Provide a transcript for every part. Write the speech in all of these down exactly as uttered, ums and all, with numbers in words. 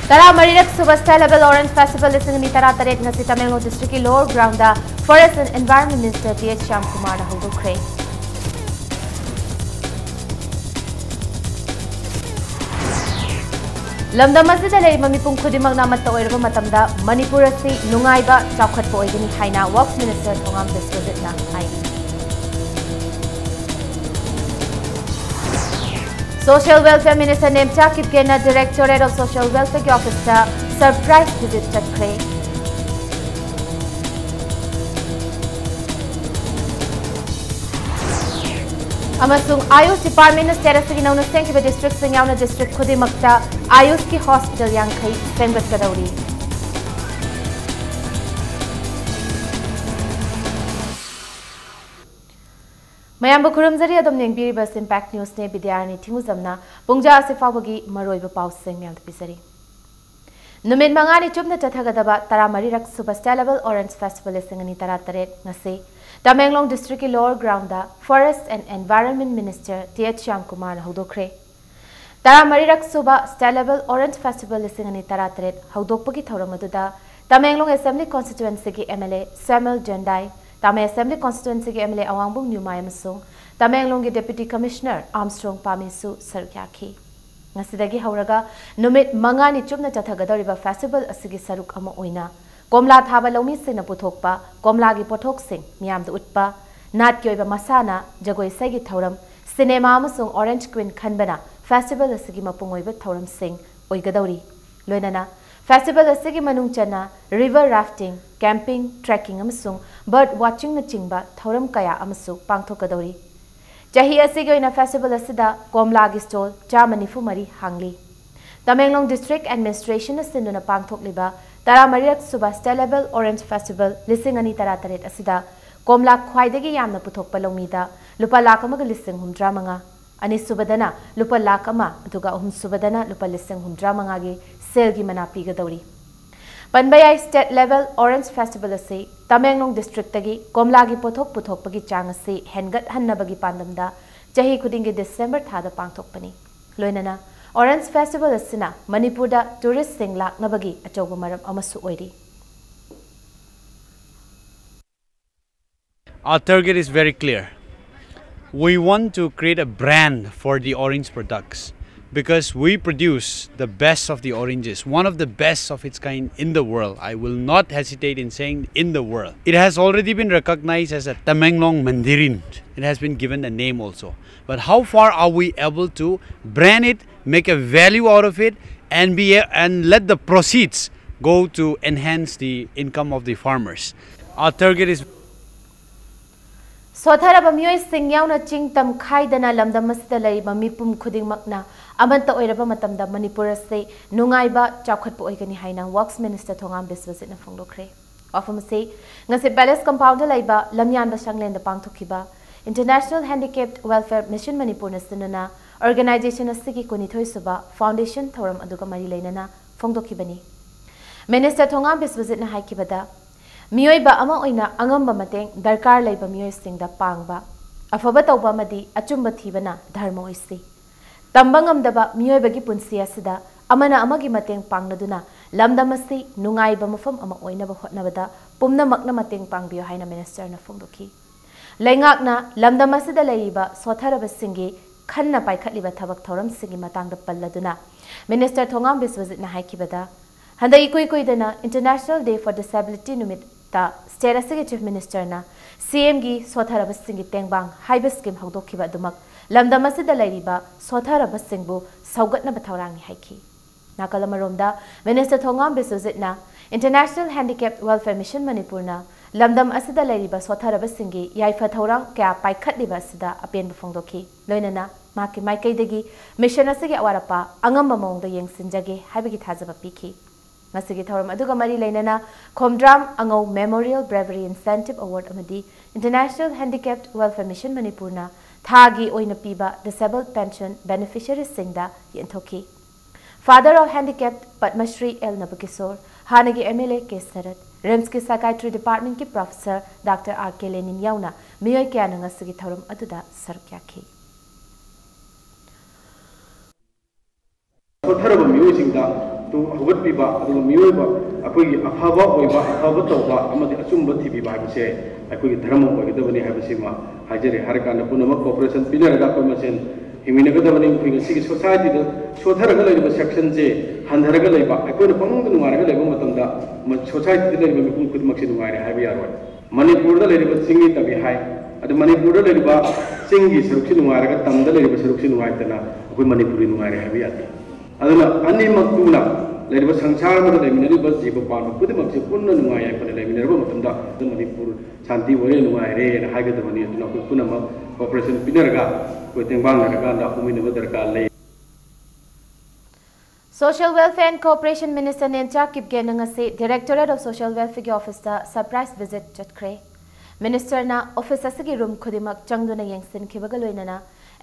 ꯇꯔꯥꯃꯔꯤꯔꯛ ꯁꯨꯕ State Level Orange Festival ꯂꯤꯁꯤꯡ ꯑꯅꯤ ꯇꯔꯥꯇꯔꯦꯠ ꯉꯁꯤ ꯇꯃꯦꯡꯂꯣꯡ district ꯀꯤ Lower Ground the Forest and Environment Minister T H Shyam ꯀꯨꯃꯥꯔꯅ ꯍꯧꯗꯣꯛꯈ꯭ꯔꯦ꯫ ꯂꯝꯗꯝ ꯑꯁꯤꯗ ꯂꯩꯔꯤꯕ ꯃꯤꯄꯨꯝ ꯈꯨꯗꯤꯡꯃꯛꯅ ꯑꯃꯠꯇ ꯑꯣꯏꯔꯕ ꯃꯇꯝꯗ ꯃꯅꯤꯄꯨꯔ ꯑꯁꯤ ꯅꯨꯡꯉꯥꯏꯕ, ꯆꯥꯎꯈꯠꯄ ꯑꯣꯏꯒꯅꯤ ꯍꯥꯏꯅ Works Minister ꯊꯣꯉꯥꯝ ꯕꯤꯁ꯭ꯋꯖꯤꯠꯅ ꯍꯥꯏꯔꯤ꯫ Social Welfare Minister Nemcha ꯀꯤꯞꯒꯦꯅ Directorate of Social Welfare ꯒꯤ office ꯇ surprise visit ꯆꯠꯈ꯭ꯔꯦ꯫ ꯑꯃꯁꯨꯡ AYUSH department ꯅ state ꯑꯁꯤꯒꯤ ꯅꯧꯅ ꯁꯦꯝꯈꯤꯕ district ꯁꯤꯡ ꯌꯥꯎꯅ district ꯈꯨꯗꯤꯡꯃꯛꯇ AYUSH ꯀꯤ hospital ꯌꯥꯡꯈꯩ ꯁꯦꯝꯒꯠꯀꯗꯧꯔꯤ꯫ ꯃꯌꯥꯝꯕꯨ ꯈꯨꯔꯨꯝꯖꯔꯤ, ꯑꯗꯨꯝ ꯌꯦꯡꯕꯤꯔꯤꯕ Impact News ꯅꯦ, ꯕꯤꯗ꯭ꯌꯥꯔꯥꯅꯤ ꯊꯤꯡꯉꯨꯖꯝꯅ ꯄꯨꯡꯖꯥ ꯑꯁꯤ ꯐꯥꯎꯕꯒꯤ ꯃꯔꯨꯑꯣꯏꯕ ꯄꯥꯎꯁꯤꯡ ꯃꯌꯥꯝꯗ ꯄꯤꯖꯔꯤ꯫ ꯅꯨꯃꯤꯠ ꯃꯉꯥꯅꯤ ꯆꯨꯞꯅ ꯆꯠꯊꯒꯗꯕ ꯇꯔꯥꯃꯔꯤꯔꯛ ꯁꯨꯕ State Level Orange Festival ꯂꯤꯁꯤꯡ ꯑꯅꯤ ꯇꯔꯥꯇꯔꯦꯠ ꯉꯁꯤ ꯇꯃꯦꯡꯂꯣꯡ district ꯀꯤ Lower Ground the Forest and Environment Minister T H Shyam ꯀꯨꯃꯥꯔꯅ ꯍꯧꯗꯣꯛꯈ꯭ꯔꯦ꯫ ꯇꯔꯥꯃꯔꯤꯔꯛ ꯁꯨꯕ State Level Orange Festival ꯂꯤꯁꯤꯡ ꯑꯅꯤ ꯇꯔꯥꯇꯔꯦꯠ ꯍꯧꯗꯣꯛꯄꯒꯤ ꯊꯧꯔꯝ ꯑꯗꯨꯗ ꯇꯃꯦꯡꯂꯣꯡ Assembly Constituency ꯒꯤ M L A ꯁ꯭ꯌꯥꯃꯜ ꯖꯦꯟꯗꯥꯏ, ꯇꯥꯃꯩ Assembly Constituency ꯒꯤ M L A ꯑꯋꯥꯡꯕꯝ ꯅ꯭ꯌꯨꯃꯥꯏ ꯑꯃꯁꯨꯡ ꯇꯃꯦꯡꯂꯣꯡꯒꯤ Deputy Commissioner ꯑꯥꯔꯝꯁꯇ꯭ꯔꯣꯡ ꯄꯥꯃꯤꯁꯨ ꯁꯔꯨꯛ ꯌꯥꯈꯤ꯫ ꯉꯁꯤꯗꯒꯤ ꯍꯧꯔꯒ ꯅꯨꯃꯤꯠ ꯃꯉꯥꯅꯤ ꯆꯨꯞꯅ ꯆꯠꯊꯒꯗꯧꯔꯤꯕ festival ꯑꯁꯤꯒꯤ ꯁꯔꯨꯛ ꯑꯃ ꯑꯣꯏꯅ ꯀꯣꯝꯂꯥ ꯊꯥꯕ ꯂꯧꯃꯤꯁꯤꯡꯅ ꯄꯨꯊꯣꯛꯄ ꯀꯣꯝꯂꯥꯒꯤ ꯄꯣꯠꯊꯣꯛꯁꯤꯡ ꯃꯤꯌꯥꯝꯗ ꯎꯠꯄ, ꯅꯥꯠꯀꯤ ꯑꯣꯏꯕ ꯃꯁꯥꯟꯅ, ꯖꯒꯣꯏ ꯏꯁꯩꯒꯤ ꯊꯧꯔꯝ, ꯁꯤꯅꯦꯃꯥ ꯑꯃꯁꯨꯡ Orange Queen ꯈꯟꯕꯅ festival ꯑꯁꯤꯒꯤ ꯃꯄꯨꯡ ꯑꯣꯏꯕ ꯊꯧꯔꯝꯁꯤꯡ ꯑꯣꯏꯒꯗꯧꯔꯤ꯫ ꯂꯣꯏꯅꯅ festival ꯑꯁꯤꯒꯤ ꯃꯅꯨꯡ ꯆꯟꯅ river rafting, camping, trekking ꯑꯃꯁꯨꯡ bird watching ꯅꯆꯤꯡꯕ ꯊꯧꯔꯝ ꯀꯌꯥ ꯑꯃꯁꯨ ꯄꯥꯡꯊꯣꯛꯀꯗꯧꯔꯤ꯫ ꯆꯍꯤ ꯑꯁꯤꯒꯤ ꯑꯣꯏꯅ festival ꯑꯁꯤꯗ ꯀꯣꯝꯂꯥꯒꯤ stall ꯆꯥꯝꯃ ꯅꯤꯐꯨ ꯃꯔꯤ ꯍꯥꯡꯂꯤ꯫ ꯇꯃꯦꯡꯂꯣꯡ District Administration ꯅ ꯁꯤꯟꯗꯨꯅ ꯄꯥꯡꯊꯣꯛꯂꯤꯕ ꯇꯔꯥꯃꯔꯤꯔꯛ ꯁꯨꯕ State Level Orange Festival ꯂꯤꯁꯤꯡ ꯑꯅꯤ ꯇꯔꯥꯇꯔꯦꯠ ꯑꯁꯤꯗ ꯀꯣꯝꯂꯥ ꯈ꯭ꯋꯥꯏꯗꯒꯤ ꯌꯥꯝꯅ ꯄꯨꯊꯣꯛꯄ ꯂꯧꯃꯤꯗ ꯂꯨꯄꯥ ꯂꯥꯈ ꯑꯃꯒ ꯂꯤꯁꯤꯡ ꯍꯨꯝꯗ꯭ꯔꯥ ꯃꯉꯥ, ꯑꯅꯤꯁꯨꯕꯗꯅ ꯂꯨꯄꯥ ꯂꯥꯈ ꯑꯃ, ꯑꯗꯨꯒ ꯑꯍꯨꯝꯁꯨꯕꯗꯅ ꯂꯨꯄꯥ ꯂꯤꯁꯤꯡ ꯍꯨꯝꯗ꯭ꯔꯥ ꯃꯉꯥꯒꯤ ꯁꯦꯜꯒꯤ ꯃꯅꯥ ꯄꯤꯒꯗꯧꯔꯤ꯫ ꯄꯟꯕ ꯌꯥꯏ, State Level Orange Festival ꯑꯁꯤ ꯇꯃꯦꯡꯂꯣꯡ district ꯇꯒꯤ ꯀꯣꯝꯂꯥꯒꯤ ꯄꯣꯠꯊꯣꯛ ꯄꯨꯊꯣꯛꯄꯒꯤ ꯆꯥꯡ ꯑꯁꯤ ꯍꯦꯟꯒꯠꯍꯟꯅꯕꯒꯤ ꯄꯥꯟꯗꯝꯗ ꯆꯍꯤ ꯈꯨꯗꯤꯡꯒꯤ December ꯊꯥꯗ ꯄꯥꯡꯊꯣꯛꯄꯅꯤ꯫ ꯂꯣꯏꯅꯅ Orange Festival ꯑꯁꯤꯅ ꯃꯅꯤꯄꯨꯔꯗ ꯇꯨꯔꯤꯁꯁꯤꯡ ꯂꯥꯛꯅꯕꯒꯤ ꯑꯆꯧꯕ ꯃꯔꯝ ꯑꯃꯁꯨ ꯑꯣꯏꯔꯤ꯫ Our target is very clear. We want to create a brand for the orange products because we produce the best of the oranges, one of the best of its kind in the world. I will not hesitate in saying in the world. It has already been recognized as a Tamenglong Mandarin. It has been given a name also. But how far are we able to brand it, make a value out of it, and be and let the proceeds go to enhance the income of the farmers? Our target is ꯁꯣꯊꯔꯕ ꯃꯤꯑꯣꯏꯁꯤꯡ ꯌꯥꯎꯅ ꯆꯤꯡ ꯇꯝ ꯈꯥꯏꯗꯅ ꯂꯝꯗꯝ ꯑꯁꯤꯗ ꯂꯩꯔꯤꯕ ꯃꯤꯄꯨꯝ ꯈꯨꯗꯤꯡꯃꯛꯅ ꯑꯃꯠꯇ ꯑꯣꯏꯔꯕ ꯃꯇꯝꯗ ꯃꯅꯤꯄꯨꯔ ꯑꯁꯤ ꯅꯨꯡꯉꯥꯏꯕ, ꯆꯥꯎꯈꯠꯄ ꯑꯣꯏꯒꯅꯤ ꯍꯥꯏꯅ Works Minister ꯊꯣꯉꯥꯝ ꯕꯤꯁ꯭ꯋꯖꯤꯠꯅ ꯐꯣꯡꯗꯣꯛꯈ꯭ꯔꯦ꯫ ꯋꯥꯐꯝ ꯑꯁꯤ ꯉꯁꯤ Palace Compoundꯗ ꯂꯩꯕ ꯂꯝꯌꯥꯟꯕ ꯁꯪꯂꯦꯟꯗ ꯄꯥꯡꯊꯣꯛꯈꯤꯕ International Handicapped Welfare Mission ꯃꯅꯤꯄꯨꯔꯅ ꯁꯤꯟꯗꯨꯅ organization ꯑꯁꯤꯒꯤ ꯀꯨꯟꯅꯤꯊꯣꯏ ꯁꯨꯕ foundation ꯊꯧꯔꯝ ꯑꯗꯨꯒ ꯃꯔꯤ ꯂꯩꯅꯅ ꯐꯣꯡꯗꯣꯛꯈꯤꯕꯅꯤ꯫ Minister ꯊꯣꯉꯥꯝ ꯕꯤꯁ꯭ꯋꯖꯤꯠꯅ ꯍꯥꯏꯈꯤꯕꯗ, ꯃꯤꯑꯣꯏꯕ ꯑꯃ ꯑꯣꯏꯅ ꯑꯉꯝꯕ ꯃꯇꯦꯡ ꯗꯔꯀꯥꯔ ꯂꯩꯕ ꯃꯤꯑꯣꯏꯁꯤꯡꯗ ꯄꯥꯡꯕ, ꯑꯐꯕ ꯇꯧꯕ ꯑꯃꯗꯤ ꯑꯆꯨꯝꯕ ꯊꯤꯕꯅ ꯙꯔꯃ ꯑꯣꯏꯁꯤ꯫ ꯇꯝꯕ ꯉꯝꯗꯕ ꯃꯤꯑꯣꯏꯕꯒꯤ ꯄꯨꯟꯁꯤ ꯑꯁꯤꯗ ꯑꯃꯅ ꯑꯃꯒꯤ ꯃꯇꯦꯡ ꯄꯥꯡꯅꯗꯨꯅ ꯂꯝꯗꯝ ꯑꯁꯤ ꯅꯨꯡꯉꯥꯏꯕ ꯃꯐꯝ ꯑꯃ ꯑꯣꯏꯅꯕ ꯍꯣꯠꯅꯕꯗ ꯄꯨꯝꯅꯃꯛꯅ ꯃꯇꯦꯡ ꯄꯥꯡꯕꯤꯌꯨ ꯍꯥꯏꯅ Ministerꯅ ꯐꯣꯡꯗꯣꯛꯈꯤ꯫ ꯂꯩꯉꯥꯛꯅ ꯂꯝꯗꯝ ꯑꯁꯤꯗ ꯂꯩꯔꯤꯕ ꯁꯣꯠꯊꯔꯕꯁꯤꯡꯒꯤ ꯈꯟꯅ ꯄꯥꯏꯈꯠꯂꯤꯕ ꯊꯕꯛ ꯊꯧꯔꯝꯁꯤꯡꯒꯤ ꯃꯇꯥꯡꯗ ꯄꯜꯂꯗꯨꯅ Minister ꯊꯣꯉꯥꯝ ꯕꯤꯁ꯭ꯋꯖꯤꯠꯅ ꯍꯥꯏꯈꯤꯕꯗ, ꯍꯟꯗꯛ ꯏꯀꯨꯏ ꯀꯨꯏꯗꯅ International Day for Disability ꯅꯨꯃꯤꯠꯇ state ꯑꯁꯤꯒꯤ Chief Ministerꯅ CMꯒꯤ ꯁꯣꯠꯊꯔꯕꯁꯤꯡꯒꯤ ꯇꯦꯡꯕꯥꯡ ꯍꯥꯏꯕ scheme ꯍꯧꯗꯣꯛꯈꯤꯕ ꯑꯗꯨꯃꯛ ꯂꯝꯗꯝ ꯑꯁꯤꯗ ꯂꯩꯔꯤꯕ ꯁꯣꯠꯊꯔꯕꯁꯤꯡꯕꯨ ꯁꯧꯒꯠꯅꯕ ꯊꯧꯔꯥꯡꯅꯤ ꯍꯥꯏꯈꯤ꯫ ꯅꯥꯀꯜ ꯑꯃꯔꯣꯝꯗ, Minister ꯊꯣꯉꯥꯝ ꯕꯤꯁ꯭ꯋꯖꯤꯠꯅ International Handicapped Welfare Mission ꯃꯅꯤꯄꯨꯔꯅ ꯂꯝꯗꯝ ꯑꯁꯤꯗ ꯂꯩꯔꯤꯕ ꯁꯣꯠꯊꯔꯕꯁꯤꯡꯒꯤ ꯌꯥꯏꯐ ꯊꯧꯔꯥꯡ ꯀꯌꯥ ꯄꯥꯏꯈꯠꯂꯤꯕ ꯑꯁꯤꯗ ꯑꯄꯦꯟꯕ ꯐꯣꯡꯗꯣꯛꯈꯤ꯫ ꯂꯣꯏꯅꯅ ꯃꯍꯥꯛꯀꯤ ꯃꯥꯏꯀꯩꯗꯒꯤ mission ꯑꯁꯤꯒꯤ ꯑꯋꯥꯠ ꯑꯄꯥ ꯑꯉꯝꯕ ꯃꯑꯣꯡꯗ ꯌꯦꯡꯁꯤꯟꯖꯒꯦ ꯍꯥꯏꯕꯒꯤ ꯊꯥꯖꯕ ꯄꯤꯈꯤ꯫ ꯉꯁꯤꯒꯤ ꯊꯧꯔꯝ ꯑꯗꯨꯒ ꯃꯔꯤ ꯂꯩꯅꯅ Khomdram ꯑꯉꯧ Memorial Bravery Incentive Award ꯑꯃꯗꯤ International Handicapped Welfare Mission ꯃꯅꯤꯄꯨꯔꯅ ꯊꯥꯒꯤ ꯑꯣꯏꯅ ꯄꯤꯕ Disabled Pension Beneficiariesꯁꯤꯡꯗ ꯌꯦꯟꯊꯣꯛꯈꯤ꯫ Father of Handicapped Padmashri L Nabakishore, ꯍꯥꯟꯅꯒꯤ MLA ꯀꯦ ꯁꯔꯠ, RIMSꯀꯤ Psychiatry Departmentꯀꯤ Professor Doctor R K Lenin ꯌꯥꯎꯅ ꯃꯤꯑꯣꯏ ꯀꯌꯥꯅ ꯉꯁꯤꯒꯤ ꯊꯧꯔꯝ ꯑꯗꯨꯗ ꯁꯔꯨꯛ ꯌꯥꯈꯤ꯫ ꯁꯣꯠꯊꯔꯕ ꯃꯤꯑꯣꯏꯁꯤꯡꯗ ꯇꯨ ꯍꯧꯒꯠꯄꯤꯕ, ꯑꯗꯨꯒ ꯃꯤꯑꯣꯏꯕ ꯑꯩꯈꯣꯏꯒꯤ ꯑꯐꯕ ꯑꯣꯏꯕ, ꯑꯐꯕ ꯇꯧꯕ ꯑꯃꯗꯤ ꯑꯆꯨꯝꯕ ꯊꯤꯕꯤꯕ ꯍꯥꯏꯕꯁꯦ ꯑꯩꯈꯣꯏꯒꯤ ꯙꯔꯃ ꯑꯣꯏꯒꯗꯕꯅꯤ ꯍꯥꯏꯕꯁꯤꯃ ꯍꯥꯏꯖꯔꯤ꯫ ꯍꯥꯏꯔꯀꯥꯟꯗ ꯄꯨꯝꯅꯃꯛ cooperation ꯄꯤꯅꯔꯒ ꯑꯩꯈꯣꯏ ꯃꯁꯦꯟ ꯍꯤꯡꯃꯤꯟꯅꯒꯗꯕꯅꯤ꯫ ꯑꯩꯈꯣꯏ ꯉꯁꯤꯒꯤ societyꯗ ꯁꯣꯠꯊꯔꯒ ꯂꯩꯔꯤꯕ sectionꯁꯦ ꯍꯟꯊꯔꯒ ꯂꯩꯕ, ꯑꯩꯈꯣꯏꯅ ꯄꯪꯅꯨꯡꯗ ꯅꯨꯡꯉꯥꯏꯔꯒ ꯂꯩꯕ ꯃꯇꯝꯗ ꯃ-, societyꯗ ꯂꯩꯔꯤꯕ ꯃꯤꯄꯨꯝ ꯈꯨꯗꯤꯡꯃꯛꯁꯦ ꯅꯨꯡꯉꯥꯏꯔꯦ ꯍꯥꯏꯕ ꯌꯥꯔꯣꯏ꯫ ꯃꯅꯤꯄꯨꯔꯗ ꯂꯩꯔꯤꯕ ꯆꯤꯡꯒꯤ ꯇꯝꯃꯤ ꯍꯥꯏ, ꯑꯗꯨ ꯃꯅꯤꯄꯨꯔꯗ ꯂꯩꯔꯤꯕ ꯆꯤꯡꯒꯤ ꯁꯔꯨꯛꯁꯤ ꯅꯨꯡꯉꯥꯏꯔꯒ ꯇꯝꯗ ꯂꯩꯔꯤꯕ ꯁꯔꯨꯛꯁꯤ ꯅꯨꯡꯉꯥꯏꯇꯅ ꯑꯩꯈꯣꯏ ꯃꯅꯤꯄꯨꯔꯤ ꯅꯨꯡꯉꯥꯏꯔꯦ ꯍꯥꯏꯕ ꯌꯥꯗꯦ꯫ ꯑꯗꯨꯅ ꯑꯅꯤꯃꯛꯇꯨꯅ ꯂꯩꯔꯤꯕ ꯁꯪꯁꯥꯔ ꯑꯃꯗ ꯂꯩꯃꯤꯟꯅꯔꯤꯕ ꯖꯤꯕ ꯄꯥꯟꯕ ꯈꯨꯗꯤꯡꯃꯛꯁꯦ ꯄꯨꯟꯅ ꯅꯨꯡꯉꯥꯏ ꯌꯥꯏꯐꯅ ꯂꯩꯃꯤꯟꯅꯔꯕ ꯃꯇꯝꯗ ꯃꯅꯤꯄꯨꯔ ꯁꯥꯟꯇꯤ ꯑꯣꯏꯔꯦ, ꯅꯨꯡꯉꯥꯏꯔꯦꯅ ꯍꯥꯏꯒꯗꯕꯅꯤ꯫ ꯑꯗꯨꯅ ꯑꯩꯈꯣꯏ ꯄꯨꯝꯅꯃꯛ cooperation ꯄꯤꯅꯔꯒ ꯑꯩꯈꯣꯏ ꯇꯦꯡꯕꯥꯡꯅꯔꯀꯥꯟꯗ ꯍꯧꯃꯤꯟꯅꯕ ꯗꯔꯀꯥꯔ ꯂꯩ꯫ Social Welfare and Cooperation Minister ꯅꯦꯟꯆꯥ ꯀꯤꯞꯒꯦꯟꯅ ꯉꯁꯤ Directorate of Social Welfareꯒꯤ officeꯇ surprise visit ꯆꯠꯈ꯭ꯔꯦ꯫ Ministerꯅ office ꯑꯁꯤꯒꯤ room ꯈꯨꯗꯤꯡꯃꯛ ꯆꯪꯗꯨꯅ ꯌꯦꯡꯁꯤꯟꯈꯤꯕꯒ ꯂꯣꯏꯅꯅ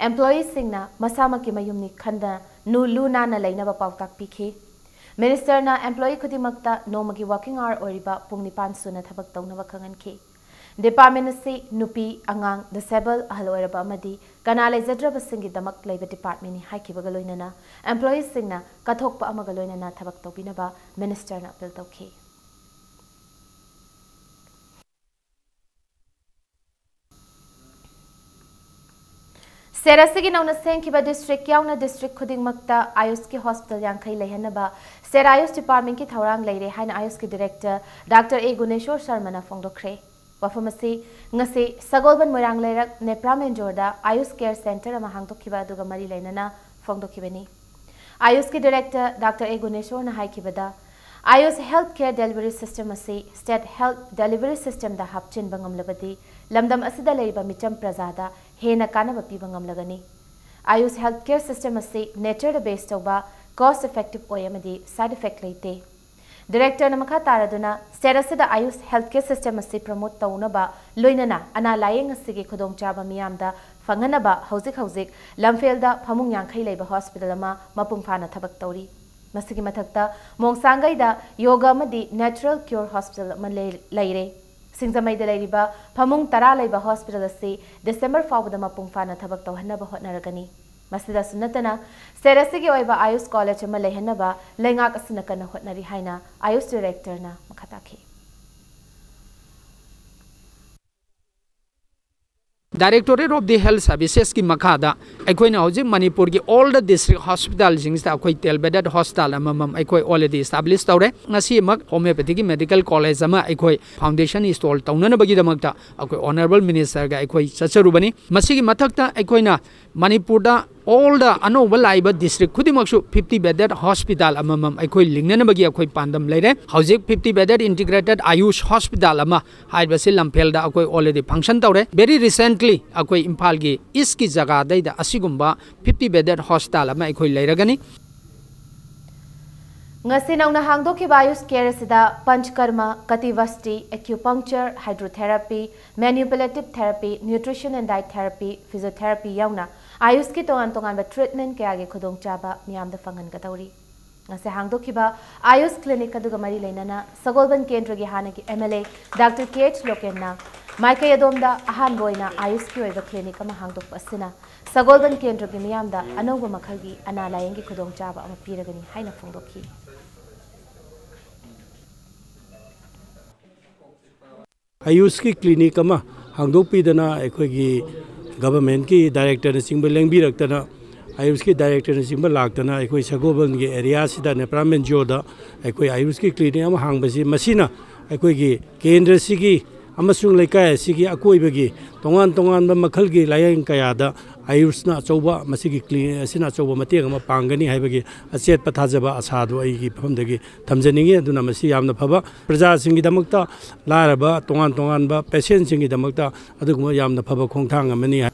employeeꯁꯤꯡꯅ ꯃꯁꯥꯃꯛꯀꯤ ꯃꯌꯨꯝꯅꯤ ꯈꯟꯗ ꯅꯨ-, ꯂꯨ ꯅꯥꯟꯅ ꯂꯩꯅꯕ ꯄꯥꯎꯇꯥꯛ ꯄꯤꯈꯤ꯫ Ministerꯅ employee ꯈꯨꯗꯤꯡꯃꯛꯇ ꯅꯣꯡꯃꯒꯤ working hour ꯑꯣꯏꯔꯤꯕ ꯄꯨꯡ ꯅꯤꯄꯥꯟ ꯁꯨꯅ ꯊꯕꯛ ꯇꯧꯅꯕ ꯈꯪꯍꯟꯈꯤ꯫ Department ꯑꯁꯤ ꯅꯨꯄꯤ, ꯑꯉꯥꯡ, disabled, ꯑꯍꯜ ꯑꯣꯏꯔꯕ ꯑꯃꯗꯤ ꯀꯅꯥ ꯂꯩꯖꯗ꯭ꯔꯕꯁꯤꯡꯒꯤꯗꯃꯛ ꯂꯩꯕ departmentꯅꯤ ꯍꯥꯏꯈꯤꯕꯒ ꯂꯣꯏꯅꯅ employeeꯁꯤꯡꯅ ꯀꯠꯊꯣꯛꯄ ꯑꯃꯒ ꯂꯣꯏꯅꯅ ꯊꯕꯛ ꯇꯧꯕꯤꯅꯕ ministerꯅ appeal ꯇꯧꯈꯤ꯫ State ꯑꯁꯤꯒꯤ ꯅꯧꯅ ꯁꯦꯝꯈꯤꯕ district ꯌꯥꯎꯅ district ꯈꯨꯗꯤꯡꯃꯛꯇ ꯑꯥꯌꯨꯁꯀꯤ hospital ꯌꯥꯡꯈꯩ ꯂꯩꯍꯟꯅꯕ state ꯑꯥꯌꯨꯁ departmentꯀꯤ ꯊꯧꯔꯥꯡ ꯂꯩꯔꯦ ꯍꯥꯏꯅ ꯑꯥꯌꯨꯁꯀꯤ director ꯗꯥꯛꯇꯔ ꯑꯦ ꯒꯨꯅꯦꯁꯣꯔ ꯁꯔꯃꯅ ꯐꯣꯡꯗꯣꯛꯈ꯭ꯔꯦ꯫ ꯋꯥꯐꯝ ꯑꯁꯤ ꯉꯁꯤ ꯁꯒꯣꯜꯕꯟ ꯃꯣꯏꯔꯥꯡ ꯂꯩꯔꯛ ꯅꯦꯄ꯭ꯔꯥ ꯃꯦꯟꯖꯣꯔꯗ ꯑꯥꯌꯨꯁ care center ꯑꯃ ꯍꯥꯡꯗꯣꯛꯈꯤꯕ ꯑꯗꯨꯒ ꯃꯔꯤ ꯂꯩꯅꯅ ꯐꯣꯡꯗꯣꯛꯈꯤꯕꯅꯤ꯫ ꯑꯥꯌꯨꯁꯀꯤ director ꯗꯥꯛꯇꯔ ꯑꯦ ꯒꯨꯅꯦꯁꯣꯔꯅ ꯍꯥꯏꯈꯤꯕꯗ, ꯑꯥꯌꯨꯁ health care delivery system ꯑꯁꯤ state health delivery systemꯗ ꯍꯥꯞꯆꯤꯟꯕ ꯉꯝꯂꯕꯗꯤ ꯂꯝꯗꯝ ꯑꯁꯤꯗ ꯂꯩꯔꯤꯕ ꯃꯤꯆꯝ ꯄ꯭ꯔꯖꯥꯗ ꯍꯦꯟꯅ ꯀꯥꯟꯅꯕ ꯄꯤꯕ ꯉꯝꯂꯒꯅꯤ꯫ ꯑꯥꯌꯨꯁ health care system ꯑꯁꯤ natureꯗ base ꯇꯧꯕ, cost effective ꯑꯣꯏ ꯑꯃꯗꯤ side effect ꯂꯩꯇꯦ꯫ Directorꯅ ꯃꯈꯥ ꯇꯥꯔꯗꯨꯅ state ꯑꯁꯤꯗ ꯑꯥꯌꯨꯁ health care system ꯑꯁꯤ promote ꯇꯧꯅꯕ ꯂꯣꯏꯅꯅ ꯑꯅꯥ ꯂꯥꯌꯦꯡ ꯑꯁꯤꯒꯤ ꯈꯨꯗꯣꯡꯆꯥꯕ ꯃꯤꯌꯥꯝꯗ ꯐꯪꯍꯟꯅꯕ ꯍꯧꯖꯤꯛ ꯍꯧꯖꯤꯛ ꯂꯝꯐꯦꯜꯗ ꯐꯃꯨꯡ ꯌꯥꯡꯈꯩ ꯂꯩꯕ hospital ꯑꯃ ꯃꯄꯨꯡ ꯐꯥꯅ ꯊꯕꯛ ꯇꯧꯔꯤ꯫ ꯃꯁꯤꯒꯤ ꯃꯊꯛꯇ ꯃꯣꯡꯁꯥꯡꯒꯩꯗ yoga ꯑꯃꯗꯤ natural cure hospital ꯑꯃ ꯂꯩ-, ꯂꯩꯔꯦ꯫ ꯁꯤꯡꯖꯃꯩꯗ ꯂꯩꯔꯤꯕ ꯐꯃꯨꯡ ꯇꯔꯥ ꯂꯩꯕ hospital ꯑꯁꯤ December ꯐꯥꯎꯕꯗ ꯃꯄꯨꯡ ꯐꯥꯅ ꯊꯕꯛ ꯇꯧꯍꯟꯅꯕ ꯍꯣꯠꯅꯔꯒꯅꯤ꯫ ꯃꯁꯤꯗꯁꯨ ꯅꯠꯇꯅ, ꯁ꯭ꯇꯦꯠ ꯑꯁꯤꯒꯤ ꯑꯣꯏꯕ ꯑꯥꯌꯨꯁ ꯀꯣꯂꯦꯖ ꯑꯃ ꯂꯩꯍꯟꯅꯕ ꯂꯩꯉꯥꯛ ꯑꯁꯤꯅ ꯀꯟꯅ ꯍꯣꯠꯅꯔꯤ ꯍꯥꯏꯅ ꯑꯥꯌꯨꯁ ꯗꯤꯔꯦꯛꯇꯔꯅ ꯃꯈꯥ ꯇꯥꯈꯤ꯫ Directorate of the Health Servicesꯀꯤ ꯃꯈꯥꯗ ꯑꯩꯈꯣꯏꯅ ꯍꯧꯖꯤꯛ ꯃꯅꯤꯄꯨꯔꯒꯤ all the district hospitalꯁꯤꯡꯁꯤꯗ ꯑꯩꯈꯣꯏ ꯇꯦꯜꯕꯦꯗꯦꯠ ꯍꯣꯁꯄꯤꯇꯥꯜ ꯑꯃꯃꯝ ꯑꯩꯈꯣꯏ already establish ꯇꯧꯔꯦ꯫ ꯉꯁꯤꯃꯛ homeopathyꯒꯤ medical college ꯑꯃ ꯑꯩꯈꯣꯏ foundation install ꯇꯧꯅꯅꯕꯒꯤꯗꯃꯛꯇ ꯑꯩꯈꯣꯏ honourable ministerꯒ ꯑꯩꯈꯣꯏ ꯆꯠꯆꯔꯨꯕꯅꯤ꯫ ꯃꯁꯤꯒꯤ ꯃꯊꯛꯇ ꯑꯩꯈꯣꯏꯅ ꯃꯅꯤꯄꯨꯔꯗ all the ꯑꯅꯧꯕ ꯂꯥꯛꯏꯕ district ꯈꯨꯗꯤꯡꯃꯛꯁꯨ fifty bedded hospital ꯑꯃꯃꯝ ꯑꯩꯈꯣꯏ ꯂꯤꯡꯅꯅꯕꯒꯤ ꯑꯩꯈꯣꯏ ꯄꯥꯟꯗꯝ ꯂꯩꯔꯦ꯫ ꯍꯧꯖꯤꯛ fifty bedded integrated AYUSH hospital ꯑꯃ ꯍꯥꯏꯔꯤꯕꯁꯤ ꯂꯝꯐꯦꯜꯗ ꯑꯩꯈꯣꯏ already function ꯇꯧꯔꯦ꯫ Very recently ꯑꯩꯈꯣꯏ ꯏꯝꯐꯥꯜꯒꯤ Eastꯀꯤ ꯖꯒꯥꯗꯩꯗ ꯑꯁꯤꯒꯨꯝꯕ fifty bedded hospital ꯑꯃ ꯑꯩꯈꯣꯏ ꯂꯩꯔꯒꯅꯤ꯫ ꯉꯁꯤ ꯅꯧꯅ ꯍꯥꯡꯗꯣꯛꯈꯤꯕ ꯑꯥꯌꯨꯁ ꯀꯦꯌꯔ ꯑꯁꯤꯗ ꯄꯟꯆꯀꯔꯃ, ꯀꯇꯤꯚꯁꯇꯤ, acupuncture, hydrotherapy, manipulative therapy, nutrition and diet therapy, physiotherapy ꯌꯥꯎꯅ ꯑꯥꯌꯨꯁꯀꯤ ꯇꯣꯉꯥꯟ ꯇꯣꯉꯥꯟꯕ treatment ꯀꯌꯥꯒꯤ ꯈꯨꯗꯣꯡꯆꯥꯕ ꯃꯤꯌꯥꯝꯗ ꯐꯪꯍꯟꯒꯗꯧꯔꯤ꯫ ꯉꯁꯤ ꯍꯥꯡꯗꯣꯛꯈꯤꯕ ꯑꯥꯌꯨꯁ clinic ꯑꯗꯨꯒ ꯃꯔꯤ ꯂꯩꯅꯅ ꯁꯒꯣꯜꯕꯟ ꯀꯦꯟꯗ꯭ꯔꯒꯤ ꯍꯥꯟꯅꯒꯤ MLA Doctor K H ꯂꯣꯀꯦꯟꯅ ꯃꯥꯏꯀꯩ ꯑꯗꯣꯝꯗ ꯑꯍꯥꯟꯕ ꯑꯣꯏꯅ ꯑꯥꯌꯨꯁꯀꯤ ꯑꯣꯏꯕ clinic ꯑꯃ ꯍꯥꯡꯗꯣꯛꯄ ꯑꯁꯤꯅ ꯁꯒꯣꯜꯕꯟ ꯀꯦꯟꯗ꯭ꯔꯒꯤ ꯃꯤꯌꯥꯝꯗ ꯑꯅꯧꯕ ꯃꯈꯜꯒꯤ ꯑꯅꯥ ꯂꯥꯌꯦꯡꯒꯤ ꯈꯨꯗꯣꯡꯆꯥꯕ ꯑꯃ ꯄꯤꯔꯒꯅꯤ ꯍꯥꯏꯅ ꯐꯣꯡꯗꯣꯛꯈꯤ꯫ ꯑꯥꯌꯨꯁꯀꯤ clinic ꯑꯃ ꯍꯥꯡꯗꯣꯛꯄꯤꯗꯅ ꯑꯩꯈꯣꯏꯒꯤ governmentꯀꯤ directorꯅꯆꯤꯡꯕ ꯂꯦꯡꯕꯤꯔꯛꯇꯅ, ꯑꯥꯌꯨꯁꯀꯤ directorꯅꯆꯤꯡꯕ ꯂꯥꯛꯇꯅ ꯑꯩꯈꯣꯏ ꯁꯒꯣꯜꯕꯟꯒꯤ areaꯁꯤꯗ ꯅꯦꯄ꯭ꯔꯥꯃꯦꯟꯖꯣꯗ ꯑꯩꯈꯣꯏ ꯑꯥꯌꯨꯁꯀꯤ clinic ꯑꯃ ꯍꯥꯡꯕꯁꯤ, ꯃꯁꯤꯅ ꯑꯩꯈꯣꯏꯒꯤ ꯀꯦꯟꯗ꯭ꯔꯁꯤꯒꯤ ꯑꯃꯁꯨꯡ ꯂꯩꯀꯥꯏ ꯑꯁꯤꯒꯤ ꯑꯀꯣꯏꯕꯒꯤ ꯇꯣꯉꯥꯟ ꯇꯣꯉꯥꯟꯕ ꯃꯈꯜꯒꯤ ꯂꯥꯌꯦꯡ ꯀꯌꯥꯗ ꯑꯥꯌꯨꯁꯅ ꯑꯆꯧꯕ, ꯃꯁꯤꯒꯤ clinic ꯑꯁꯤꯅ ꯑꯆꯧꯕ ꯃꯇꯦꯡ ꯑꯃ ꯄꯥꯡꯒꯅꯤ ꯍꯥꯏꯕꯒꯤ ꯑꯆꯦꯠꯄ ꯊꯥꯖꯕ ꯑꯁꯥꯗꯨ ꯑꯩꯒꯤ ꯃꯐꯝꯗꯒꯤ ꯊꯝꯖꯅꯤꯡꯏ꯫ ꯑꯗꯨꯅ ꯃꯁꯤ ꯌꯥꯝꯅ ꯐꯕ, ꯄ꯭ꯔꯖꯥꯁꯤꯡꯒꯤꯗꯃꯛꯇ, ꯂꯥꯏꯔꯕ ꯇꯣꯉꯥꯟ ꯇꯣꯉꯥꯟꯕ patientꯁꯤꯡꯒꯤꯗꯃꯛꯇ ꯑꯗꯨꯒꯨꯝꯕ ꯌꯥꯝꯅ ꯐꯕ ꯈꯣꯡꯊꯥꯡ ꯑꯃꯅꯤ꯫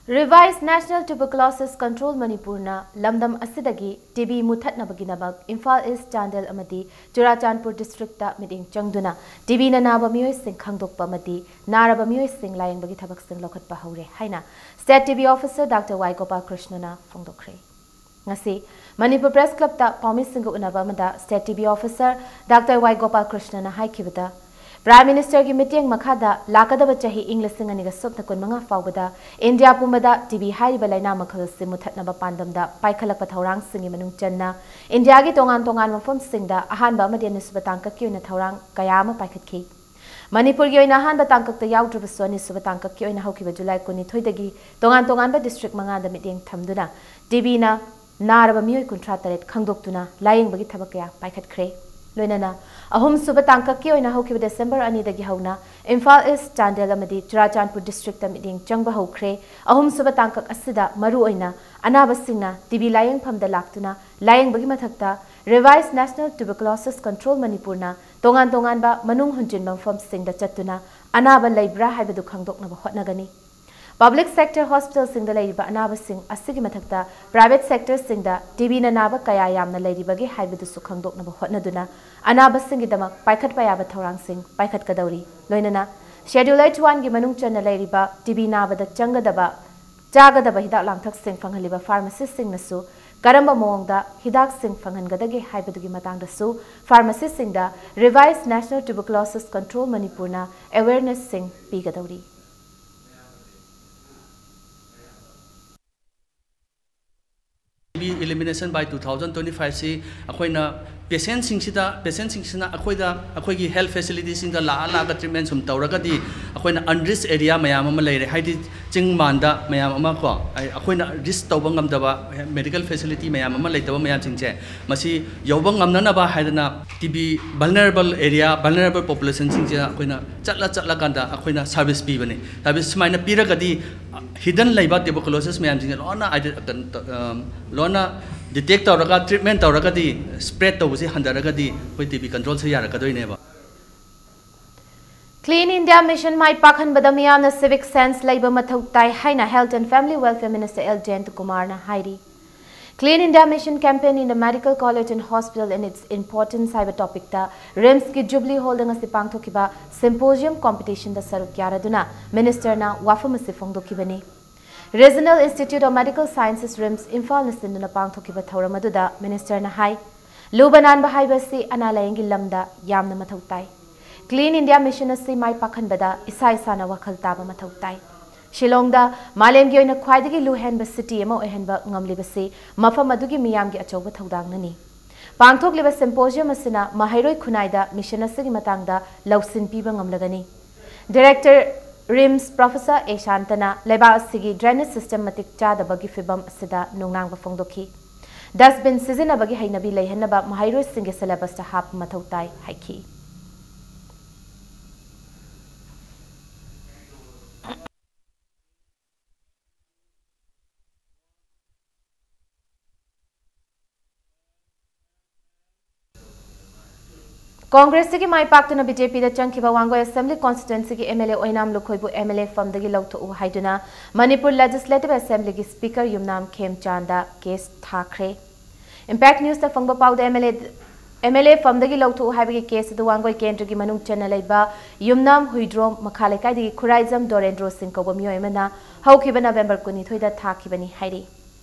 Revised National Tuberculosis Control ꯃꯅꯤꯄꯨꯔꯅ ꯂꯝꯗꯝ ꯑꯁꯤꯗꯒꯤ TB ꯃꯨꯊꯠꯅꯕꯒꯤꯗꯃꯛ ꯏꯝꯐꯥꯜ ꯏꯁ, ꯆꯥꯟꯗꯦꯜ ꯑꯃꯗꯤ ꯆꯨꯔꯥꯆꯥꯟꯄꯨꯔ districtꯇ ꯃꯤꯠꯌꯦꯡ ꯆꯪꯗꯨꯅ TBꯅ ꯅꯥꯕ ꯃꯤꯑꯣꯏꯁꯤꯡ ꯈꯪꯗꯣꯛꯄ ꯑꯃꯗꯤ ꯅꯥꯔꯕ ꯃꯤꯑꯣꯏꯁꯤꯡ ꯂꯥꯌꯦꯡꯕꯒꯤ ꯊꯕꯛꯁꯤꯡ ꯂꯧꯈꯠꯄ ꯍꯧꯔꯦ ꯍꯥꯏꯅ State TB Officer Doctor ꯋꯥꯏ ꯒꯣꯄꯥꯜ ꯀ꯭ꯔꯤꯁꯅꯅ ꯐꯣꯡꯗꯣꯛꯈ꯭ꯔꯦ꯫ ꯉꯁꯤ ꯃꯅꯤꯄꯨꯔ Press Clubꯇ ꯄꯥꯎꯃꯤꯁꯤꯡꯒ ꯎꯅꯕ ꯑꯃꯗ State TB Officer Doctor ꯋꯥꯏ ꯒꯣꯄꯥꯜ ꯀ꯭ꯔꯤꯁꯅꯅ ꯍꯥꯏꯈꯤꯕꯗ, Prime Ministerꯒꯤ ꯃꯤꯠꯌꯦꯡ ꯃꯈꯥꯗ ꯂꯥꯛꯀꯗꯕ ꯆꯍꯤ ꯏꯪ ꯂꯤꯁꯤꯡ ꯑꯅꯤꯒ ꯁꯨꯞꯅ ꯀꯨꯟꯃꯉꯥ ꯐꯥꯎꯕꯗ ꯏꯟꯗꯤꯌꯥ ꯄꯨꯝꯕꯗ ꯇꯤ ꯕꯤ ꯍꯥꯏꯔꯤꯕ ꯂꯥꯏꯅꯥ ꯃꯈꯜ ꯑꯁꯤ ꯃꯨꯊꯠꯅꯕ ꯄꯥꯟꯗꯝꯗ ꯄꯥꯏꯈꯠꯂꯛꯄ ꯊꯧꯔꯥꯡꯁꯤꯡꯒꯤ ꯃꯅꯨꯡ ꯆꯟꯅ ꯏꯟꯗꯤꯌꯥꯒꯤ ꯇꯣꯉꯥꯟ ꯇꯣꯉꯥꯟꯕ ꯃꯐꯝꯁꯤꯡꯗ ꯑꯍꯥꯟꯕ ꯑꯃꯗꯤ ꯑꯅꯤꯁꯨꯕ ꯇꯥꯡꯀꯛꯀꯤ ꯑꯣꯏꯅ ꯊꯧꯔꯥꯡ ꯀꯌꯥ ꯑꯃ ꯄꯥꯏꯈꯠꯈꯤ꯫ ꯃꯅꯤꯄꯨꯔꯒꯤ ꯑꯣꯏꯅ ꯑꯍꯥꯟꯕ ꯇꯥꯡꯀꯛꯇ ꯌꯥꯎꯗ꯭ꯔꯕꯁꯨ ꯑꯅꯤꯁꯨꯕ ꯇꯥꯡꯀꯛꯀꯤ ꯑꯣꯏꯅ ꯍꯧꯈꯤꯕ ꯖꯨꯂꯥꯏ ꯀꯨꯟꯅꯤꯊꯣꯏꯗꯒꯤ ꯇꯣꯉꯥꯟ ꯇꯣꯉꯥꯟꯕ district ꯃꯉꯥꯗ ꯃꯤꯠꯌꯦꯡ ꯊꯝꯗꯨꯅ ꯇꯤ ꯕꯤꯅ ꯅꯥꯔꯕ ꯃꯤꯑꯣꯏ ꯀꯨꯟꯊ꯭ꯔꯥ ꯇꯔꯦꯠ ꯈꯪꯗꯣꯛꯇꯨꯅ ꯂꯥꯌꯦꯡꯕꯒꯤ ꯊꯕꯛ ꯀꯌꯥ ꯄꯥꯏꯈꯠꯈ꯭ꯔꯦ꯫ ꯂꯣꯏꯅꯅ ꯑꯍꯨꯝꯁꯨꯕ ꯇꯥꯡꯀꯛꯀꯤ ꯑꯣꯏꯅ ꯍꯧꯈꯤꯕ ꯗꯤꯁꯦꯝꯕꯔ ꯑꯅꯤꯗꯒꯤ ꯍꯧꯅ ꯏꯝꯐꯥꯜ ꯏꯁ, ꯆꯥꯟꯗꯦꯜ ꯑꯃꯗꯤ ꯆꯨꯔꯥꯆꯥꯟꯄꯨꯔ districtꯇ ꯃꯤꯠꯌꯦꯡ ꯆꯪꯕ ꯍꯧꯈ꯭ꯔꯦ꯫ ꯑꯍꯨꯝꯁꯨꯕ ꯇꯥꯡꯀꯛ ꯑꯁꯤꯗ ꯃꯔꯨꯑꯣꯏꯅ ꯑꯅꯥꯕꯁꯤꯡꯅ ꯇꯤ ꯕꯤ ꯂꯥꯌꯦꯡꯐꯝꯗ ꯂꯥꯛꯇꯨꯅ ꯂꯥꯌꯦꯡꯕꯒꯤ ꯃꯊꯛꯇ Revised National Tuberculosis Control ꯃꯅꯤꯄꯨꯔꯅ ꯇꯣꯉꯥꯟ ꯇꯣꯉꯥꯟꯕ ꯃꯅꯨꯡ ꯍꯨꯟꯖꯤꯟꯕ ꯃꯐꯝꯁꯤꯡꯗ ꯆꯠꯇꯨꯅ ꯑꯅꯥꯕ ꯂꯩꯕ꯭ꯔꯥ ꯍꯥꯏꯕꯗꯨ ꯈꯪꯗꯣꯛꯅꯕ ꯍꯣꯠꯅꯒꯅꯤ꯫ Public sector hospitalꯁꯤꯡꯗ ꯂꯩꯔꯤꯕ ꯑꯅꯥꯕꯁꯤꯡ ꯑꯁꯤꯒꯤ ꯃꯊꯛꯇ private sectorꯁꯤꯡꯗ ꯇꯤ ꯕꯤꯅ ꯅꯥꯕ ꯀꯌꯥ ꯌꯥꯝꯅ ꯂꯩꯔꯤꯕꯒꯦ ꯍꯥꯏꯕꯗꯨꯁꯨ ꯈꯪꯗꯣꯛꯅꯕ ꯍꯣꯠꯅꯗꯨꯅ ꯑꯅꯥꯕꯁꯤꯡꯒꯤꯗꯃꯛ ꯄꯥꯏꯈꯠꯄ ꯌꯥꯕ ꯊꯧꯔꯥꯡꯁꯤꯡ ꯄꯥꯏꯈꯠꯀꯗꯧꯔꯤ꯫ ꯂꯣꯏꯅꯅ Schedule H oneꯒꯤ ꯃꯅꯨꯡ ꯆꯟꯅ ꯂꯩꯔꯤꯕ ꯇꯤ ꯕꯤ ꯅꯥꯕꯗ ꯆꯪꯒꯗꯕ ꯆꯥꯒꯗꯕ ꯍꯤꯗꯥꯛ ꯂꯥꯡꯊꯛꯁꯤꯡ ꯐꯪꯍꯜꯂꯤꯕ pharmacistꯁꯤꯡꯅꯁꯨ ꯀꯔꯝꯕ ꯃꯑꯣꯡꯗ ꯍꯤꯗꯥꯛꯁꯤꯡ ꯐꯪꯍꯟꯒꯗꯒꯦ ꯍꯥꯏꯕꯗꯨꯒꯤ ꯃꯇꯥꯡꯗꯁꯨ pharmacistꯁꯤꯡꯗ Revised National Tuberculosis Control ꯃꯅꯤꯄꯨꯔꯅ awarenessꯁꯤꯡ ꯄꯤꯒꯗꯧꯔꯤ꯫ T B elimination by two thousand twenty fiveꯁꯤ ꯑꯩꯈꯣꯏꯅ patientꯁꯤꯡꯁꯤꯗ patientꯁꯤꯡꯁꯤꯅ ꯑꯩꯈꯣꯏꯗ ꯑꯩꯈꯣꯏꯒꯤ health facilitiesꯁꯤꯡꯗ ꯂꯥꯛꯑ ꯂꯥꯛꯑꯒ treatment ꯁꯨꯝ ꯇꯧꯔꯒꯗꯤ ꯑꯩꯈꯣꯏꯅ unreached area ꯃꯌꯥꯝ ꯑꯃ ꯂꯩꯔꯦ, ꯍꯥꯏꯗꯤ ꯆꯤꯡ ꯃꯥꯟꯗ ꯃꯌꯥꯝ ꯑꯃ ꯀꯣ, ꯑꯩ- ꯑꯩꯈꯣꯏꯅ reach ꯇꯧꯕ ꯉꯝꯗꯕ medical facility ꯃꯌꯥꯝ ꯑꯃ ꯂꯩꯇꯕ ꯃꯌꯥꯝꯁꯤꯡꯁꯦ ꯃꯁꯤ ꯌꯧꯕ ꯉꯝꯅꯅꯕ ꯍꯥꯏꯗꯅ T B vulnerable area, vulnerable populationꯁꯤꯡꯁꯤꯗ ꯑꯩꯈꯣꯏꯅ ꯆꯠꯂ ꯆꯠꯂꯀꯥꯟꯗ ꯑꯩꯈꯣꯏꯅ service ꯄꯤꯕꯅꯤ꯫ Service ꯁꯨꯃꯥꯏꯅ ꯄꯤꯔꯒꯗꯤ hidden ꯂꯩꯕ tuberculosis ꯃꯌꯥꯝꯁꯤꯡꯁꯦ ꯂꯣꯏꯅ ide- ꯀꯩꯅꯣ ꯇꯧ- ꯑꯝ, ꯂꯣꯏꯅ detect ꯇꯧꯔꯒ treatment ꯇꯧꯔꯒꯗꯤ spread ꯇꯧꯕꯁꯤ ꯍꯟꯊꯔꯒꯗꯤ ꯑꯩꯈꯣꯏ ꯇꯤ ꯕꯤ controlꯁꯦ ꯌꯥꯔꯛꯀꯗꯣꯏꯅꯦꯕ꯫ Clean India Mission ꯃꯥꯏ ꯄꯥꯛꯍꯟꯕꯗ ꯃꯤꯌꯥꯝꯅ civic sense ꯂꯩꯕ ꯃꯊꯧ ꯇꯥꯏ ꯍꯥꯏꯅ Health and Family Welfare Minister L ꯖꯌꯟꯇꯀꯨꯃꯥꯔꯅ ꯍꯥꯏꯔꯤ꯫ Clean India Mission campaign in the Medical College and Hospital and its importance ꯍꯥꯏꯕ topicꯇ RIMSꯀꯤ Jubilee Hallꯗ ꯉꯁꯤ ꯄꯥꯡꯊꯣꯛꯈꯤꯕ symposium competitionꯗ ꯁꯔꯨꯛ ꯌꯥꯔꯗꯨꯅ ministerꯅ ꯋꯥꯐꯝ ꯑꯁꯤ ꯐꯣꯡꯗꯣꯛꯈꯤꯕꯅꯤ꯫ Regional Institute of Medical Sciences, RIMS, ꯏꯝꯐꯥꯜꯅ ꯁꯤꯟꯗꯨꯅ ꯄꯥꯡꯊꯣꯛꯈꯤꯕ ꯊꯧꯔꯝ ꯑꯗꯨꯗ ministerꯅ ꯍꯥꯏ, ꯂꯨꯕ ꯅꯥꯟꯕ ꯍꯥꯏꯕꯁꯤ ꯑꯅꯥ ꯂꯥꯌꯦꯡꯒꯤ ꯂꯝꯗ ꯌꯥꯝꯅ ꯃꯊꯧ ꯇꯥꯏ꯫ Clean India Mission ꯑꯁꯤ ꯃꯥꯏ ꯄꯥꯛꯍꯟꯕꯗ ꯏꯁꯥ ꯏꯁꯥꯅ ꯋꯥꯈꯜ ꯇꯥꯕ ꯃꯊꯧ ꯇꯥꯏ꯫ ꯁꯤꯂꯣꯡꯗ ꯃꯥꯂꯦꯝꯒꯤ ꯑꯣꯏꯅ ꯈ꯭ꯋꯥꯏꯗꯒꯤ ꯂꯨ ꯍꯦꯟꯕ city ꯑꯃ ꯑꯣꯏꯍꯟꯕ ꯉꯝꯂꯤꯕꯁꯤ ꯃꯐꯝ ꯑꯗꯨꯒꯤ ꯃꯤꯌꯥꯝꯒꯤ ꯑꯆꯧꯕ ꯊꯧꯗꯥꯡꯅꯅꯤ꯫ ꯄꯥꯡꯊꯣꯛꯂꯤꯕ symposium ꯑꯁꯤꯅ ꯃꯍꯩꯔꯣꯏ ꯈꯨꯟꯅꯥꯏꯗ mission ꯑꯁꯤꯒꯤ ꯃꯇꯥꯡꯗ ꯂꯧꯁꯤꯡ ꯄꯤꯕ ꯉꯝꯂꯒꯅꯤ꯫ Director RIMS Professor ꯑꯦ ꯁꯥꯟꯇꯅ ꯂꯩꯕꯥꯛ ꯑꯁꯤꯒꯤ drainage system ꯃꯇꯤꯛ ꯆꯥꯗꯕꯒꯤ ꯐꯤꯚꯝ ꯑꯁꯤꯗ ꯅꯨꯡꯅꯥꯡꯕ ꯐꯣꯡꯗꯣꯛꯈꯤ꯫ Dustbin ꯁꯤꯖꯤꯟꯅꯕꯒꯤ ꯍꯩꯅꯕꯤ ꯂꯩꯍꯟꯅꯕ ꯃꯍꯩꯔꯣꯏꯁꯤꯡꯒꯤ syllabus ꯇ ꯍꯥꯞꯄ ꯃꯊꯧ ꯇꯥꯏ ꯍꯥꯏꯈꯤ꯫ ꯀꯣꯡꯒ꯭ꯔꯦꯁꯇꯒꯤ ꯃꯥꯏ ꯄꯥꯛꯇꯨꯅ BJP ꯗ ꯆꯪꯈꯤꯕ ꯋꯥꯡꯒꯣꯏ Assembly Constituency ꯒꯤ MLA ꯑꯣꯏꯅꯥꯝ ꯂꯨꯈꯣꯏꯕꯨ MLA ꯐꯝꯗꯒꯤ ꯂꯧꯊꯣꯛꯎ ꯍꯥꯏꯗꯨꯅ ꯃꯅꯤꯄꯨꯔ Legislative Assembly ꯒꯤ Speaker ꯌꯨꯝꯅꯥꯝ ꯈꯦꯝꯆꯥꯟꯗ case ꯊꯥꯈ꯭ꯔꯦ꯫ Impact News ꯇ ꯐꯪꯕ ꯄꯥꯎꯗ MLA, MLA ꯐꯝꯗꯒꯤ ꯂꯧꯊꯣꯛꯎ ꯍꯥꯏꯕꯒꯤ case ꯑꯗꯨ ꯋꯥꯡꯒꯣꯏ ꯀꯦꯟꯗ꯭ꯔꯒꯤ ꯃꯅꯨꯡ ꯆꯟꯅ ꯂꯩꯕ ꯌꯨꯝꯅꯥꯝ ꯍꯨꯏꯗ꯭ꯔꯣꯝ ꯃꯈꯥ ꯂꯩꯀꯥꯏꯗꯒꯤ ꯈꯨꯔꯥꯏꯖꯝ ꯗꯣꯔꯦꯟꯗ꯭ꯔꯣ ꯁꯤꯡ ꯀꯧꯕ ꯃꯤꯑꯣꯏ ꯑꯃꯅ ꯍꯧꯈꯤꯕ November ꯀꯨꯟꯅꯤꯊꯣꯏꯗ ꯊꯥꯈꯤꯕꯅꯤ ꯍꯥꯏꯔꯤ꯫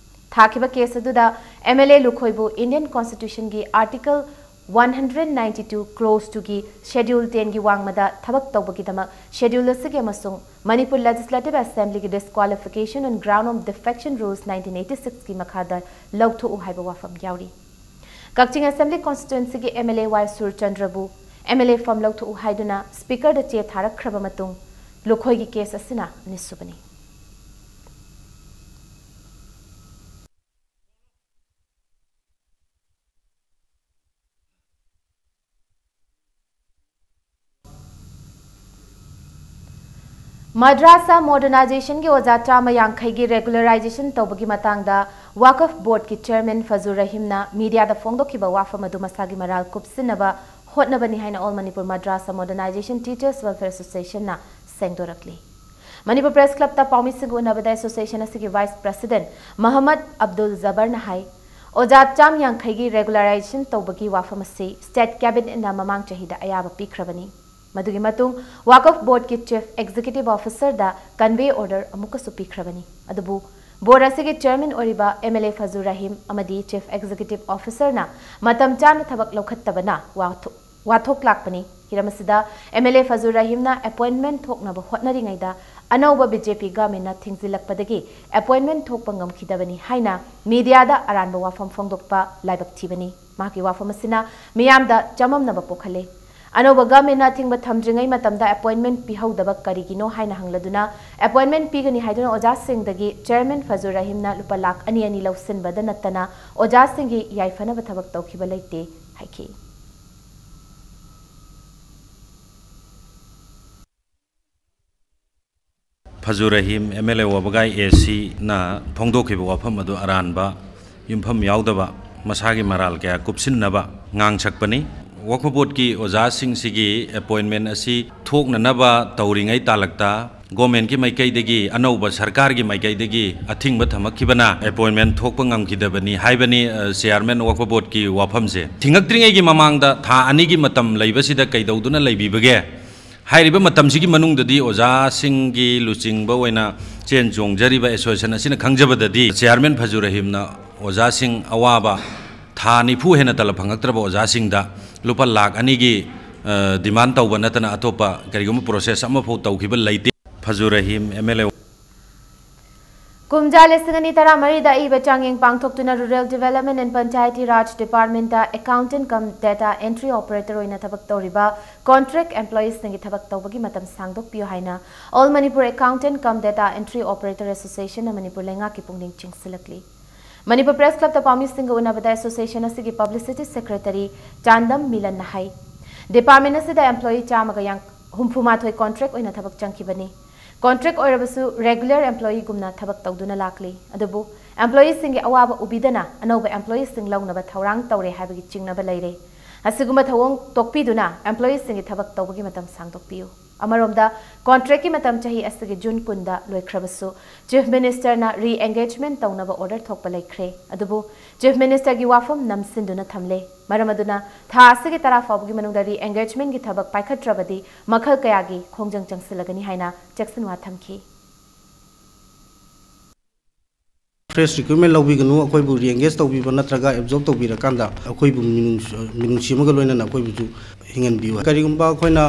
ꯊꯥꯈꯤꯕ case ꯑꯗꯨꯗ MLA ꯂꯨꯈꯣꯏꯕꯨ Indian Constitution ꯒꯤ Article one hundred ninety two Clause two ꯒꯤ Schedule ten ꯒꯤ ꯋꯥꯡꯃꯗ ꯊꯕꯛ ꯇꯧꯕꯒꯤꯗꯃꯛ Schedule ꯑꯁꯤꯒꯤ ꯑꯃꯁꯨꯡ ꯃꯅꯤꯄꯨꯔ Legislative Assembly ꯒꯤ Disqualification on Ground of Defection Rules nineteen eighty six ꯀꯤ ꯃꯈꯥꯗ ꯂꯧꯊꯣꯛꯎ ꯍꯥꯏꯕ ꯋꯥꯐꯝ ꯌꯥꯎꯔꯤ꯫ ꯀꯛꯆꯤꯡ Assembly Constituency ꯒꯤ MLA ꯋꯥꯏ ꯁꯨꯔꯆꯟꯗ꯭ꯔꯕꯨ MLA ꯐꯝ ꯂꯧꯊꯣꯛꯎ ꯍꯥꯏꯗꯨꯅ Speaker ꯗ ꯆꯦ ꯊꯥꯔꯛꯈ꯭ꯔꯕ ꯃꯇꯨꯡ ꯂꯨꯈꯣꯏꯒꯤ case ꯑꯁꯤꯅ ꯑꯅꯤꯁꯨꯕꯅꯤ꯫ ꯃꯗ꯭ꯔꯥꯁꯥ Modernization ꯒꯤ ꯑꯣꯖꯥ ꯆꯥꯝꯃ ꯌꯥꯡꯈꯩꯒꯤ regularization ꯇꯧꯕꯒꯤ ꯃꯇꯥꯡꯗ Waqf Board ꯀꯤ Chairman ꯐꯖꯨꯔ ꯔꯍꯤꯝꯅ media ꯗ ꯐꯣꯡꯗꯣꯛꯈꯤꯕ ꯋꯥꯐꯝ ꯑꯗꯨ ꯃꯁꯥꯒꯤ ꯃꯔꯥꯜ ꯀꯨꯞꯁꯤꯟꯅꯕ ꯍꯣꯠꯅꯕꯅꯤ ꯍꯥꯏꯅ All Manipur Madrasa Modernization Teachers Welfare Association ꯅ ꯁꯦꯡꯗꯣꯔꯛꯂꯤ꯫ ꯃꯅꯤꯄꯨꯔ Press Club ꯇ ꯄꯥꯎꯃꯤꯁꯤꯡꯒ ꯎꯅꯕꯗ association ꯑꯁꯤꯒꯤ Vice President ꯃꯍꯝꯃꯗ ꯑꯕꯗꯨꯜ ꯖꯕꯔꯅ ꯍꯥꯏ, ꯑꯣꯖꯥ ꯆꯥꯝ ꯌꯥꯡꯈꯩꯒꯤ regularization ꯇꯧꯕꯒꯤ ꯋꯥꯐꯝ ꯑꯁꯤ State Cabinet ꯅ ꯃꯃꯥꯡ ꯆꯍꯤꯗ ꯑꯌꯥꯕ ꯄꯤꯈ꯭ꯔꯕꯅꯤ꯫ ꯃꯗꯨꯒꯤ ꯃꯇꯨꯡ Waqf Board ꯀꯤ Chief Executive Officer ꯗ convey order ꯑꯃꯨꯛꯀꯁꯨ ꯄꯤꯈ꯭ꯔꯕꯅꯤ꯫ ꯑꯗꯨꯕꯨ Board ꯑꯁꯤꯒꯤ Chairman ꯑꯣꯏꯔꯤꯕ MLA ꯐꯖꯨꯔ ꯔꯍꯤꯝ ꯑꯃꯗꯤ Chief Executive Officer ꯅ ꯃꯇꯝ ꯆꯥꯅ ꯊꯕꯛ ꯂꯧꯈꯠꯇꯕꯅ ꯋꯥꯊꯣ-, ꯋꯥꯊꯣꯛ ꯂꯥꯛꯄꯅꯤ꯫ ꯍꯤꯔꯝ ꯑꯁꯤꯗ MLA ꯐꯖꯨꯔ ꯔꯍꯤꯝꯅ appointment ꯊꯣꯛꯅꯕ ꯍꯣꯠꯅꯔꯤꯉꯩꯗ ꯑꯅꯧꯕ BJP governmentꯅ ꯊꯤꯡꯖꯤꯜꯂꯛꯄꯗꯒꯤ appointment ꯊꯣꯛꯄ ꯉꯝꯈꯤꯗꯕꯅꯤ ꯍꯥꯏꯅ mediaꯗ ꯑꯔꯥꯟꯕ ꯋꯥꯐꯝ ꯐꯣꯡꯗꯣꯛꯄ ꯂꯥꯏꯕꯛ ꯊꯤꯕꯅꯤ꯫ ꯃꯍꯥꯛꯀꯤ ꯋꯥꯐꯝ ꯑꯁꯤꯅ ꯃꯤꯌꯥꯝꯗ ꯆꯃꯝꯅꯕ ꯄꯣꯛꯍꯜꯂꯦ꯫ ꯑꯅꯧꯕ governmentꯅ ꯑꯊꯤꯡꯕ ꯊꯝꯗ꯭ꯔꯤꯉꯩ ꯃꯇꯝꯗ appointment ꯄꯤꯍꯧꯗꯕ ꯀꯔꯤꯒꯤꯅꯣ ꯍꯥꯏꯅ ꯍꯪꯂꯗꯨꯅ, appointment ꯄꯤꯒꯅꯤ ꯍꯥꯏꯗꯨꯅ ꯑꯣꯖꯥꯁꯤꯡꯗꯒꯤ chairman ꯐꯖꯨꯔ ꯔꯍꯤꯝꯅ ꯂꯨꯄꯥ ꯂꯥꯈ ꯑꯅꯤ ꯑꯅꯤ ꯂꯧꯁꯤꯟꯕꯗ ꯅꯠꯇꯅ ꯑꯣꯖꯥꯁꯤꯡꯒꯤ ꯌꯥꯏꯐꯅꯕ ꯊꯕꯛ ꯇꯧꯈꯤꯕ ꯂꯩꯇꯦ ꯍꯥꯏꯈꯤ꯫ ꯐꯖꯨꯔ ꯔꯍꯤꯝ, MLA ꯋꯥꯕꯒꯥꯏ ACꯅ ꯐꯣꯡꯗꯣꯛꯈꯤꯕ ꯋꯥꯐꯝ ꯑꯗꯨ ꯑꯔꯥꯟꯕ, ꯌꯨꯝꯐꯝ ꯌꯥꯎꯗꯕ, ꯃꯁꯥꯒꯤ ꯃꯔꯥꯜ ꯀꯌꯥ ꯀꯨꯞꯁꯤꯟꯅꯕ ꯉꯥꯡꯁꯛꯄꯅꯤ꯫ ꯋꯛꯐ ꯕꯣꯔꯗꯀꯤ ꯑꯣꯖꯥꯁꯤꯡꯁꯤꯒꯤ appointment ꯑꯁꯤ ꯊꯣꯛꯅꯅꯕ ꯇꯧꯔꯤꯉꯩ ꯇꯥꯂꯛꯇ governmentꯀꯤ ꯃꯥꯏꯀꯩꯗꯒꯤ, ꯑꯅꯧꯕ ꯁꯔꯀꯥꯔꯒꯤ ꯃꯥꯏꯀꯩꯗꯒꯤ ꯑꯊꯤꯡꯕ ꯊꯝꯃꯛꯈꯤꯕꯅ appointment ꯊꯣꯛꯄ ꯉꯝꯈꯤꯗꯕꯅꯤ ꯍꯥꯏꯕꯅꯤ, ꯑ, chairman ꯋꯛꯐ ꯕꯣꯔꯗꯀꯤ ꯋꯥꯐꯝꯁꯦ꯫ ꯊꯤꯡꯉꯛꯇ꯭ꯔꯤꯉꯩꯒꯤ ꯃꯃꯥꯡꯗ ꯊꯥ ꯑꯅꯤꯒꯤ ꯃꯇꯝ ꯂꯩꯕꯁꯤꯗ ꯀꯩꯗꯧꯗꯨꯅ ꯂꯩꯕꯤꯕꯒꯦ? ꯍꯥꯏꯔꯤꯕ ꯃꯇꯝꯁꯤꯒꯤ ꯃꯅꯨꯡꯗꯗꯤ ꯑꯣꯖꯥꯁꯤꯡꯒꯤ ꯂꯨꯆꯤꯡꯕ ꯑꯣꯏꯅ ꯆꯦꯟ ꯆꯣꯡꯖꯔꯤꯕ association ꯑꯁꯤꯅ ꯈꯪꯖꯕꯗꯗꯤ, chairman ꯐꯖꯨꯔ ꯔꯍꯤꯝꯅ ꯑꯣꯖꯥꯁꯤꯡ ꯑꯋꯥꯕ, ꯊꯥ ꯅꯤꯐꯨ ꯍꯦꯟꯅ ꯇꯂꯕ ꯐꯪꯉꯛꯇ꯭ꯔꯕ ꯑꯣꯖꯥꯁꯤꯡꯗ ꯂꯨꯄꯥ ꯂꯥꯈ ꯑꯅꯤꯒꯤ, ꯑ, demand ꯇꯧꯕ ꯅꯠꯇꯅ ꯑꯇꯣꯞꯄ ꯀꯔꯤꯒꯨꯝꯕ process ꯑꯃꯐꯥꯎ ꯇꯧꯈꯤꯕ ꯂꯩꯇꯦ꯫ ꯐꯖꯨꯔ ꯔꯍꯤꯝ, MLA꯫ ꯀꯨꯝꯖꯥ ꯂꯤꯁꯤꯡ ꯑꯅꯤ ꯇꯔꯥꯃꯔꯤꯗ ꯑꯏꯕ ꯆꯥꯡꯌꯦꯡ ꯄꯥꯡꯊꯣꯛꯇꯨꯅ Rural Development and Panchayati Raj Departmentꯇ accountant cum data entry operator ꯑꯣꯏꯅ ꯊꯕꯛ ꯇꯧꯔꯤꯕ contract employeesꯁꯤꯡꯒꯤ ꯊꯕꯛ ꯇꯧꯕꯒꯤ ꯃꯇꯝ ꯁꯥꯡꯗꯣꯛꯄꯤꯌꯨ ꯍꯥꯏꯅ All Manipur Accountant cum Data Entry Operator Associationꯅ Manipur ꯂꯩꯉꯥꯛꯀꯤ ꯄꯨꯛꯅꯤꯡ ꯆꯤꯡꯁꯤꯜꯂꯛꯂꯤ꯫ ꯃꯅꯤꯄꯨꯔ Press Clubꯇ ꯄꯥꯎꯃꯤꯁꯤꯡꯒ ꯎꯅꯕꯗ association ꯑꯁꯤꯒꯤ publicity secretary ꯆꯥꯟꯗꯝ ꯃꯤꯂꯟꯅ ꯍꯥꯏ, department ꯑꯁꯤꯗ employee ꯆꯥꯝꯃꯒ ꯍꯨꯝꯐꯨꯃꯥꯊꯣꯏ contract ꯑꯣꯏꯅ ꯊꯕꯛ ꯆꯪꯈꯤꯕꯅꯤ꯫ Contract ꯑꯣꯏꯔꯕꯁꯨ regular employeeꯒꯨꯝꯅ ꯊꯕꯛ ꯇꯧꯗꯨꯅ ꯂꯥꯛꯂꯤ꯫ ꯑꯗꯨꯕꯨ employeeꯁꯤꯡꯒꯤ ꯑꯋꯥꯕ ꯎꯕꯤꯗꯅ ꯑꯅꯧꯕ employeeꯁꯤꯡ ꯂꯧꯅꯕ ꯊꯧꯔꯥꯡ ꯇꯧꯔꯦ ꯍꯥꯏꯕꯒꯤ ꯆꯤꯡꯅꯕ ꯂꯩꯔꯦ꯫ ꯑꯁꯤꯒꯨꯝꯕ ꯊꯧꯑꯣꯡ ꯇꯣꯛꯄꯤꯗꯨꯅ employeeꯁꯤꯡꯒꯤ ꯊꯕꯛ ꯇꯧꯕꯒꯤ ꯃꯇꯝ ꯁꯥꯡꯗꯣꯛꯄꯤꯌꯨ꯫ ꯑꯃꯔꯣꯝꯗ, contractꯀꯤ ꯃꯇꯝ ꯆꯍꯤ ꯑꯁꯤꯒꯤ June ꯀꯨꯟꯗ ꯂꯣꯏꯈ꯭ꯔꯕꯁꯨ, Chief Ministerꯅ re-engagement ꯇꯧꯅꯕ order ꯊꯣꯛꯄ ꯂꯩꯈ꯭ꯔꯦ꯫ ꯑꯗꯨꯕꯨ Chief Ministerꯒꯤ ꯋꯥꯐꯝ ꯅꯝꯁꯤꯟꯗꯨꯅ ꯊꯝꯂꯦ꯫ ꯃꯔꯝ ꯑꯗꯨꯅ, ꯊꯥ ꯑꯁꯤꯒꯤ ꯇꯔꯥ ꯐꯥꯎꯕꯒꯤ ꯃꯅꯨꯡꯗ re-engagementꯀꯤ ꯊꯕꯛ ꯄꯥꯏꯈꯠꯇ꯭ꯔꯕꯗꯤ, ꯃꯈꯜ ꯀꯌꯥꯒꯤ ꯈꯣꯡꯖꯪ ꯆꯪꯁꯤꯜꯂꯒꯅꯤ ꯍꯥꯏꯅ ꯆꯦꯛꯁꯤꯟꯋꯥ ꯊꯝꯈꯤ꯫ Fresh recruitment ꯂꯧꯕꯤꯒꯅꯨ, ꯑꯩꯈꯣꯏꯕꯨ re-engage ꯇꯧꯕꯤꯕ ꯅꯠꯇ꯭ꯔꯒ absorb ꯇꯧꯕꯤꯔꯀꯥꯟꯗ ꯑꯩꯈꯣꯏꯕꯨ ꯃꯤꯅꯨꯡꯁꯤ, ꯃꯤꯅꯨꯡꯁꯤ ꯑꯃꯒ ꯂꯣꯏꯅꯅ ꯑꯩꯈꯣꯏꯕꯨꯁꯨ ꯊꯤꯡꯍꯟꯕꯤꯌꯨ꯫ ꯀꯔꯤꯒꯨꯝꯕ ꯑꯩꯈꯣꯏꯅ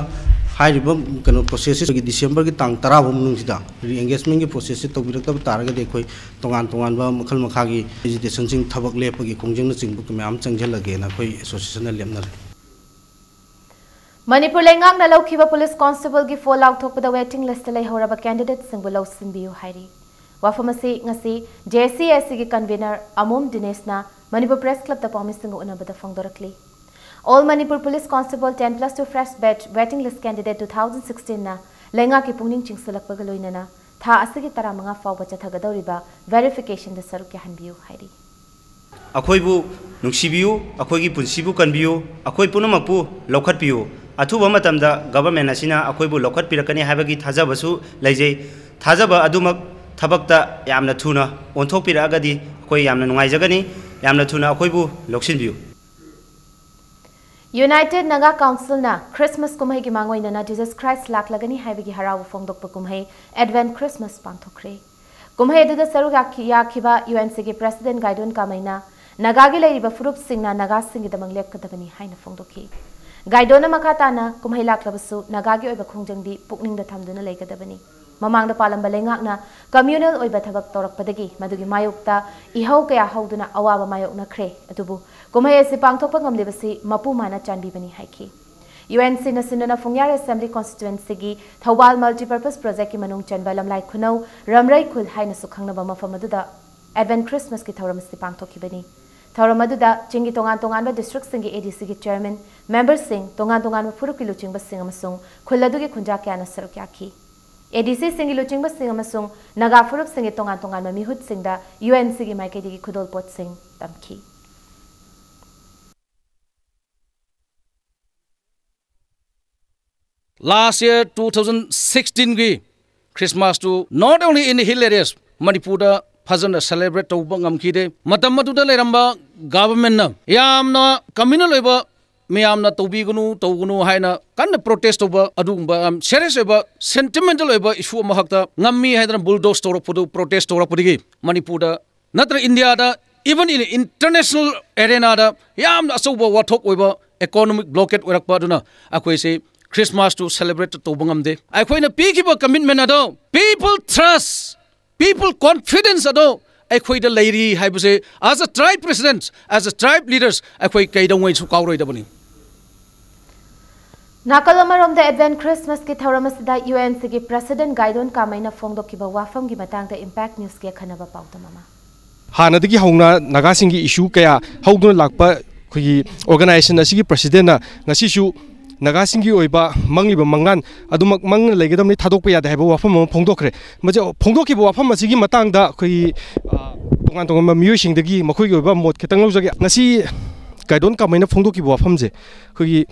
ꯍꯥꯏꯔꯤꯕ ꯀꯩꯅꯣ ꯄ꯭ꯔꯣꯁꯦꯁꯁꯤ ꯑꯩꯈꯣꯏꯒꯤ ꯗꯤꯁꯦꯝꯕꯔꯒꯤ ꯇꯥꯡ ꯇꯔꯥ ꯐꯥꯎ ꯃꯅꯨꯡꯁꯤꯗ ꯔꯤꯑꯦꯡꯒꯦꯖꯃꯦꯟꯒꯤ ꯄ꯭ꯔꯣꯁꯦꯁꯁꯤ ꯇꯧꯕꯤꯔꯛꯇꯕ ꯇꯥꯔꯒꯗꯤ ꯑꯩꯈꯣꯏ ꯇꯣꯉꯥꯟ ꯇꯣꯉꯥꯟꯕ ꯃꯈꯜ ꯃꯈꯥꯒꯤ ꯑꯦꯖꯤꯇꯦꯁꯟꯁꯤꯡ, ꯊꯕꯛ ꯂꯦꯞꯄꯒꯤ ꯈꯣꯡꯖꯪꯅꯆꯤꯡꯕ ꯃꯌꯥꯝ ꯆꯪꯁꯤꯜꯂꯒꯦꯅ ꯑꯩꯈꯣꯏ ꯑꯦꯁꯣꯁꯤꯌꯦꯁꯟꯅ ꯂꯦꯞꯅꯔꯦ꯫ ꯃꯅꯤꯄꯨꯔ ꯂꯩꯉꯥꯛꯅ ꯂꯧꯈꯤꯕ ꯄꯨꯂꯤꯁ ꯀꯣꯟꯁꯇꯦꯕꯜꯒꯤ ꯐꯣꯜ ꯑꯥꯎꯠ ꯊꯣꯛꯄꯗ ꯋꯦꯇꯤꯡ ꯂꯤꯁꯇ ꯂꯩꯍꯧꯔꯕ ꯀꯦꯟꯗꯤꯗꯦꯠꯁꯤꯡꯕꯨ ꯂꯧꯁꯤꯟꯕꯤꯌꯨ ꯍꯥꯏꯔꯤ꯫ ꯋꯥꯐꯝ ꯑꯁꯤ ꯉꯁꯤ ꯖꯦ ꯑꯦꯁ ꯁꯤ ꯑꯦ ꯁꯤꯒꯤ ꯀꯟꯚꯤꯅꯔ ꯑꯃꯣꯝ ꯗꯤꯅꯦꯁꯅ ꯃꯅꯤꯄꯨꯔ ꯄ꯭ꯔꯦꯁ ꯀ꯭ꯂꯕꯇ ꯄꯥꯎꯃꯤꯁꯤꯡꯒ ꯎꯅꯕꯗ ꯐꯣꯡꯗꯣꯔꯛꯂꯤ꯫ All Manipur police constable ten plus two fresh batch waiting list candidate two thousand ꯁꯤꯛꯁꯇꯤꯟꯅ ꯂꯩꯉꯥꯛꯀꯤ ꯄꯨꯛꯅꯤꯡ ꯆꯤꯡꯁꯤꯜꯂꯛꯄꯒ ꯂꯣꯏꯅꯅ ꯊꯥ ꯑꯁꯤꯒꯤ ꯇꯔꯥꯃꯉꯥ ꯐꯥꯎꯕ ꯆꯠꯊꯒꯗꯧꯔꯤꯕ ꯚꯦꯔꯤꯐꯤꯀꯦꯁꯟꯗ ꯁꯔꯨꯛ ꯌꯥꯍꯟꯕꯤꯌꯨ ꯍꯥꯏꯔꯤ꯫ ꯑꯩꯈꯣꯏꯕꯨ ꯅꯨꯡꯁꯤꯕꯤꯌꯨ, ꯑꯩꯈꯣꯏꯒꯤ ꯄꯨꯟꯁꯤꯕꯨ ꯀꯟꯕꯤꯌꯨ, ꯑꯩꯈꯣꯏ ꯄꯨꯝꯅꯃꯛꯄꯨ ꯂꯧꯈꯠꯄꯤꯌꯨ꯫ ꯑꯊꯨꯕ ꯃꯇꯝꯗ ꯒꯚꯔꯟꯃꯦꯟ ꯑꯁꯤꯅ ꯑꯩꯈꯣꯏꯕꯨ ꯂꯧꯈꯠꯄꯤꯔꯛꯀꯅꯤ ꯍꯥꯏꯕꯒꯤ ꯊꯥꯖꯕꯁꯨ ꯂꯩꯖꯩ꯫ ꯊꯥꯖꯕ ꯑꯗꯨꯃꯛ ꯊꯕꯛꯇ ꯌꯥꯝꯅ ꯊꯨꯅ ꯑꯣꯟꯊꯣꯛꯄꯤꯔꯛꯑꯒꯗꯤ ꯑꯩꯈꯣꯏ ꯌꯥꯝꯅ ꯅꯨꯡꯉꯥꯏꯖꯒꯅꯤ꯫ ꯌꯥꯝꯅ ꯊꯨꯅ ꯑꯩꯈꯣꯏꯕꯨ ꯂꯧꯁꯤꯟꯕꯤꯌꯨ꯫ ꯌꯨꯅꯥꯏꯇꯦꯗ ꯅꯥꯒꯥ ꯀꯥꯎꯟꯁꯤꯜꯅ ꯈ꯭ꯔꯤꯁꯃꯥꯁ ꯀꯨꯝꯍꯩꯒꯤ ꯃꯥꯡꯑꯣꯏꯅꯅ ꯖꯤꯖꯁ ꯈ꯭ꯔꯥꯏꯁ ꯂꯥꯛꯂꯒꯅꯤ ꯍꯥꯏꯕꯒꯤ ꯍꯔꯥꯎꯕ ꯐꯣꯡꯗꯣꯛꯄ ꯀꯨꯝꯍꯩ ꯑꯦꯗꯚꯦꯟꯠ ꯈ꯭ꯔꯤꯁꯃꯥꯁ ꯄꯥꯡꯊꯣꯛꯈ꯭ꯔꯦ꯫ ꯀꯨꯝꯍꯩ ꯑꯗꯨꯗ ꯁꯔꯨꯛ ꯌꯥꯈꯤ-, ꯌꯥꯈꯤꯕ ꯌꯨ ꯑꯦꯟ ꯁꯤꯒꯤ ꯄ꯭ꯔꯦꯁꯤꯗꯦꯟꯠ ꯒꯥꯏꯗꯣꯟ ꯀꯥꯃꯩꯅ ꯅꯥꯒꯥꯒꯤ ꯂꯩꯔꯤꯕ ꯐꯨꯔꯨꯞꯁꯤꯡꯅ ꯅꯥꯒꯥꯁꯤꯡꯒꯤꯗꯃꯛ ꯂꯦꯞꯀꯗꯕꯅꯤ ꯍꯥꯏꯅ ꯐꯣꯡꯗꯣꯛꯈꯤ꯫ ꯒꯥꯏꯗꯣꯟꯅ ꯃꯈꯥ ꯇꯥꯅ ꯀꯨꯝꯍꯩ ꯂꯥꯛꯂꯕꯁꯨ ꯅꯥꯒꯥꯒꯤ ꯑꯣꯏꯕ ꯈꯣꯡꯖꯪꯗꯤ ꯄꯨꯛꯅꯤꯡꯗ ꯊꯝꯗꯨꯅ ꯂꯩꯒꯗꯕꯅꯤ꯫ ꯃꯃꯥꯡꯗ ꯄꯥꯜꯂꯝꯕ ꯂꯩꯉꯥꯛꯅ ꯀꯝꯃ꯭ꯌꯨꯅꯦꯜ ꯑꯣꯏꯕ ꯊꯕꯛ ꯇꯧꯔꯛꯄꯗꯒꯤ ꯃꯗꯨꯒꯤ ꯃꯥꯌꯣꯛꯇ ꯏꯍꯧ ꯀꯌꯥ ꯍꯧꯗꯨꯅ ꯑꯋꯥꯕ ꯃꯥꯌꯣꯛꯅꯈ꯭ꯔꯦ꯫ ꯑꯗꯨꯕꯨ ꯀꯨꯝꯍꯩ ꯑꯁꯤ ꯄꯥꯡꯊꯣꯛꯄ ꯉꯝꯂꯤꯕꯁꯤ ꯃꯄꯨ ꯃꯥꯅ ꯆꯥꯟꯕꯤꯕꯅꯤ ꯍꯥꯏꯈꯤ꯫ ꯌꯨ ꯑꯦꯟ ꯁꯤꯅ ꯁꯤꯟꯗꯨꯅ ꯐꯨꯡꯌꯥꯔ ꯑꯦꯁꯦꯝꯕ꯭ꯂꯤ ꯀꯣꯟꯁꯇꯤꯇ꯭ꯋꯦꯟꯁꯤꯒꯤ ꯊꯧꯕꯥꯜ ꯃꯜꯇꯤꯄꯔꯄꯁ ꯄ꯭ꯔꯣꯖꯦꯛꯀꯤ ꯃꯅꯨꯡ ꯆꯟꯕ ꯂꯝꯂꯥꯏ ꯈꯨꯅꯧ ꯔꯝꯔꯩ ꯈꯨꯜ ꯍꯥꯏꯅꯁꯨ ꯈꯪꯅꯕ ꯃꯐꯝ ꯑꯗꯨꯗ ꯑꯦꯗꯚꯦꯟꯠ ꯈ꯭ꯔꯤꯁꯃꯥꯁꯀꯤ ꯊꯧꯔꯝ ꯑꯁꯤ ꯄꯥꯡꯊꯣꯛꯈꯤꯕꯅꯤ꯫ ꯊꯧꯔꯝ ꯑꯗꯨꯗ ꯆꯤꯡꯒꯤ ꯇꯣꯉꯥꯟ ꯇꯣꯉꯥꯟꯕ ꯗꯤꯁꯇ꯭ꯔꯤꯛꯁꯤꯡꯒꯤ ꯑꯦ ꯗꯤ ꯁꯤꯒꯤ ꯆꯤꯌꯔꯃꯦꯟ, ꯃꯦꯝꯕꯔꯁꯤꯡ, ꯇꯣꯉꯥꯟ ꯇꯣꯉꯥꯟꯕ ꯐꯨꯔꯨꯞꯀꯤ ꯂꯨꯆꯤꯡꯕꯁꯤꯡ ꯑꯃꯁꯨꯡ ꯈꯨꯜ ꯑꯗꯨꯒꯤ ꯈꯨꯟꯖꯥ ꯀꯌꯥꯅ ꯁꯔꯨꯛ ꯌꯥꯈꯤ꯫ ꯑꯦ ꯗꯤ ꯁꯤꯁꯤꯡꯒꯤ ꯂꯨꯆꯤꯡꯕꯁꯤꯡ ꯑꯃꯁꯨꯡ ꯅꯥꯒꯥ ꯐꯨꯔꯨꯞꯁꯤꯡꯒꯤ ꯇꯣꯉꯥꯟ ꯇꯣꯉꯥꯟꯕ ꯃꯤꯍꯨꯠꯁꯤꯡꯗ ꯌꯨ ꯑꯦꯟ ꯁꯤꯒꯤ ꯃꯥꯏꯀꯩꯗꯒꯤ ꯈꯨꯗꯣꯜꯄꯣꯠꯁꯤꯡ ꯇꯝꯈꯤ꯫ Last year two thousand sixteen ꯒꯤ Christmas two not only in the hill areas, ꯃꯅꯤꯄꯨꯔꯗ ꯐꯖꯅ celebrate ꯇꯧꯕ ꯉꯝꯈꯤꯗꯦ꯫ ꯃꯇꯝ ꯑꯗꯨꯗ ꯂꯩꯔꯝꯕ ꯒꯚꯔꯟꯃꯦꯟꯠꯅ ꯌꯥꯝꯅ ꯀꯝꯃ꯭ꯌꯨꯅꯦꯜ ꯑꯣꯏꯕ, ꯃꯌꯥꯝꯅ ꯇꯧꯕꯤꯒꯅꯨ, ꯇꯧꯒꯅꯨ ꯍꯥꯏꯅ ꯀꯟꯅ ꯄ꯭ꯔꯣꯇꯦꯁ ꯇꯧꯕ, ꯑꯗꯨꯒꯨꯝꯕ ꯌꯥꯝ ꯁꯦꯔꯤꯌꯁ ꯑꯣꯏꯕ, ꯁꯦꯟꯇꯤꯃꯦꯟꯇꯦꯜ ꯑꯣꯏꯕ ꯏꯁꯨ ꯑꯃꯈꯛꯇ ꯉꯝꯃꯤ ꯍꯥꯏꯗꯅ ꯕꯨꯜꯗꯣꯁ ꯇꯧꯔꯛꯄꯗꯨ, ꯄ꯭ꯔꯣꯇꯦꯁ ꯇꯧꯔꯛꯄꯗꯒꯤ ꯃꯅꯤꯄꯨꯔꯗ ꯅꯠꯇ꯭ꯔ ꯏꯟꯗꯤꯌꯥꯗ, even in international arena ꯗ ꯌꯥꯝꯅ ꯑꯆꯧꯕ ꯋꯥꯊꯣꯛ ꯑꯣꯏꯕ Economic blockade ꯑꯣꯏꯔꯛꯄ ꯑꯗꯨꯅ ꯑꯩꯈꯣꯏꯁꯦ Christmas ꯇꯨ celebrate ꯇꯧꯕ ꯉꯝꯗꯦ꯫ ꯑꯩꯈꯣꯏꯅ ꯄꯤꯈꯤꯕ commitment ꯑꯗꯣ, people trust, people confidence ꯑꯗꯣ ꯑꯩꯈꯣꯏꯗ ꯂꯩꯔꯤ ꯍꯥꯏꯕꯁꯦ, as a tribe president, as a tribe leaders, ꯑꯩꯈꯣꯏ ꯀꯩꯗꯧꯉꯩꯁꯨ ꯀꯥꯎꯔꯣꯏꯗꯕꯅꯤ꯫ ꯅꯥꯀꯜ ꯑꯃꯔꯣꯝꯗ, Advent Christmas ꯀꯤ ꯊꯧꯔꯝ ꯑꯁꯤꯗ U N C ꯒꯤ President ꯒꯥꯏꯗꯣꯟ ꯀꯥꯃꯩꯅ ꯐꯣꯡꯗꯣꯛꯈꯤꯕ ꯋꯥꯐꯝꯒꯤ ꯃꯇꯥꯡꯗ Impact News ꯀꯤ ꯑꯈꯟꯅꯕ ꯄꯥꯎꯗꯝ ꯑꯃ꯫ ꯍꯥꯟꯅꯗꯒꯤ ꯍꯧꯅ ꯅꯥꯒꯥꯁꯤꯡꯒꯤ issue ꯀꯌꯥ ꯍꯧꯗꯨꯅ ꯂꯥꯛꯄ ꯑꯩꯈꯣꯏꯒꯤ organization ꯑꯁꯤꯒꯤ president ꯅ ꯉꯁꯤꯁꯨ ꯅꯥꯒꯥꯁꯤꯡꯒꯤ ꯑꯣꯏꯕ ꯃꯪꯂꯤꯕ ꯃꯪꯂꯥꯟ ꯑꯗꯨꯃꯛ ꯃꯪꯅ ꯂꯩꯒꯗꯕꯅꯤ, ꯊꯥꯗꯣꯛꯄ ꯌꯥꯗꯦ ꯍꯥꯏꯕ ꯋꯥꯐꯝ ꯑꯃ ꯐꯣꯡꯗꯣꯛꯈ꯭ꯔꯦ꯫ ꯃꯁꯤ ꯐꯣꯡꯗꯣꯛꯈꯤꯕ ꯋꯥꯐꯝ ꯑꯁꯤꯒꯤ ꯃꯇꯥꯡꯗ ꯑꯩꯈꯣꯏꯒꯤ, ꯑ, ꯇꯣꯉꯥꯟ ꯇꯣꯉꯥꯟꯕ ꯃꯤꯑꯣꯏꯁꯤꯡꯗꯒꯤ ꯃꯈꯣꯏꯒꯤ ꯑꯣꯏꯕ ꯃꯣꯠ ꯈꯤꯇꯪ ꯂꯧꯖꯒꯦ꯫ ꯉꯁꯤ ꯒꯥꯏꯗꯣꯟ ꯀꯥꯃꯩꯅ ꯐꯣꯡꯗꯣꯛꯈꯤꯕ ꯋꯥꯐꯝꯁꯦ ꯑꯩꯈꯣꯏꯒꯤ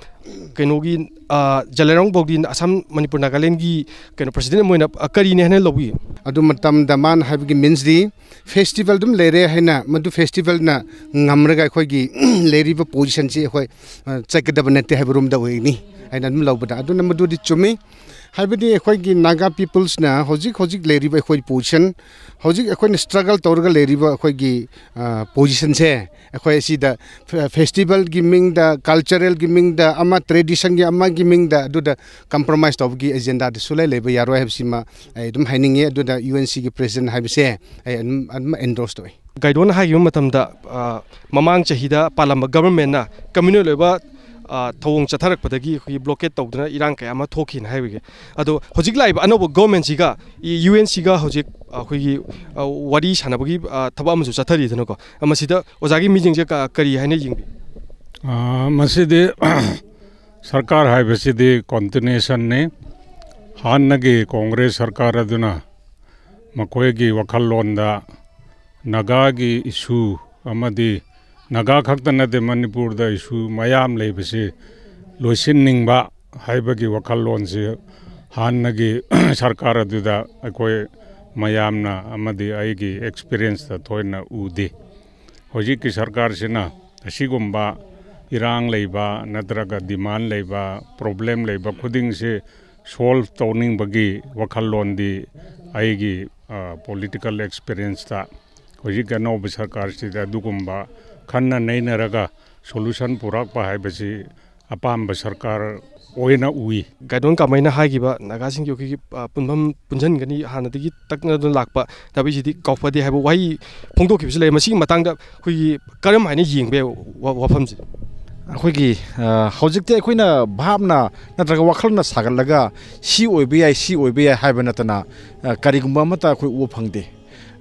ꯀꯩꯅꯣꯒꯤ, ꯑ, ꯖꯂꯦꯔꯥꯎ ꯕꯧꯗꯤꯟ, ꯑꯁꯥꯝ, ꯃꯅꯤꯄꯨꯔ, ꯅꯥꯒꯥꯂꯦꯟꯒꯤ ꯀꯩꯅꯣ president ꯑꯃ ꯑꯣꯏꯅ, ꯑ, ꯀꯔꯤꯅꯦ ꯍꯥꯏꯅ ꯂꯧꯕꯤ? ꯑꯗꯨ ꯃꯇꯝꯗ ꯃꯥꯅ ꯍꯥꯏꯕꯒꯤ means ꯗꯤ festival ꯑꯗꯨꯝ ꯂꯩꯔꯦ ꯍꯥꯏꯅ, ꯃꯗꯨ festival ꯅ ꯉꯝꯔꯒ ꯑꯩꯈꯣꯏꯒꯤ ꯂꯩꯔꯤꯕ position ꯁꯤ ꯑꯩꯈꯣꯏ, ꯑ, ꯆꯠꯀꯗꯕ ꯅꯠꯇꯦ ꯍꯥꯏꯕ ꯔꯣꯝꯗ ꯑꯣꯏꯒꯅꯤ ꯍꯥꯏꯅ ꯑꯗꯨꯝ ꯂꯧꯕꯗ, ꯑꯗꯨꯅ ꯃꯗꯨꯗꯤ ꯆꯨꯝꯃꯤ꯫ ꯍꯥꯏꯕꯗꯤ ꯑꯩꯈꯣꯏꯒꯤ Naga peoples ꯅ ꯍꯧꯖꯤꯛ ꯍꯧꯖꯤꯛ ꯂꯩꯔꯤꯕ ꯑꯩꯈꯣꯏ position, ꯍꯧꯖꯤꯛ ꯑꯩꯈꯣꯏꯅ struggle ꯇꯧꯔꯒ ꯂꯩꯔꯤꯕ ꯑꯩꯈꯣꯏꯒꯤ, ꯑ, position ꯁꯦ, ꯑꯩꯈꯣꯏ ꯑꯁꯤꯗ ꯐꯦ-, festival ꯒꯤ ꯃꯤꯡꯗ, cultural ꯒꯤ ꯃꯤꯡꯗ, ꯑꯃ tradition ꯒꯤ ꯑꯃꯒꯤ ꯃꯤꯡꯗ ꯑꯗꯨꯗ compromise ꯇꯧꯕꯒꯤ agenda ꯗꯤ ꯁꯨꯡꯂꯩ ꯂꯩꯕ ꯌꯥꯔꯣꯏ ꯍꯥꯏꯕꯁꯤꯃ ꯑꯩ ꯑꯗꯨꯝ ꯍꯥꯏꯅꯤꯡꯉꯤ꯫ ꯑꯗꯨꯗ U N C ꯒꯤ president ꯍꯥꯏꯕꯁꯦ ꯑꯩ ꯑꯗꯨꯝ, ꯑꯗꯨꯝ endorse ꯇꯧꯏ꯫ ꯒꯥꯏꯗꯣꯟꯅ ꯍꯥꯏꯈꯤꯕ ꯃꯇꯝꯗ, ꯑ, ꯃꯃꯥꯡ ꯆꯍꯤꯗ ꯄꯥꯜꯂꯝꯕ government ꯅ communal ꯑꯣꯏꯕ, ꯑ, ꯊꯧꯑꯣꯡ ꯆꯠꯊꯔꯛꯄꯗꯒꯤ ꯑꯩꯈꯣꯏꯒꯤ blockade ꯇꯧꯗꯨꯅ ꯏꯔꯥꯡ ꯀꯌꯥ ꯑꯃ ꯊꯣꯛꯈꯤꯅ ꯍꯥꯏꯕꯒꯤ꯫ ꯑꯗꯣ ꯍꯧꯖꯤꯛ ꯂꯥꯛꯏꯕ ꯑꯅꯧꯕ government ꯁꯤꯒ ꯏ-, U N C ꯒ ꯍꯧꯖꯤꯛ ꯑꯩꯈꯣꯏꯒꯤ, ꯑ, ꯋꯥꯔꯤ ꯁꯥꯟꯅꯕꯒꯤ, ꯑ, ꯊꯕꯛ ꯑꯃꯁꯨ ꯆꯠꯊꯔꯤꯗꯅꯀꯣ꯫ ꯑ, ꯃꯁꯤꯗ ꯑꯣꯖꯥꯒꯤ ꯃꯤꯠꯌꯦꯡꯁꯦ ꯀ-, ꯀꯔꯤ ꯍꯥꯏꯅ ꯌꯦꯡꯕꯤ? ꯑ, ꯃꯁꯤꯗꯤ ꯁꯔꯀꯥꯔ ꯍꯥꯏꯕꯁꯤꯗꯤ continuation ꯅꯤ꯫ ꯍꯥꯟꯅꯒꯤ ꯀꯣꯡꯒ꯭ꯔꯦꯁ ꯁꯔꯀꯥꯔ ꯑꯗꯨꯅ ꯃꯈꯣꯏꯒꯤ ꯋꯥꯈꯜꯂꯣꯟꯗ ꯅꯥꯒꯥꯒꯤ issue ꯑꯃꯗꯤ ꯅꯥꯒꯥ ꯈꯛꯇ ꯅꯠꯇꯦ, ꯃꯅꯤꯄꯨꯔꯗ issue ꯃꯌꯥꯝ ꯂꯩꯕꯁꯤ ꯂꯣꯏꯁꯤꯟꯅꯤꯡꯕ ꯍꯥꯏꯕꯒꯤ ꯋꯥꯈꯜꯂꯣꯟꯁꯤ ꯍꯥꯟꯅꯒꯤ ꯁꯔꯀꯥꯔ ꯑꯗꯨꯗ ꯑꯩꯈꯣꯏ ꯃꯌꯥꯝꯅ ꯑꯃꯗꯤ ꯑꯩꯒꯤ experience ꯇ ꯊꯣꯏꯅ ꯎꯗꯦ꯫ ꯍꯧꯖꯤꯛꯀꯤ ꯁꯔꯀꯥꯔꯁꯤꯅ ꯑꯁꯤꯒꯨꯝꯕ ꯏꯔꯥꯡ ꯂꯩꯕ ꯅꯠꯇ꯭ꯔꯒ demand ꯂꯩꯕ, problem ꯂꯩꯕ ꯈꯨꯗꯤꯡꯁꯤ solve ꯇꯧꯅꯤꯡꯕꯒꯤ ꯋꯥꯈꯜꯂꯣꯟꯗꯤ ꯑꯩꯒꯤ, ꯑ, political experience ꯇ ꯍꯧꯖꯤꯛ ꯑꯅꯧꯕ ꯁꯔꯀꯥꯔꯁꯤꯗ ꯑꯗꯨꯒꯨꯝꯕ ꯈꯟꯅ ꯅꯩꯅꯔꯒ ꯁꯣꯂꯨꯁꯟ ꯄꯨꯔꯛꯄ ꯍꯥꯏꯕꯁꯤ ꯑꯄꯥꯝꯕ ꯁꯔꯀꯥꯔ ꯑꯣꯏꯅ ꯎꯏ꯫ ꯒꯥꯏꯗꯣꯟ ꯀꯥꯃꯩꯅ ꯍꯥꯏꯈꯤꯕ ꯅꯥꯒꯥꯁꯤꯡꯒꯤ ꯑꯩꯈꯣꯏꯒꯤ, ꯑ, ꯄꯨꯟꯐꯝ ꯄꯨꯟꯁꯤꯟꯒꯅꯤ, ꯍꯥꯟꯅꯗꯒꯤ ꯇꯛꯅꯗꯨꯅ ꯂꯥꯛꯄ ꯊꯕꯤꯁꯤꯗꯤ ꯀꯥꯎꯐꯗꯦ ꯍꯥꯏꯕ ꯋꯥꯍꯩ ꯐꯣꯡꯗꯣꯛꯈꯤꯕꯁꯨ ꯂꯩ꯫ ꯃꯁꯤꯒꯤ ꯃꯇꯥꯡꯗ ꯑꯩꯈꯣꯏꯒꯤ ꯀꯔꯝ ꯍꯥꯏꯅ ꯌꯦꯡꯕ ꯌꯥꯏ ꯋꯥ-, ꯋꯥꯐꯝꯁꯦ? ꯑꯩꯈꯣꯏꯒꯤ, ꯑ, ꯍꯧꯖꯤꯛꯇꯤ ꯑꯩꯈꯣꯏꯅ ꯚꯥꯞꯅ ꯅꯠꯇ꯭ꯔꯒ ꯋꯥꯈꯜꯅ ꯁꯥꯒꯠꯂꯒ ꯁꯤ ꯑꯣꯏꯕ ꯌꯥꯏ, ꯁꯤ ꯑꯣꯏꯕ ꯌꯥꯏ ꯍꯥꯏꯕ ꯅꯠꯇꯅ, ꯑ, ꯀꯔꯤꯒꯨꯝꯕ ꯑꯃꯠꯇ ꯑꯩꯈꯣꯏ ꯎꯕ ꯐꯪꯗꯦ꯫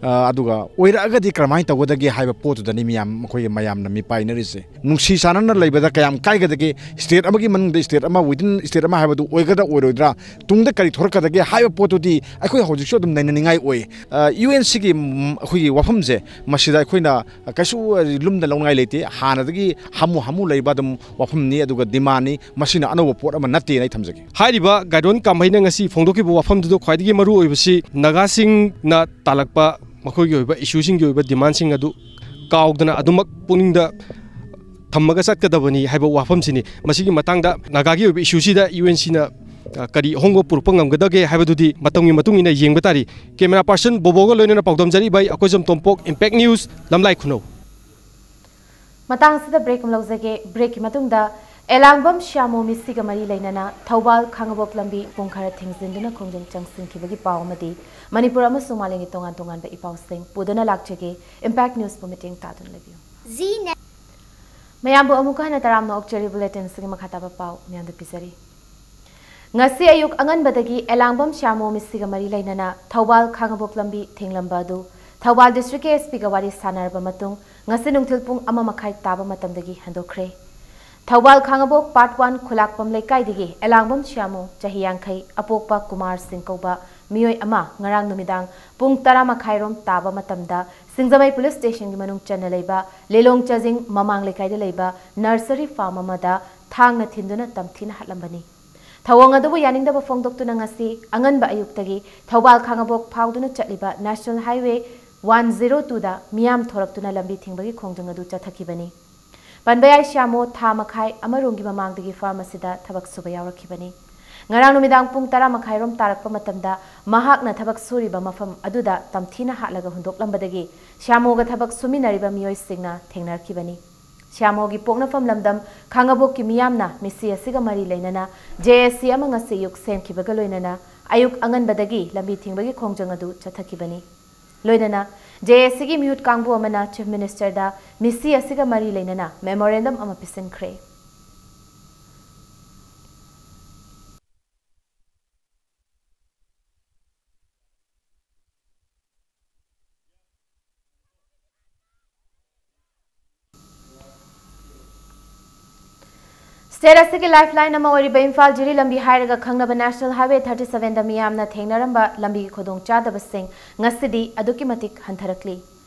ꯑ, ꯑꯗꯨꯒ ꯑꯣꯏꯔꯛꯑꯒꯗꯤ ꯀꯔꯝꯍꯥꯏꯅ ꯇꯧꯒꯗꯒꯦ ꯍꯥꯏꯕ ꯄꯣꯠꯇꯨꯗꯅꯤ ꯃꯤꯌꯥꯝ, ꯑꯩꯈꯣꯏꯒꯤ ꯃꯌꯥꯝꯅ ꯃꯤꯄꯥꯏꯅꯔꯤꯁꯦ꯫ ꯅꯨꯡꯁꯤ ꯆꯥꯟꯅꯅ ꯂꯩꯕꯗ ꯀꯌꯥꯝ ꯀꯥꯏꯒꯗꯒꯦ? ꯁ꯭ꯇꯦꯠ ꯑꯃꯒꯤ ꯃꯅꯨꯡꯗ ꯁ꯭ꯇꯦꯠ ꯑꯃ, ꯋꯤꯗꯤꯟ ꯁ꯭ꯇꯦꯠ ꯑꯃ ꯍꯥꯏꯕꯗꯨ ꯑꯣꯏꯒꯗ꯭ꯔꯥ ꯑꯣꯏꯔꯣꯏꯗ꯭ꯔꯥ, ꯇꯨꯡꯗ ꯀꯔꯤ ꯊꯣꯔꯛꯀꯗꯒꯦ ꯍꯥꯏꯕ ꯄꯣꯠꯇꯨꯗꯤ ꯑꯩꯈꯣꯏ ꯍꯧꯖꯤꯛꯁꯨ ꯑꯗꯨꯝ ꯅꯩꯅꯅꯤꯡꯉꯥꯏ ꯑꯣꯏ꯫ ꯑ, ꯌꯨ ꯑꯦꯟ ꯁꯤꯒꯤ, ꯎꯝ, ꯑꯩꯈꯣꯏꯒꯤ ꯋꯥꯐꯝꯁꯦ, ꯃꯁꯤꯗ ꯑꯩꯈꯣꯏꯅ ꯀꯩꯁꯨ ꯂꯨꯝꯅ ꯂꯧꯅꯤꯡꯉꯥꯏ ꯂꯩꯇꯦ꯫ ꯍꯥꯟꯅꯗꯒꯤ ꯍꯥꯃꯨ ꯍꯥꯃꯨ ꯂꯩꯕ ꯑꯗꯨꯝ ꯋꯥꯐꯝꯅꯤ, ꯑꯗꯨꯒ ꯗꯤꯃꯥꯟꯅꯤ꯫ ꯃꯁꯤꯅ ꯑꯅꯧꯕ ꯄꯣꯠ ꯑꯃ ꯅꯠꯇꯦꯅ ꯑꯩ ꯊꯝꯖꯒꯦ꯫ ꯍꯥꯏꯔꯤꯕ ꯒꯥꯏꯗꯣꯟ ꯀꯥꯃꯩꯅ ꯉꯁꯤ ꯐꯣꯡꯗꯣꯛꯈꯤꯕ ꯋꯥꯐꯝꯗꯨꯗ ꯈ꯭ꯋꯥꯏꯗꯒꯤ ꯃꯔꯨ ꯑꯣꯏꯕꯁꯤ ꯅꯥꯒꯥꯁꯤꯡꯅ ꯇꯥꯜꯂꯛꯄ ꯃꯈꯣꯏꯒꯤ ꯑꯣꯏꯕ ꯏꯁꯨꯁꯤꯡꯒꯤ ꯑꯣꯏꯕ ꯗꯤꯃꯥꯟꯁꯤꯡ ꯑꯗꯨ ꯀꯥꯎꯗꯅ ꯑꯗꯨꯃꯛ ꯄꯨꯛꯅꯤꯡꯗ ꯊꯝꯃꯒ ꯆꯠꯀꯗꯕꯅꯤ ꯍꯥꯏꯕ ꯋꯥꯐꯝꯁꯤꯅꯤ꯫ ꯃꯁꯤꯒꯤ ꯃꯇꯥꯡꯗ ꯅꯥꯒꯥꯒꯤ ꯑꯣꯏꯕ ꯏꯁꯨꯁꯤꯗ ꯌꯨ ꯑꯦꯟ ꯁꯤꯅ, ꯑ, ꯀꯔꯤ ꯑꯍꯣꯡꯕ ꯄꯨꯔꯛꯄ ꯉꯝꯒꯗꯒꯦ ꯍꯥꯏꯕꯗꯨꯗꯤ ꯃꯇꯝꯒꯤ ꯃꯇꯨꯡ ꯏꯟꯅ ꯌꯦꯡꯕ ꯇꯥꯔꯤ꯫ ꯀꯦꯃꯦꯔꯥ ꯄꯥꯔꯁꯟ ꯕꯣꯕꯣꯒ ꯂꯣꯏꯅꯅ ꯄꯥꯎꯗꯝꯖꯔꯤꯕ ꯑꯩ ꯑꯩꯈꯣꯏꯖꯝ ꯇꯣꯝꯄꯣꯛ, ꯏꯝꯄꯦꯛ ꯅ꯭ꯌꯨꯁ, ꯂꯝꯂꯥꯏ ꯈꯨꯅꯧ꯫ ꯃꯇꯥꯡ ꯑꯁꯤꯗ ꯕ꯭ꯔꯦꯛ ꯑꯃ ꯂꯧꯖꯒꯦ꯫ ꯕ꯭ꯔꯦꯛꯀꯤ ꯃꯇꯨꯡꯗ ꯑꯦꯂꯥꯡꯕꯝ ꯁ꯭ꯌꯥꯃꯣ ꯃꯤꯁꯤꯒ ꯃꯔꯤ ꯂꯩꯅꯅ ꯊꯧꯕꯥꯜ ꯈꯥꯡꯉꯕꯣꯛ ꯂꯝꯕꯤ ꯄꯨꯡ ꯈꯔ ꯊꯤꯡꯖꯤꯟꯗꯨꯅ ꯈꯣꯡꯖꯪ ꯆꯪꯁꯤꯟꯈꯤꯕꯒꯤ ꯄꯥꯎ ꯑꯃꯗꯤ ꯃꯅꯤꯄꯨꯔ ꯑꯃꯁꯨꯡ ꯃꯥꯂꯦꯝꯒꯤ ꯇꯣꯉꯥꯟ ꯇꯣꯉꯥꯟꯕ ꯏ ꯄꯥꯎꯁꯤꯡ ꯄꯨꯗꯨꯅ ꯂꯥꯛꯆꯒꯦ꯫ ꯏꯝꯄꯦꯛ ꯅ꯭ꯌꯨꯁꯄꯨ ꯃꯇꯦꯡ ꯇꯥꯗꯨꯅ ꯂꯩꯕꯤꯌꯨ꯫ ꯃꯌꯥꯝꯕꯨ ꯑꯃꯨꯛꯀ ꯍꯟꯅ ꯇꯔꯥꯝꯅ ꯑꯣꯛꯆꯔꯤ꯫ ꯕꯨꯂꯦꯇꯤꯟꯁꯤꯒꯤ ꯃꯈꯥ ꯇꯥꯕ ꯄꯥꯎ ꯃꯌꯥꯝꯗ ꯄꯤꯖꯔꯤ꯫ ꯉꯁꯤ ꯑꯌꯨꯛ ꯑꯉꯟꯕꯗꯒꯤ ꯑꯦꯂꯥꯡꯕꯝ ꯁ꯭ꯌꯥꯃꯣ ꯃꯤꯁꯤꯒ ꯃꯔꯤ ꯂꯩꯅꯅ ꯊꯧꯕꯥꯜ ꯈꯥꯡꯉꯕꯣꯛ ꯂꯝꯕꯤ ꯊꯤꯡꯂꯝꯕ ꯑꯗꯨ ꯊꯧꯕꯥꯜ ꯗꯤꯁꯇ꯭ꯔꯤꯛꯀꯤ ꯑꯦꯁ ꯄꯤꯒ ꯋꯥꯔꯤ ꯁꯥꯟꯅꯔꯕ ꯃꯇꯨꯡ ꯉꯁꯤ ꯅꯨꯡꯊꯤꯜ ꯄꯨꯡ ꯑꯃ ꯃꯈꯥꯏ ꯇꯥꯕ ꯃꯇꯝꯗꯒꯤ ꯍꯟꯗꯣꯛꯈ꯭ꯔꯦ꯫ ꯊꯧꯕꯥꯜ ꯈꯥꯡꯉꯕꯣꯛ ꯄꯥꯔꯠ ꯋꯥꯟ ꯈꯨꯂꯥꯛꯄꯝ ꯂꯩꯀꯥꯏꯗꯒꯤ ꯑꯦꯂꯥꯡꯕꯝ ꯁ꯭ꯌꯥꯃꯣ, ꯆꯍꯤ ꯌꯥꯡꯈꯩ, ꯑꯄꯣꯛꯄ ꯀꯨꯃꯥꯔ ꯁꯤꯡ ꯀꯧꯕ ꯃꯤꯑꯣꯏ ꯑꯃ ꯉꯔꯥꯡ ꯅꯨꯃꯤꯗꯥꯡ ꯄꯨꯡ ꯇꯔꯥ ꯃꯈꯥꯏꯔꯣꯝ ꯇꯥꯕ ꯃꯇꯝꯗ ꯁꯤꯡꯖꯃꯩ ꯄꯨꯂꯤꯁ ꯁ꯭ꯇꯦꯁꯟꯒꯤ ꯃꯅꯨꯡ ꯆꯟꯅ ꯂꯩꯕ ꯂꯤꯂꯣꯡ ꯆꯥꯖꯤꯡ ꯃꯃꯥꯡ ꯂꯩꯀꯥꯏꯗ ꯂꯩꯕ ꯅꯔꯁꯔꯤ ꯐꯥꯔꯝ ꯑꯃꯗ ꯊꯥꯡꯅ ꯊꯤꯟꯗꯨꯅ ꯇꯝꯊꯤꯅ ꯍꯥꯠꯂꯝꯕꯅꯤ꯫ ꯊꯧꯑꯣꯡ ꯑꯗꯨꯕꯨ ꯌꯥꯅꯤꯡꯗꯕ ꯐꯣꯡꯗꯣꯛꯇꯨꯅ ꯉꯁꯤ ꯑꯉꯟꯕ ꯑꯌꯨꯛꯇꯒꯤ ꯊꯧꯕꯥꯜ ꯈꯥꯡꯉꯕꯣꯛ ꯐꯥꯎꯗꯨꯅ ꯆꯠꯂꯤꯕ ꯅꯦꯁꯅꯦꯜ ꯍꯥꯏꯋꯦ ꯋꯥꯟ ꯖꯤꯔꯣ ꯇꯨꯗ ꯃꯤꯌꯥꯝ ꯊꯣꯔꯛꯇꯨꯅ ꯂꯝꯕꯤ ꯊꯤꯡꯕꯒꯤ ꯈꯣꯡꯖꯪ ꯑꯗꯨ ꯆꯠꯊꯈꯤꯕꯅꯤ꯫ ꯄꯟꯕ ꯌꯥꯏ, ꯁ꯭ꯌꯥꯃꯣ ꯊꯥ ꯃꯈꯥꯏ ꯑꯃꯔꯣꯝꯒꯤ ꯃꯃꯥꯡꯗꯒꯤ ꯐꯥꯔꯝ ꯑꯁꯤꯗ ꯊꯕꯛ ꯁꯨꯕ ꯌꯥꯎꯔꯛꯈꯤꯕꯅꯤ꯫ ꯉꯔꯥꯡ ꯅꯨꯃꯤꯗꯥꯡ ꯄꯨꯡ ꯇꯔꯥ ꯃꯈꯥꯏꯔꯣꯝ ꯇꯥꯔꯛꯄ ꯃꯇꯝꯗ ꯃꯍꯥꯛꯅ ꯊꯕꯛ ꯁꯨꯔꯤꯕ ꯃꯐꯝ ꯑꯗꯨꯗ ꯇꯝꯊꯤꯅ ꯍꯥꯠꯂꯒ ꯍꯨꯟꯗꯣꯛꯂꯝꯕꯗꯒꯤ ꯁ꯭ꯌꯥꯃꯣꯒ ꯊꯕꯛ ꯁꯨꯃꯤꯟꯅꯔꯤꯕ ꯃꯤꯑꯣꯏꯁꯤꯡꯅ ꯊꯦꯡꯅꯔꯛꯈꯤꯕꯅꯤ꯫ ꯁ꯭ꯌꯥꯃꯣꯒꯤ ꯄꯣꯛꯅꯐꯝ ꯂꯝꯗꯝ ꯈꯥꯉꯕꯣꯛꯀꯤ ꯃꯤꯌꯥꯝꯅ ꯃꯤꯁꯤ ꯑꯁꯤꯒ ꯃꯔꯤ ꯂꯩꯅꯅ ꯖꯦ ꯑꯦꯁ ꯁꯤ ꯑꯃ ꯉꯁꯤ ꯑꯌꯨꯛ ꯁꯦꯝꯈꯤꯕꯒ ꯂꯣꯏꯅꯅ ꯑꯌꯨꯛ ꯑꯉꯟꯕꯗꯒꯤ ꯂꯝꯕꯤ ꯊꯤꯡꯕꯒꯤ ꯈꯣꯡꯖꯪ ꯑꯗꯨ ꯆꯠꯊꯈꯤꯕꯅꯤ꯫ ꯂꯣꯏꯅꯅ ꯖꯦ ꯑꯦꯁ ꯁꯤꯒꯤ ꯃꯤꯍꯨꯠ ꯀꯥꯡꯕꯨ ꯑꯃꯅ ꯆꯤꯐ ꯃꯤꯅꯤꯁꯇꯔꯗ ꯃꯤꯁꯤ ꯑꯁꯤꯒ ꯃꯔꯤ ꯂꯩꯅꯅ ꯃꯦꯃꯣꯔꯦꯟꯗꯝ ꯑꯃ ꯄꯤꯁꯤꯟꯈ꯭ꯔꯦ꯫ ꯁ꯭ꯇꯦꯠ ꯑꯁꯤꯒꯤ ꯂꯥꯏꯐ ꯂꯥꯏꯟ ꯑꯃ ꯑꯣꯏꯔꯤꯕ ꯏꯝꯐꯥꯜ ꯖꯤꯔꯤ ꯂꯝꯕꯤ ꯍꯥꯏꯔꯒ ꯈꯪꯅꯕ ꯅꯦꯁꯅꯦꯜ ꯍꯥꯏꯋꯦ ꯊꯥꯔꯇꯤ ꯁꯚꯦꯟꯗ ꯃꯤꯌꯥꯝꯅ ꯊꯦꯡꯅꯔꯝꯕ ꯂꯝꯕꯤꯒꯤ ꯈꯨꯗꯣꯡꯆꯥꯗꯕꯁꯤꯡ ꯉꯁꯤꯗꯤ ꯑꯗꯨꯛꯀꯤ ꯃꯇꯤꯛ ꯍꯟꯊꯔꯛꯂꯤ꯫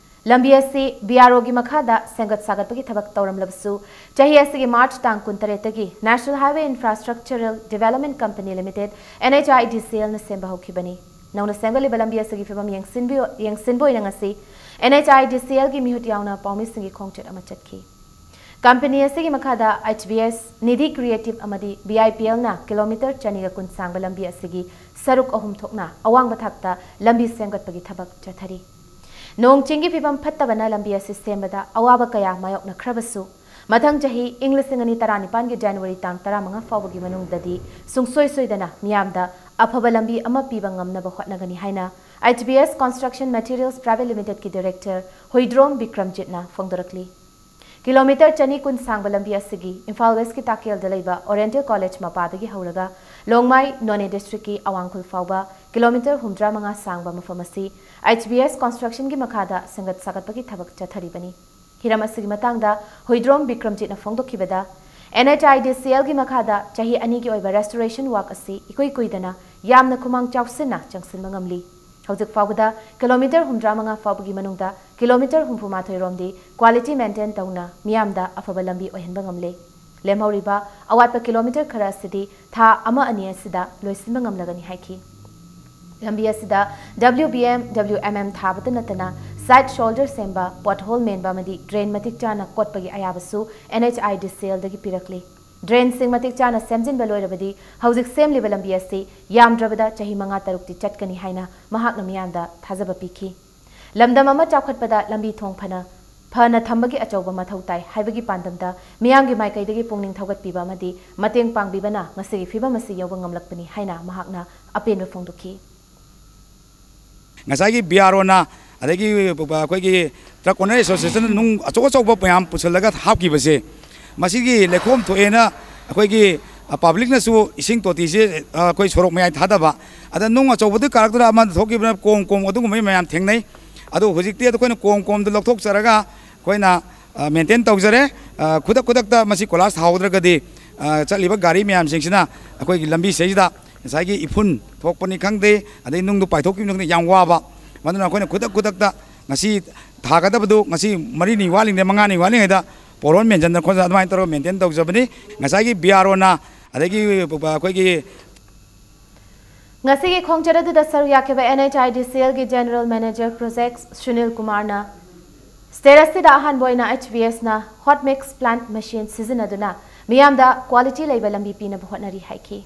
ꯂꯝꯕꯤ ꯑꯁꯤ ꯕꯤ ꯑꯥꯔ ꯑꯣꯒꯤ ꯃꯈꯥꯗ ꯁꯦꯝꯒꯠ ꯁꯥꯒꯠꯄꯒꯤ ꯊꯕꯛ ꯇꯧꯔꯝꯂꯕꯁꯨ, ꯆꯍꯤ ꯑꯁꯤꯒꯤ ꯃꯥꯔꯆ ꯇꯥꯡ ꯀꯨꯟꯇꯔꯦꯠꯇꯒꯤ national highway infrastructural development company limited, N H I D C ꯑꯦꯜꯅ ꯁꯦꯝꯕ ꯍꯧꯈꯤꯕꯅꯤ꯫ ꯅꯧꯅ ꯁꯦꯝꯒꯠꯂꯤꯕ ꯂꯝꯕꯤ ꯑꯁꯤꯒꯤ ꯐꯤꯕꯝ ꯌꯦꯡꯁꯤꯟꯕꯤꯌꯨ-, ꯌꯦꯡꯁꯤꯟꯕ ꯑꯣꯏꯅ ꯉꯁꯤ and H I D C ꯑꯦꯜꯒꯤ ꯃꯤꯍꯨꯠ ꯌꯥꯎꯅ ꯄꯥꯎꯃꯤꯁꯤꯡꯒꯤ ꯈꯣꯡꯆꯠ ꯑꯃ ꯆꯠꯈꯤ꯫ ꯀꯝꯄꯅꯤ ꯑꯁꯤꯒꯤ ꯃꯈꯥꯗ ꯑꯩꯆ ꯕꯤ ꯑꯦꯁ, ꯅꯤꯙꯤ ꯀ꯭ꯔꯤꯌꯦꯇꯤꯚ ꯑꯃꯗꯤ ꯕꯤ ꯑꯥꯏ ꯄꯤ ꯑꯦꯜꯅ ꯀꯤꯂꯣꯃꯤꯇꯔ ꯆꯅꯤꯒ ꯀꯨꯟ ꯁꯥꯡꯕ ꯂꯝꯕꯤ ꯑꯁꯤꯒꯤ ꯁꯔꯨꯛ ꯑꯍꯨꯝ ꯊꯣꯛꯅ ꯑꯋꯥꯡꯕ ꯊꯥꯛꯇ ꯂꯝꯕꯤ ꯁꯦꯝꯒꯠꯄꯒꯤ ꯊꯕꯛ ꯆꯠꯊꯔꯤ꯫ ꯅꯣꯡ ꯆꯤꯡꯒꯤ ꯐꯤꯕꯝ ꯐꯠꯇꯕꯅ ꯂꯝꯕꯤ ꯑꯁꯤ ꯁꯦꯝꯕꯗ ꯑꯋꯥꯕ ꯀꯌꯥ ꯃꯥꯌꯣꯛꯅꯈ꯭ꯔꯕꯁꯨ, ꯃꯊꯪ ꯆꯍꯤ ꯏꯪ ꯂꯤꯁꯤꯡ ꯑꯅꯤ ꯇꯔꯥꯅꯤꯄꯥꯟꯒꯤ ꯖꯅꯋꯥꯔꯤ ꯇꯥꯡ ꯇꯔꯥꯃꯉꯥ ꯐꯥꯎꯕꯒꯤ ꯃꯅꯨꯡꯗꯗꯤ ꯁꯨꯡꯁꯣꯏ ꯁꯣꯏꯗꯅ ꯃꯤꯌꯥꯝꯗ ꯑꯐꯕ ꯂꯝꯕꯤ ꯑꯃ ꯄꯤꯕ ꯉꯝꯅꯕ ꯍꯣꯠꯅꯒꯅꯤ ꯍꯥꯏꯅ H B S construction materials private ꯂꯤꯃꯤꯇꯦꯗꯀꯤ ꯗꯤꯔꯦꯛꯇꯔ ꯍꯨꯏꯗ꯭ꯔꯣꯝ ꯕꯤꯀ꯭ꯔꯝꯖꯤꯠꯅ ꯐꯣꯡꯗꯣꯔꯛꯂꯤ꯫ ꯀꯤꯂꯣꯃꯤꯇꯔ ꯆꯅꯤ ꯀꯨꯟ ꯁꯥꯡꯕ ꯂꯝꯕꯤ ꯑꯁꯤꯒꯤ ꯏꯝꯐꯥꯜ ꯋꯦꯁꯀꯤ ꯇꯥꯀꯦꯜꯗ ꯂꯩꯕ ꯑꯣꯔꯤꯌꯦꯟꯇꯦꯜ ꯀꯣꯂꯦꯖ ꯃꯄꯥꯗꯒꯤ ꯍꯧꯔꯒ ꯂꯣꯡꯃꯥꯏ, ꯅꯣꯅꯦ ꯗꯤꯁꯇ꯭ꯔꯤꯛꯀꯤ ꯑꯋꯥꯡꯈꯨꯜ ꯐꯥꯎꯕ ꯀꯤꯂꯣꯃꯤꯇꯔ ꯍꯨꯝꯗ꯭ꯔꯥ ꯃꯉꯥ ꯁꯥꯡꯕ ꯃꯐꯝ ꯑꯁꯤ ꯑꯩꯆ ꯕꯤ ꯑꯦꯁ ꯀꯟꯁꯇ꯭ꯔꯛꯁꯟꯒꯤ ꯃꯈꯥꯗ ꯁꯦꯝꯒꯠ ꯁꯥꯒꯠꯄꯒꯤ ꯊꯕꯛ ꯆꯠꯊꯔꯤꯕꯅꯤ꯫ ꯍꯤꯔꯝ ꯑꯁꯤꯒꯤ ꯃꯇꯥꯡꯗ ꯍꯨꯏꯗ꯭ꯔꯣꯝ ꯕꯤꯀ꯭ꯔꯝꯖꯤꯠꯅ ꯐꯣꯡꯗꯣꯛꯈꯤꯕꯗ, N H I D C ꯑꯦꯜꯒꯤ ꯃꯈꯥꯗ ꯆꯍꯤ ꯑꯅꯤꯒꯤ ꯑꯣꯏꯕ ꯔꯦꯁꯇꯣꯔꯦꯁꯟ ꯋꯥꯔꯛ ꯑꯁꯤ ꯏꯀꯨꯏ ꯀꯨꯏꯗꯅ ꯌꯥꯝꯅ ꯈꯨꯃꯥꯡ ꯆꯥꯎꯁꯤꯟꯅ ꯆꯪꯁꯤꯟꯕ ꯉꯝꯂꯤ꯫ ꯍꯧꯖꯤꯛ ꯐꯥꯎꯕꯗ ꯀꯤꯂꯣꯃꯤꯇꯔ ꯍꯨꯝꯗ꯭ꯔꯥ ꯃꯉꯥ ꯐꯥꯎꯕꯒꯤ ꯃꯅꯨꯡꯗ ꯀꯤꯂꯣꯃꯤꯇꯔ ꯍꯨꯝꯐꯨ ꯃꯥꯊꯣꯏ ꯔꯣꯝꯗꯤ ꯀ꯭ꯋꯥꯂꯤꯇꯤ ꯃꯦꯟꯇꯦꯟ ꯇꯧꯅ ꯃꯤꯌꯥꯝꯗ ꯑꯐꯕ ꯂꯝꯕꯤ ꯑꯣꯏꯍꯟꯕ ꯉꯝꯂꯦ꯫ ꯂꯦꯝꯍꯧꯔꯤꯕ ꯑꯋꯥꯠꯄ ꯀꯤꯂꯣꯃꯤꯇꯔ ꯈꯔ ꯑꯁꯤꯗꯤ ꯊꯥ ꯑꯃ ꯑꯅꯤ ꯑꯁꯤꯗ ꯂꯣꯏꯁꯤꯟꯕ ꯉꯝꯂꯒꯅꯤ ꯍꯥꯏꯈꯤ꯫ ꯂꯝꯕꯤ ꯑꯁꯤꯗ W B M, W M M ꯊꯥꯕꯇ ꯅꯠꯇꯅ ꯁꯥꯏꯗ ꯁꯣꯜꯗꯔ ꯁꯦꯝꯕ, ꯄꯣꯠꯍꯣꯜ ꯃꯦꯟꯕ ꯑꯃꯗꯤ ꯗ꯭ꯔꯦꯟ ꯃꯇꯤꯛ ꯆꯥꯅ ꯀꯣꯠꯄꯒꯤ ꯑꯌꯥꯕꯁꯨ ꯑꯦꯟ ꯑꯩꯆ ꯑꯥꯏ ꯗꯤ ꯁꯤ ꯑꯦꯜꯗꯒꯤ ꯄꯤꯔꯛꯂꯤ꯫ ꯗ꯭ꯔꯦꯟꯁꯤꯡ ꯃꯇꯤꯛ ꯆꯥꯅ ꯁꯦꯝꯖꯤꯟꯕ ꯂꯣꯏꯔꯕꯗꯤ ꯍꯧꯖꯤꯛ ꯁꯦꯝꯂꯤꯕ ꯂꯝꯕꯤ ꯑꯁꯤ ꯌꯥꯝꯗ꯭ꯔꯕꯗ ꯆꯍꯤ ꯃꯉꯥ ꯇꯔꯨꯛꯇꯤ ꯆꯠꯀꯅꯤ ꯍꯥꯏꯅ ꯃꯍꯥꯛꯅ ꯃꯤꯌꯥꯝꯗ ꯊꯥꯖꯕ ꯄꯤꯈꯤ꯫ ꯂꯝꯗꯝ ꯑꯃ ꯆꯥꯎꯈꯠꯄꯗ ꯂꯝꯕꯤ ꯊꯣꯡ ꯐꯅ ꯐꯅ ꯊꯝꯕꯒꯤ ꯑꯆꯧꯕ ꯃꯊꯧ ꯇꯥꯏ ꯍꯥꯏꯕꯒꯤ ꯄꯥꯟꯗꯝꯗ ꯃꯤꯌꯥꯝꯒꯤ ꯃꯥꯏꯀꯩꯗꯒꯤ ꯄꯨꯛꯅꯤꯡ ꯊꯧꯒꯠꯄꯤꯕ ꯑꯃꯗꯤ ꯃꯇꯦꯡ ꯄꯥꯡꯕꯤꯕꯅ ꯉꯁꯤꯒꯤ ꯐꯤꯕꯝ ꯑꯁꯤ ꯌꯧꯕ ꯉꯝꯂꯛꯄꯅꯤ ꯍꯥꯏꯅ ꯃꯍꯥꯛꯅ ꯑꯄꯦꯟꯕ ꯐꯣꯡꯗꯣꯛꯈꯤ꯫ ꯉꯁꯥꯏꯒꯤ ꯕꯤ ꯑꯥꯔ ꯑꯣꯅ, ꯑꯗꯒꯤ ꯑꯩꯈꯣꯏꯒꯤ ꯇ꯭ꯔꯛ ꯑꯣꯅꯔ ꯑꯦꯁꯣꯁꯤꯌꯦꯁꯟ ꯅꯨꯡ ꯑꯆꯧ ꯑꯆꯧꯕ ꯃꯌꯥꯝ ꯄꯨꯁꯤꯜꯂꯒ ꯍꯥꯞꯈꯤꯕꯁꯦ, ꯃꯁꯤꯒꯤ ꯂꯩꯈꯣꯝ ꯊꯣꯛꯑꯦꯅ ꯑꯩꯈꯣꯏꯒꯤ ꯄꯕ꯭ꯂꯤꯛꯅꯁꯨ ꯏꯁꯤꯡ ꯇꯣꯇꯤꯁꯦ ꯑꯩꯈꯣꯏ ꯁꯣꯔꯣꯛ ꯃꯌꯥꯏ ꯊꯥꯗꯕ, ꯑꯗ ꯅꯨꯡ ꯑꯆꯧꯕꯗꯨ ꯀꯥꯔꯛꯇꯨꯅ ꯑꯃꯗ ꯊꯣꯛꯈꯤꯕꯅ ꯀꯣꯝ ꯀꯣꯝ ꯑꯗꯨꯒꯨꯝꯕ ꯃꯌꯥꯝ ꯊꯦꯡꯅꯩ꯫ ꯑꯗꯣ ꯍꯧꯖꯤꯛꯇꯤ ꯑꯩꯈꯣꯏꯅ ꯀꯣꯝ ꯀꯣꯝꯗ ꯂꯧꯊꯣꯛꯆꯔꯒ ꯑꯩꯈꯣꯏꯅ ꯃꯦꯟꯇꯦꯟ ꯇꯧꯖꯔꯦ꯫ ꯈꯨꯗꯛ ꯈꯨꯗꯛꯇ ꯃꯁꯤ ꯀꯣꯏꯂꯥꯁ ꯊꯥꯍꯧꯗ꯭ꯔꯒꯗꯤ ꯆꯠꯂꯤꯕ ꯒꯥꯔꯤ ꯃꯌꯥꯝꯁꯤꯡꯁꯤꯅ ꯑꯩꯈꯣꯏꯒꯤ ꯂꯝꯕꯤꯁꯤꯗꯩꯁꯤꯗ ꯉꯁꯥꯏꯒꯤ ꯏꯐꯨꯟ ꯊꯣꯛꯄꯅꯤ ꯈꯪꯗꯦ, ꯑꯗꯩ ꯅꯨꯡꯗꯨ ꯄꯥꯏꯊꯣꯛꯈꯤꯕꯅꯤ ꯈꯪꯗꯦ, ꯌꯥꯝ ꯋꯥꯕ꯫ ꯃꯗꯨꯅ ꯑꯩꯈꯣꯏꯅ ꯈꯨꯗꯛ ꯈꯨꯗꯛꯇ ꯉꯁꯤ ꯊꯥꯒꯗꯕꯗꯨ ꯉꯁꯤ ꯃꯔꯤꯅꯤ ꯋꯥꯠꯂꯤꯉꯩꯗ, ꯃꯉꯥꯅꯤ ꯋꯥꯠꯂꯤꯉꯩꯗ ꯄꯣꯔꯣꯟ ꯃꯦꯟꯁꯤꯟꯗꯅ ꯈꯣꯠꯇꯅ ꯑꯗꯨꯃꯥꯏꯅ ꯇꯧꯔꯒ ꯃꯦꯟꯇꯦꯟ ꯇꯧꯖꯕꯅꯤ꯫ ꯉꯁꯥꯏꯒꯤ ꯕꯤ ꯑꯥꯔ ꯑꯣꯅ, ꯑꯗꯒꯤ ꯑꯩꯈꯣꯏꯒꯤ ꯉꯁꯤꯒꯤ ꯈꯣꯡꯆꯠ ꯑꯗꯨꯗ ꯁꯔꯨꯛ ꯌꯥꯈꯤꯕ and H I D C algae general manager project Sunil ꯀꯨꯃꯥꯔꯅ ꯁ꯭ꯇꯦꯠ ꯑꯁꯤꯗ ꯑꯍꯥꯟꯕ ꯑꯣꯏꯅ ꯑꯩꯆ ꯕꯤ ꯑꯦꯁꯅ ꯍꯣꯠ ꯃꯤꯛꯁ ꯄ꯭ꯂꯥꯟꯠ ꯃꯦꯁꯤꯟ ꯁꯤꯖꯤꯟꯅꯗꯨꯅ ꯃꯤꯌꯥꯝꯗ ꯀ꯭ꯋꯥꯂꯤꯇꯤ ꯂꯩꯕ ꯂꯝꯕꯤ ꯄꯤꯅꯕ ꯍꯣꯠꯅꯔꯤ ꯍꯥꯏꯈꯤ꯫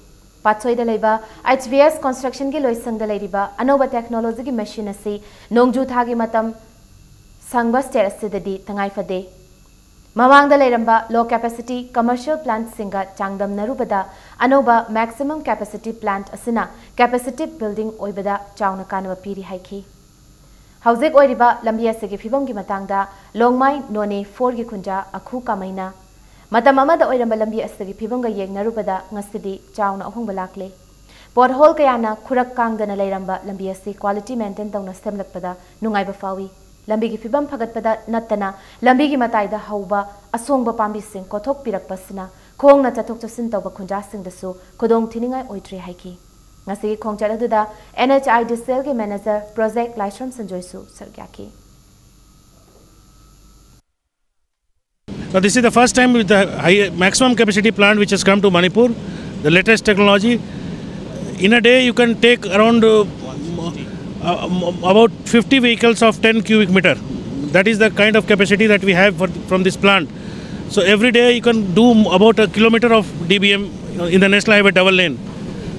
ꯄꯥꯠꯁꯣꯏꯗ ꯂꯩꯕ ꯑꯩꯆ ꯕꯤ ꯑꯦꯁ ꯀꯟꯁꯇ꯭ꯔꯛꯁꯟꯒꯤ ꯂꯣꯏꯁꯪꯗ ꯂꯩꯔꯤꯕ ꯑꯅꯧꯕ ꯇꯦꯛꯅꯣꯂꯣꯖꯤꯒꯤ ꯃꯦꯁꯤꯟ ꯑꯁꯤ ꯅꯣꯡꯖꯨ ꯊꯥꯒꯤ ꯃꯇꯝ ꯁꯪꯕ ꯁ꯭ꯇꯦꯠ ꯑꯁꯤꯗꯗꯤ ꯇꯉꯥꯏ ꯐꯗꯦ꯫ ꯃꯃꯥꯡꯗ ꯂꯩꯔꯝꯕ ꯂꯣ ꯀꯦꯄꯥꯁꯤꯇꯤ ꯀꯃꯔꯁꯤꯌꯦꯜ ꯄ꯭ꯂꯥꯟꯠꯁꯤꯡꯒ ꯆꯥꯡꯗꯝꯅꯔꯨꯕꯗ ꯑꯅꯧꯕ ꯃꯦꯛꯁꯤꯃꯝ ꯀꯦꯄꯥꯁꯤꯇꯤ ꯄ꯭ꯂꯥꯟꯠ ꯑꯁꯤꯅ ꯀꯦꯄꯥꯁꯤꯇꯤ ꯕꯤꯜꯗꯤꯡ ꯑꯣꯏꯕꯗ ꯆꯥꯎꯅ ꯀꯥꯟꯅꯕ ꯄꯤꯔꯤ ꯍꯥꯏꯈꯤ꯫ ꯍꯧꯖꯤꯛ ꯑꯣꯏꯔꯤꯕ ꯂꯝꯕꯤ ꯑꯁꯤꯒꯤ ꯐꯤꯕꯝꯒꯤ ꯃꯇꯥꯡꯗ ꯂꯣꯡꯃꯥꯏ ꯅꯣꯅꯦ ꯐꯣꯔꯒꯤ ꯈꯨꯟꯖꯥ ꯑꯈꯨ ꯀꯥꯃꯩꯅ, "ꯃꯇꯝ ꯑꯃꯗ ꯑꯣꯏꯔꯝꯕ ꯂꯝꯕꯤ ꯑꯁꯤꯒꯤ ꯐꯤꯕꯝꯒ ꯌꯦꯡꯅꯔꯨꯕꯗ ꯉꯁꯤꯗꯤ ꯆꯥꯎꯅ ꯑꯍꯣꯡꯕ ꯂꯥꯛꯂꯦ꯫ ꯄꯣꯠꯍꯣꯜ ꯀꯌꯥꯅ ꯈꯨꯔꯛ ꯀꯥꯡꯗꯅ ꯂꯩꯔꯝꯕ ꯂꯝꯕꯤ ꯑꯁꯤ ꯀ꯭ꯋꯥꯂꯤꯇꯤ ꯃꯦꯟꯇꯦꯟ ꯇꯧꯅ ꯁꯦꯝꯂꯛꯄꯗ ꯅꯨꯡꯉꯥꯏꯕ ꯐꯥꯎꯏ꯫ ꯂꯝꯕꯤꯒꯤ ꯐꯤꯕꯝ ꯐꯒꯠꯄꯗ ꯅꯠꯇꯅ ꯂꯝꯕꯤꯒꯤ ꯃꯇꯥꯏꯗ ꯍꯧꯕ ꯑꯁꯣꯡꯕ ꯄꯥꯝꯕꯤꯁꯤꯡ ꯀꯣꯊꯣꯛꯄꯤꯔꯛꯄꯁꯤꯅ ꯈꯣꯡꯅ ꯆꯠꯊꯣꯛ ꯆꯠꯁꯤꯟ ꯇꯧꯕ ꯈꯨꯟꯖꯥꯁꯤꯡꯗꯁꯨ ꯈꯨꯗꯣꯡ ꯊꯤꯅꯤꯡꯉꯥꯏ ꯑꯣꯏꯗ꯭ꯔꯦ" ꯍꯥꯏꯈꯤ꯫ ꯉꯁꯤꯒꯤ ꯈꯣꯡꯆꯠ ꯑꯗꯨꯗ and H I D C algae manager project ꯂꯥꯏꯁ꯭ꯔꯝ ꯁꯟꯖꯣꯏꯁꯨ ꯁꯔꯨꯛ ꯌꯥꯈꯤ꯫ Now, this is the first time with the high, maximum capacity plant which has come to Manipur, the latest technology. In a day, you can take around uh, uh, about fifty vehicles of ten cubic meter. That is the kind of capacity that we have for, from this plant. So every day, you can do about a kilometer of D B M in the national highway double lane.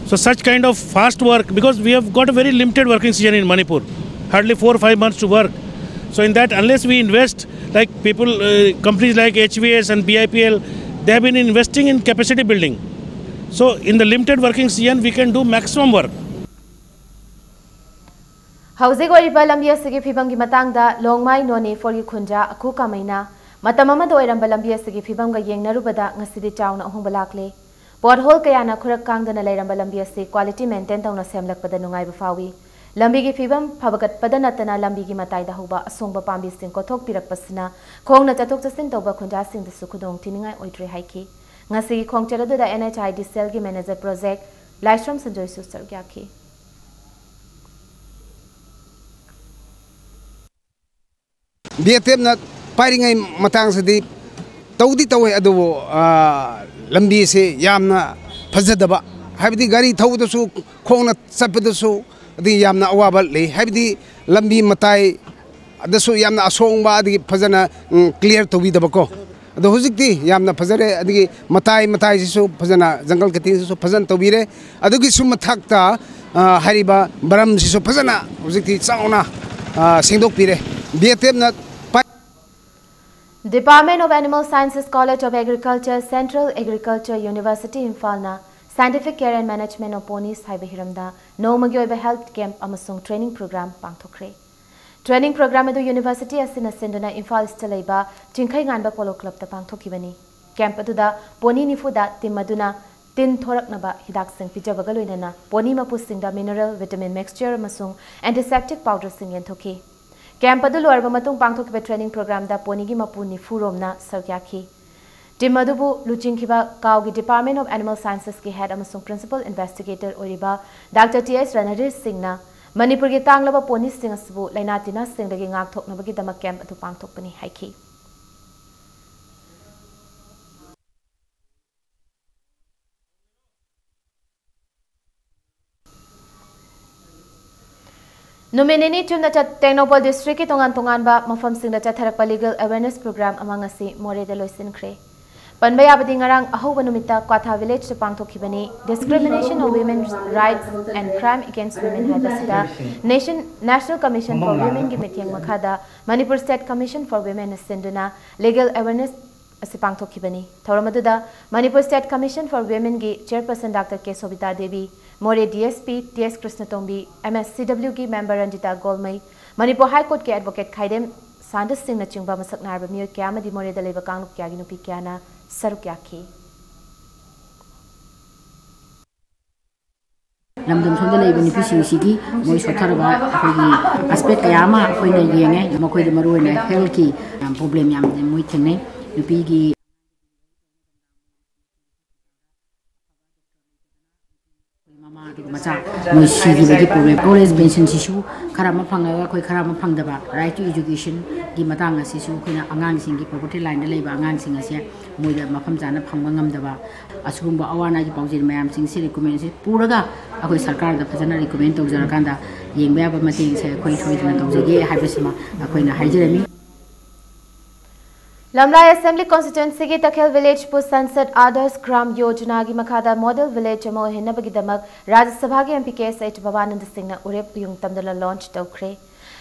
So such kind of fast work, because we have got a very limited working season in Manipur, hardly four or five months to work. So in that, unless we invest Like people, uh, companies like H V S and B I P L, they have been investing in capacity building. So in the limited working season, we can do maximum work. ꯍꯧꯖꯤꯛ ꯑꯣꯏꯔꯤꯕ ꯂꯝꯕꯤ ꯑꯁꯤꯒꯤ ꯐꯤꯕꯝꯒꯤ ꯃꯇꯥꯡꯗ ꯂꯣꯡꯃꯥꯏ ꯅꯣꯅꯦ ꯐꯣꯔꯒꯤ ꯈꯨꯟꯖꯥ ꯑꯀꯨ ꯀꯥꯃꯩꯅ ꯃꯇꯝ ꯑꯃꯗ ꯑꯣꯏꯔꯝꯕ ꯂꯝꯕꯤ ꯑꯁꯤꯒꯤ ꯐꯤꯕꯝꯒ ꯌꯦꯡꯅꯔꯨꯕꯗ ꯉꯁꯤꯗꯤ ꯆꯥꯎꯅ ꯑꯍꯣꯡꯕ ꯂꯥꯛꯂꯦ꯫ ꯄꯣꯠꯍꯣꯜ ꯀꯌꯥꯅ ꯈꯨꯔꯛ ꯀꯥꯡꯗꯅ ꯂꯩꯔꯝꯕ ꯂꯝꯕꯤ ꯑꯁꯤ ꯀ꯭ꯋꯥꯂꯤꯇꯤ ꯃꯦꯟꯇꯦꯟ ꯇꯧꯅ ꯁꯦꯝꯂꯛꯄꯗ ꯅꯨꯡꯉꯥꯏꯕ ꯐꯥꯎꯏ꯫ ꯂꯝꯕꯤꯒꯤ ꯐꯤꯕꯝ ꯐꯕꯒꯠꯄꯗ ꯅꯠꯇꯅ ꯂꯝꯕꯤꯒꯤ ꯃꯇꯥꯏꯗ ꯍꯧꯕ ꯑꯁꯣꯡꯕ ꯄꯥꯝꯕꯤꯁꯤꯡ ꯀꯣꯊꯣꯛꯄꯤꯔꯛꯄꯁꯤꯅ ꯈꯣꯡꯅ ꯆꯠꯊꯣꯛ ꯆꯠꯁꯤꯟ ꯇꯧꯕ ꯈꯨꯟꯖꯥꯁꯤꯡꯗꯁꯨ ꯈꯨꯗꯣꯡ ꯊꯤꯅꯤꯡꯉꯥꯏ ꯑꯣꯏꯗ꯭ꯔꯦ ꯍꯥꯏꯈꯤ꯫ ꯉꯁꯤꯒꯤ ꯈꯣꯡꯆꯠ ꯑꯗꯨꯗ N H I D cell ꯒꯤ ꯃꯦꯅꯦꯖꯔ ꯄ꯭ꯔꯣꯖꯦꯛ ꯂꯥꯏꯁ꯭ꯔꯝ ꯁꯟꯖꯣꯏꯁꯨ ꯁꯔꯨꯛ ꯌꯥꯈꯤ꯫ ꯕꯤ ꯑꯦꯁ ꯑꯦꯐꯅ ꯄꯥꯏꯔꯤꯉꯩ ꯃꯇꯥꯡꯁꯤꯗꯤ ꯇꯧꯗꯤ ꯇꯧꯋꯦ, ꯑꯗꯨꯕꯨ ꯂꯝꯕꯤꯁꯤ ꯌꯥꯝꯅ ꯐꯖꯗꯕ, ꯍꯥꯏꯕꯗꯤ ꯒꯥꯔꯤ ꯊꯧꯕꯗꯁꯨ, ꯈꯣꯡꯅ ꯆꯠꯄꯗꯁꯨ ꯑꯗꯒꯤ ꯌꯥꯝꯅ ꯑꯋꯥꯕ ꯂꯩ꯫ ꯍꯥꯏꯕꯗꯤ ꯂꯝꯕꯤ ꯃꯇꯥꯏ ꯑꯗꯁꯨ ꯌꯥꯝꯅ ꯑꯁꯣꯡꯕ ꯑꯗꯒꯤ ꯐꯖꯅ ꯀ꯭ꯂꯤꯌꯥꯔ ꯇꯧꯕꯤꯗꯕꯀꯣ꯫ ꯑꯗꯣ ꯍꯧꯖꯤꯛꯇꯤ ꯌꯥꯝꯅ ꯐꯖꯔꯦ, ꯑꯗꯒꯤ ꯃꯇꯥꯏ ꯃꯇꯥꯏꯁꯤꯁꯨ ꯐꯖꯅ, ꯖꯪꯒꯜ ꯀꯠꯇꯤꯡꯁꯤꯁꯨ ꯐꯖꯅ ꯇꯧꯕꯤꯔꯦ꯫ ꯑꯗꯨꯒꯤꯁꯨ ꯃꯊꯛꯇ ꯍꯥꯏꯔꯤꯕ ꯕꯔꯝꯁꯤꯁꯨ ꯐꯖꯅ ꯍꯧꯖꯤꯛꯇꯤ ꯆꯥꯎꯅ ꯁꯦꯡꯗꯣꯛꯄꯤꯔꯦ꯫ ꯕꯤ ꯑꯦꯁ ꯑꯦꯐꯅ Department of Animal Sciences, College of Agriculture, Central Agriculture University, ꯏꯝꯐꯥꯜꯅ Scientific Care and Management of Ponies ꯍꯥꯏꯕ ꯍꯤꯔꯝꯗ ꯅꯣꯡꯃꯒꯤ ꯑꯣꯏꯕ ꯍꯦꯜꯊ ꯀꯦꯝꯞ ꯑꯃꯁꯨꯡ ꯇ꯭ꯔꯦꯅꯤꯡ ꯄ꯭ꯔꯣꯒ꯭ꯔꯥꯝ ꯄꯥꯡꯊꯣꯛꯈ꯭ꯔꯦ꯫ ꯇ꯭ꯔꯦꯅꯤꯡ ꯄ꯭ꯔꯣꯒ꯭ꯔꯥꯝ ꯑꯗꯨ ꯌꯨꯅꯤꯚꯔꯁꯤꯇꯤ ꯑꯁꯤꯅ ꯁꯤꯟꯗꯨꯅ ꯏꯝꯐꯥꯜ ꯏꯁꯇ ꯂꯩꯕ ꯆꯤꯡꯈꯩꯉꯥꯟꯕ ꯄꯣꯂꯣ ꯀ꯭ꯂꯕꯇ ꯄꯥꯡꯊꯣꯛꯈꯤꯕꯅꯤ꯫ ꯀꯦꯝꯞ ꯑꯗꯨꯗ ꯄꯣꯅꯤ ꯅꯤꯐꯨꯗ ꯇꯤꯝ ꯑꯗꯨꯅ ꯇꯤꯟ ꯊꯣꯔꯛꯅꯕ ꯍꯤꯗꯥꯛꯁꯤꯡ ꯄꯤꯖꯕꯒ ꯂꯣꯏꯅꯅ ꯄꯣꯅꯤ ꯃꯄꯨꯁꯤꯡꯗ ꯃꯤꯅꯔꯦꯜ, ꯚꯤꯇꯥꯃꯤꯟ ꯃꯤꯛꯁꯆꯔ ꯑꯃꯁꯨꯡ ꯑꯦꯟꯇꯤꯁꯦꯞꯇꯤꯛ ꯄꯥꯎꯗꯔꯁꯤꯡ ꯌꯦꯟꯊꯣꯛꯈꯤ꯫ ꯀꯦꯝꯞ ꯑꯗꯨ ꯂꯣꯏꯔꯕ ꯃꯇꯨꯡ ꯄꯥꯡꯊꯣꯛꯈꯤꯕ ꯇ꯭ꯔꯦꯅꯤꯡ ꯄ꯭ꯔꯣꯒ꯭ꯔꯥꯝꯗ ꯄꯣꯅꯤꯒꯤ ꯃꯄꯨ ꯅꯤꯐꯨ ꯔꯣꯝꯅ ꯁꯔꯨꯛ ꯌꯥꯈꯤ꯫ ꯇꯤꯝ ꯑꯗꯨꯕꯨ ꯂꯨꯆꯤꯡꯈꯤꯕ ꯀꯥꯎꯒꯤ Department of Animal Sciences ꯀꯤ ꯍꯦꯗ ꯑꯃꯁꯨꯡ ꯄ꯭ꯔꯤꯟꯁꯤꯄꯜ ꯏꯟꯚꯦꯁꯇꯤꯒꯦꯇꯔ ꯑꯣꯏꯔꯤꯕ ꯗꯥꯛꯇꯔ ꯇꯤ ꯑꯦꯁ ꯔꯅꯙꯤꯔ ꯁꯤꯡꯅ ꯃꯅꯤꯄꯨꯔꯒꯤ ꯇꯥꯡꯂꯕ ꯄꯣꯅꯤꯁꯤꯡ ꯑꯁꯤꯕꯨ ꯂꯥꯏꯅꯥ ꯇꯤꯟꯅꯥꯁꯤꯡꯗꯒꯤ ꯉꯥꯛꯊꯣꯛꯅꯕꯒꯤꯗꯃꯛ ꯀꯦꯝꯞ ꯑꯗꯨ ꯄꯥꯡꯊꯣꯛꯄꯅꯤ ꯍꯥꯏꯈꯤ꯫ ꯅꯨꯃꯤꯠ ꯅꯤꯅꯤ ꯆꯨꯞꯅ ꯆꯠ-, ꯇꯦꯡꯅꯧꯄꯜ ꯗꯤꯁꯇ꯭ꯔꯤꯛꯀꯤ ꯇꯣꯉꯥꯟ ꯇꯣꯉꯥꯟꯕ ꯃꯐꯝꯁꯤꯡꯗ ꯆꯠꯊꯔꯛꯄ ꯂꯤꯒꯦꯜ ꯑꯦꯋꯦꯔꯅꯦꯁ ꯄ꯭ꯔꯣꯒ꯭ꯔꯥꯝ ꯑꯃ ꯉꯁꯤ ꯃꯣꯔꯦꯗ ꯂꯣꯏꯁꯤꯟꯈ꯭ꯔꯦ꯫ ꯄꯟꯕ ꯌꯥꯕꯗꯤ ꯉꯔꯥꯡ ꯑꯍꯧꯕ ꯅꯨꯃꯤꯠꯇ ꯀ꯭ꯋꯥꯊꯥ ꯚꯤꯂꯦꯖꯇ ꯄꯥꯡꯊꯣꯛꯈꯤꯕꯅꯤ Discrimination of Women Rights and Crime Against Women ꯍꯥꯏꯕꯁꯤꯗ Nation, National Commission for Womenꯒꯤ ꯃꯤꯠꯌꯦꯡ ꯃꯈꯥꯗ Manipur State Commission for Womenꯅ ꯁꯤꯟꯗꯨꯅ legal awareness ꯑꯁꯤ ꯄꯥꯡꯊꯣꯛꯈꯤꯕꯅꯤ꯫ ꯊꯧꯔꯝ ꯑꯗꯨꯗ Manipur State Commission for Womenꯒꯤ chairperson Doctor K Sobita Devi, ꯃꯣꯔꯦ D S P T S Krishnatombi, M S C Wꯒꯤ member Ranjita Golmei, Manipur High Courtꯀꯤ advocate ꯈꯥꯏꯗꯦꯝ ꯁꯥꯟꯗꯁ ꯁꯤꯡꯅꯆꯤꯡꯕ ꯃꯁꯛ ꯅꯥꯏꯔꯕ ꯃꯤꯑꯣꯏ ꯀꯌꯥ ꯑꯃꯗꯤ ꯃꯣꯔꯦꯗ ꯂꯩꯕ ꯀꯥꯡꯂꯨꯞ ꯀꯌꯥꯒꯤ ꯅꯨꯄꯤ ꯀꯌꯥꯅ ꯁꯔꯨꯛ ꯌꯥꯈꯤ꯫ ꯂꯝꯗꯝ ꯁꯣꯝꯗ ꯂꯩꯕ ꯅꯨꯄꯤꯁꯤꯡꯁꯤꯒꯤ ꯃꯣꯏ ꯁꯣꯠꯊꯔꯕ ꯑꯩꯈꯣꯏꯒꯤ aspect ꯀꯌꯥ ꯑꯃ ꯑꯩꯈꯣꯏꯅ ꯌꯦꯡꯉꯦ꯫ ꯃꯈꯣꯏꯗ ꯃꯔꯨꯑꯣꯏꯅ healthꯀꯤ problem ꯌꯥꯝꯅ ꯃꯣꯏ ꯊꯦꯡꯅꯩ꯫ ꯅꯨꯄꯤꯒꯤ ꯃꯃꯥ ꯑꯗꯨꯒ ꯃꯆꯥ ꯃꯣꯏ ꯁꯤꯈꯤꯕꯒꯤ problem, old age pensionꯁꯤꯁꯨ ꯈꯔ ꯑꯃ ꯐꯪꯉꯒ ꯑꯩꯈꯣꯏ ꯈꯔ ꯑꯃ ꯐꯪꯗꯕ, right to educationꯒꯤ ꯃꯇꯥꯡ ꯑꯁꯤꯁꯨ ꯑꯩꯈꯣꯏꯅ ꯑꯉꯥꯡꯁꯤꯡꯒꯤ poverty lineꯗ ꯂꯩꯕ ꯑꯉꯥꯡꯁꯤꯡ ꯑꯁꯦ ꯃꯣꯏꯗ ꯃꯐꯝ ꯆꯥꯅ ꯐꯪꯕ ꯉꯝꯗꯕ, ꯑꯁꯤꯒꯨꯝꯕ ꯑꯋꯥ ꯑꯅꯥꯒꯤ ꯄꯥꯎꯖꯦꯜ ꯃꯌꯥꯝꯁꯤꯡꯁꯤ recommendꯁꯤ ꯄꯨꯔꯒ ꯑꯩꯈꯣꯏ ꯁꯔꯀꯥꯔꯗ ꯐꯖꯅ recommend ꯇꯧꯖꯔꯀꯥꯟꯗ ꯌꯦꯡꯕ ꯌꯥꯕ ꯃꯇꯦꯡꯁꯦ ꯑꯩꯈꯣꯏ ꯁꯣꯏꯗꯅ ꯇꯧꯖꯒꯦ ꯍꯥꯏꯕꯁꯤꯃ ꯑꯩꯈꯣꯏꯅ ꯍꯥꯏꯖꯔꯝꯃꯤ꯫ ꯂꯝꯂꯥꯏ Assembly Constituencyꯒꯤ ꯇꯈꯦꯜ Villageꯄꯨ Sansad Adarsh Gram Yojanaꯒꯤ ꯃꯈꯥꯗ model village ꯑꯃ ꯑꯣꯏꯍꯟꯅꯕꯒꯤꯗꯃꯛ ꯔꯥꯖ꯭ꯌ ꯁꯚꯥꯒꯤ M P K S H ꯕꯕꯥꯅꯟꯗ ꯁꯤꯡꯅ ꯎꯔꯦꯞ ꯎꯌꯨꯡ ꯇꯝꯗꯨꯅ launch ꯇꯧꯈ꯭ꯔꯦ꯫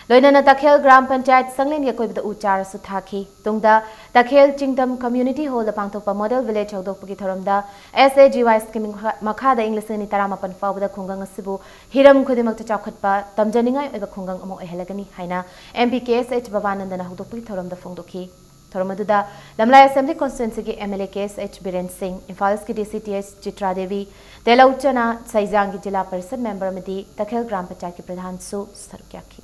ꯂꯣꯏꯅꯅ ꯇꯈꯦꯜ ꯒ꯭ꯔꯥꯝ ꯄꯟꯆꯥꯌꯠ ꯁꯪꯂꯦꯟꯒꯤ ꯑꯀꯣꯏꯕꯗ ꯎ ꯆꯥꯔꯁꯨ ꯊꯥꯈꯤ꯫ ꯇꯨꯡꯗ ꯇꯈꯦꯜ ꯆꯤꯡꯗꯝ Community Hallꯗ ꯄꯥꯡꯊꯣꯛꯄ model village ꯍꯧꯗꯣꯛꯄꯒꯤ ꯊꯧꯔꯝꯗ S A G Y scheme ꯃꯈꯥ-, ꯃꯈꯥꯗ ꯏꯪ ꯂꯤꯁꯤꯡ ꯑꯅꯤ ꯇꯔꯥꯃꯥꯄꯟ ꯐꯥꯎꯕꯗ ꯈꯨꯡꯒꯪ ꯑꯁꯤꯕꯨ ꯍꯤꯔꯝ ꯈꯨꯗꯤꯡꯃꯛꯇ ꯆꯥꯎꯈꯠꯄ ꯇꯝꯖꯅꯤꯡꯉꯥꯏ ꯑꯣꯏꯕ ꯈꯨꯡꯒꯪ ꯑꯃ ꯑꯣꯏꯍꯜꯂꯒꯅꯤ ꯍꯥꯏꯅ M P K S H ꯕꯕꯥꯅꯟꯗꯅ ꯍꯧꯗꯣꯛꯄꯒꯤ ꯊꯧꯔꯝꯗ ꯐꯣꯡꯗꯣꯛꯈꯤ꯫ ꯊꯧꯔꯝ ꯑꯗꯨꯗ ꯂꯝꯂꯥꯏ Assembly Constituencyꯒꯤ M L A K S H Biren ꯁꯤꯡ, Imphal Eastꯀꯤ D C T H Chitra Devi, ꯇꯦꯂꯧ ꯆꯅꯥ ꯁꯩꯖꯥꯡꯒꯤ ꯖꯤꯂꯥ ꯄꯔꯤꯁꯠ member ꯑꯃꯗꯤ ꯇꯈꯦꯜ ꯒ꯭ꯔꯥꯝ ꯄꯟꯆꯥꯌꯠꯀꯤ ꯄ꯭ꯔꯙꯥꯟꯁꯨ ꯁꯔꯨꯛ ꯌꯥꯈꯤ꯫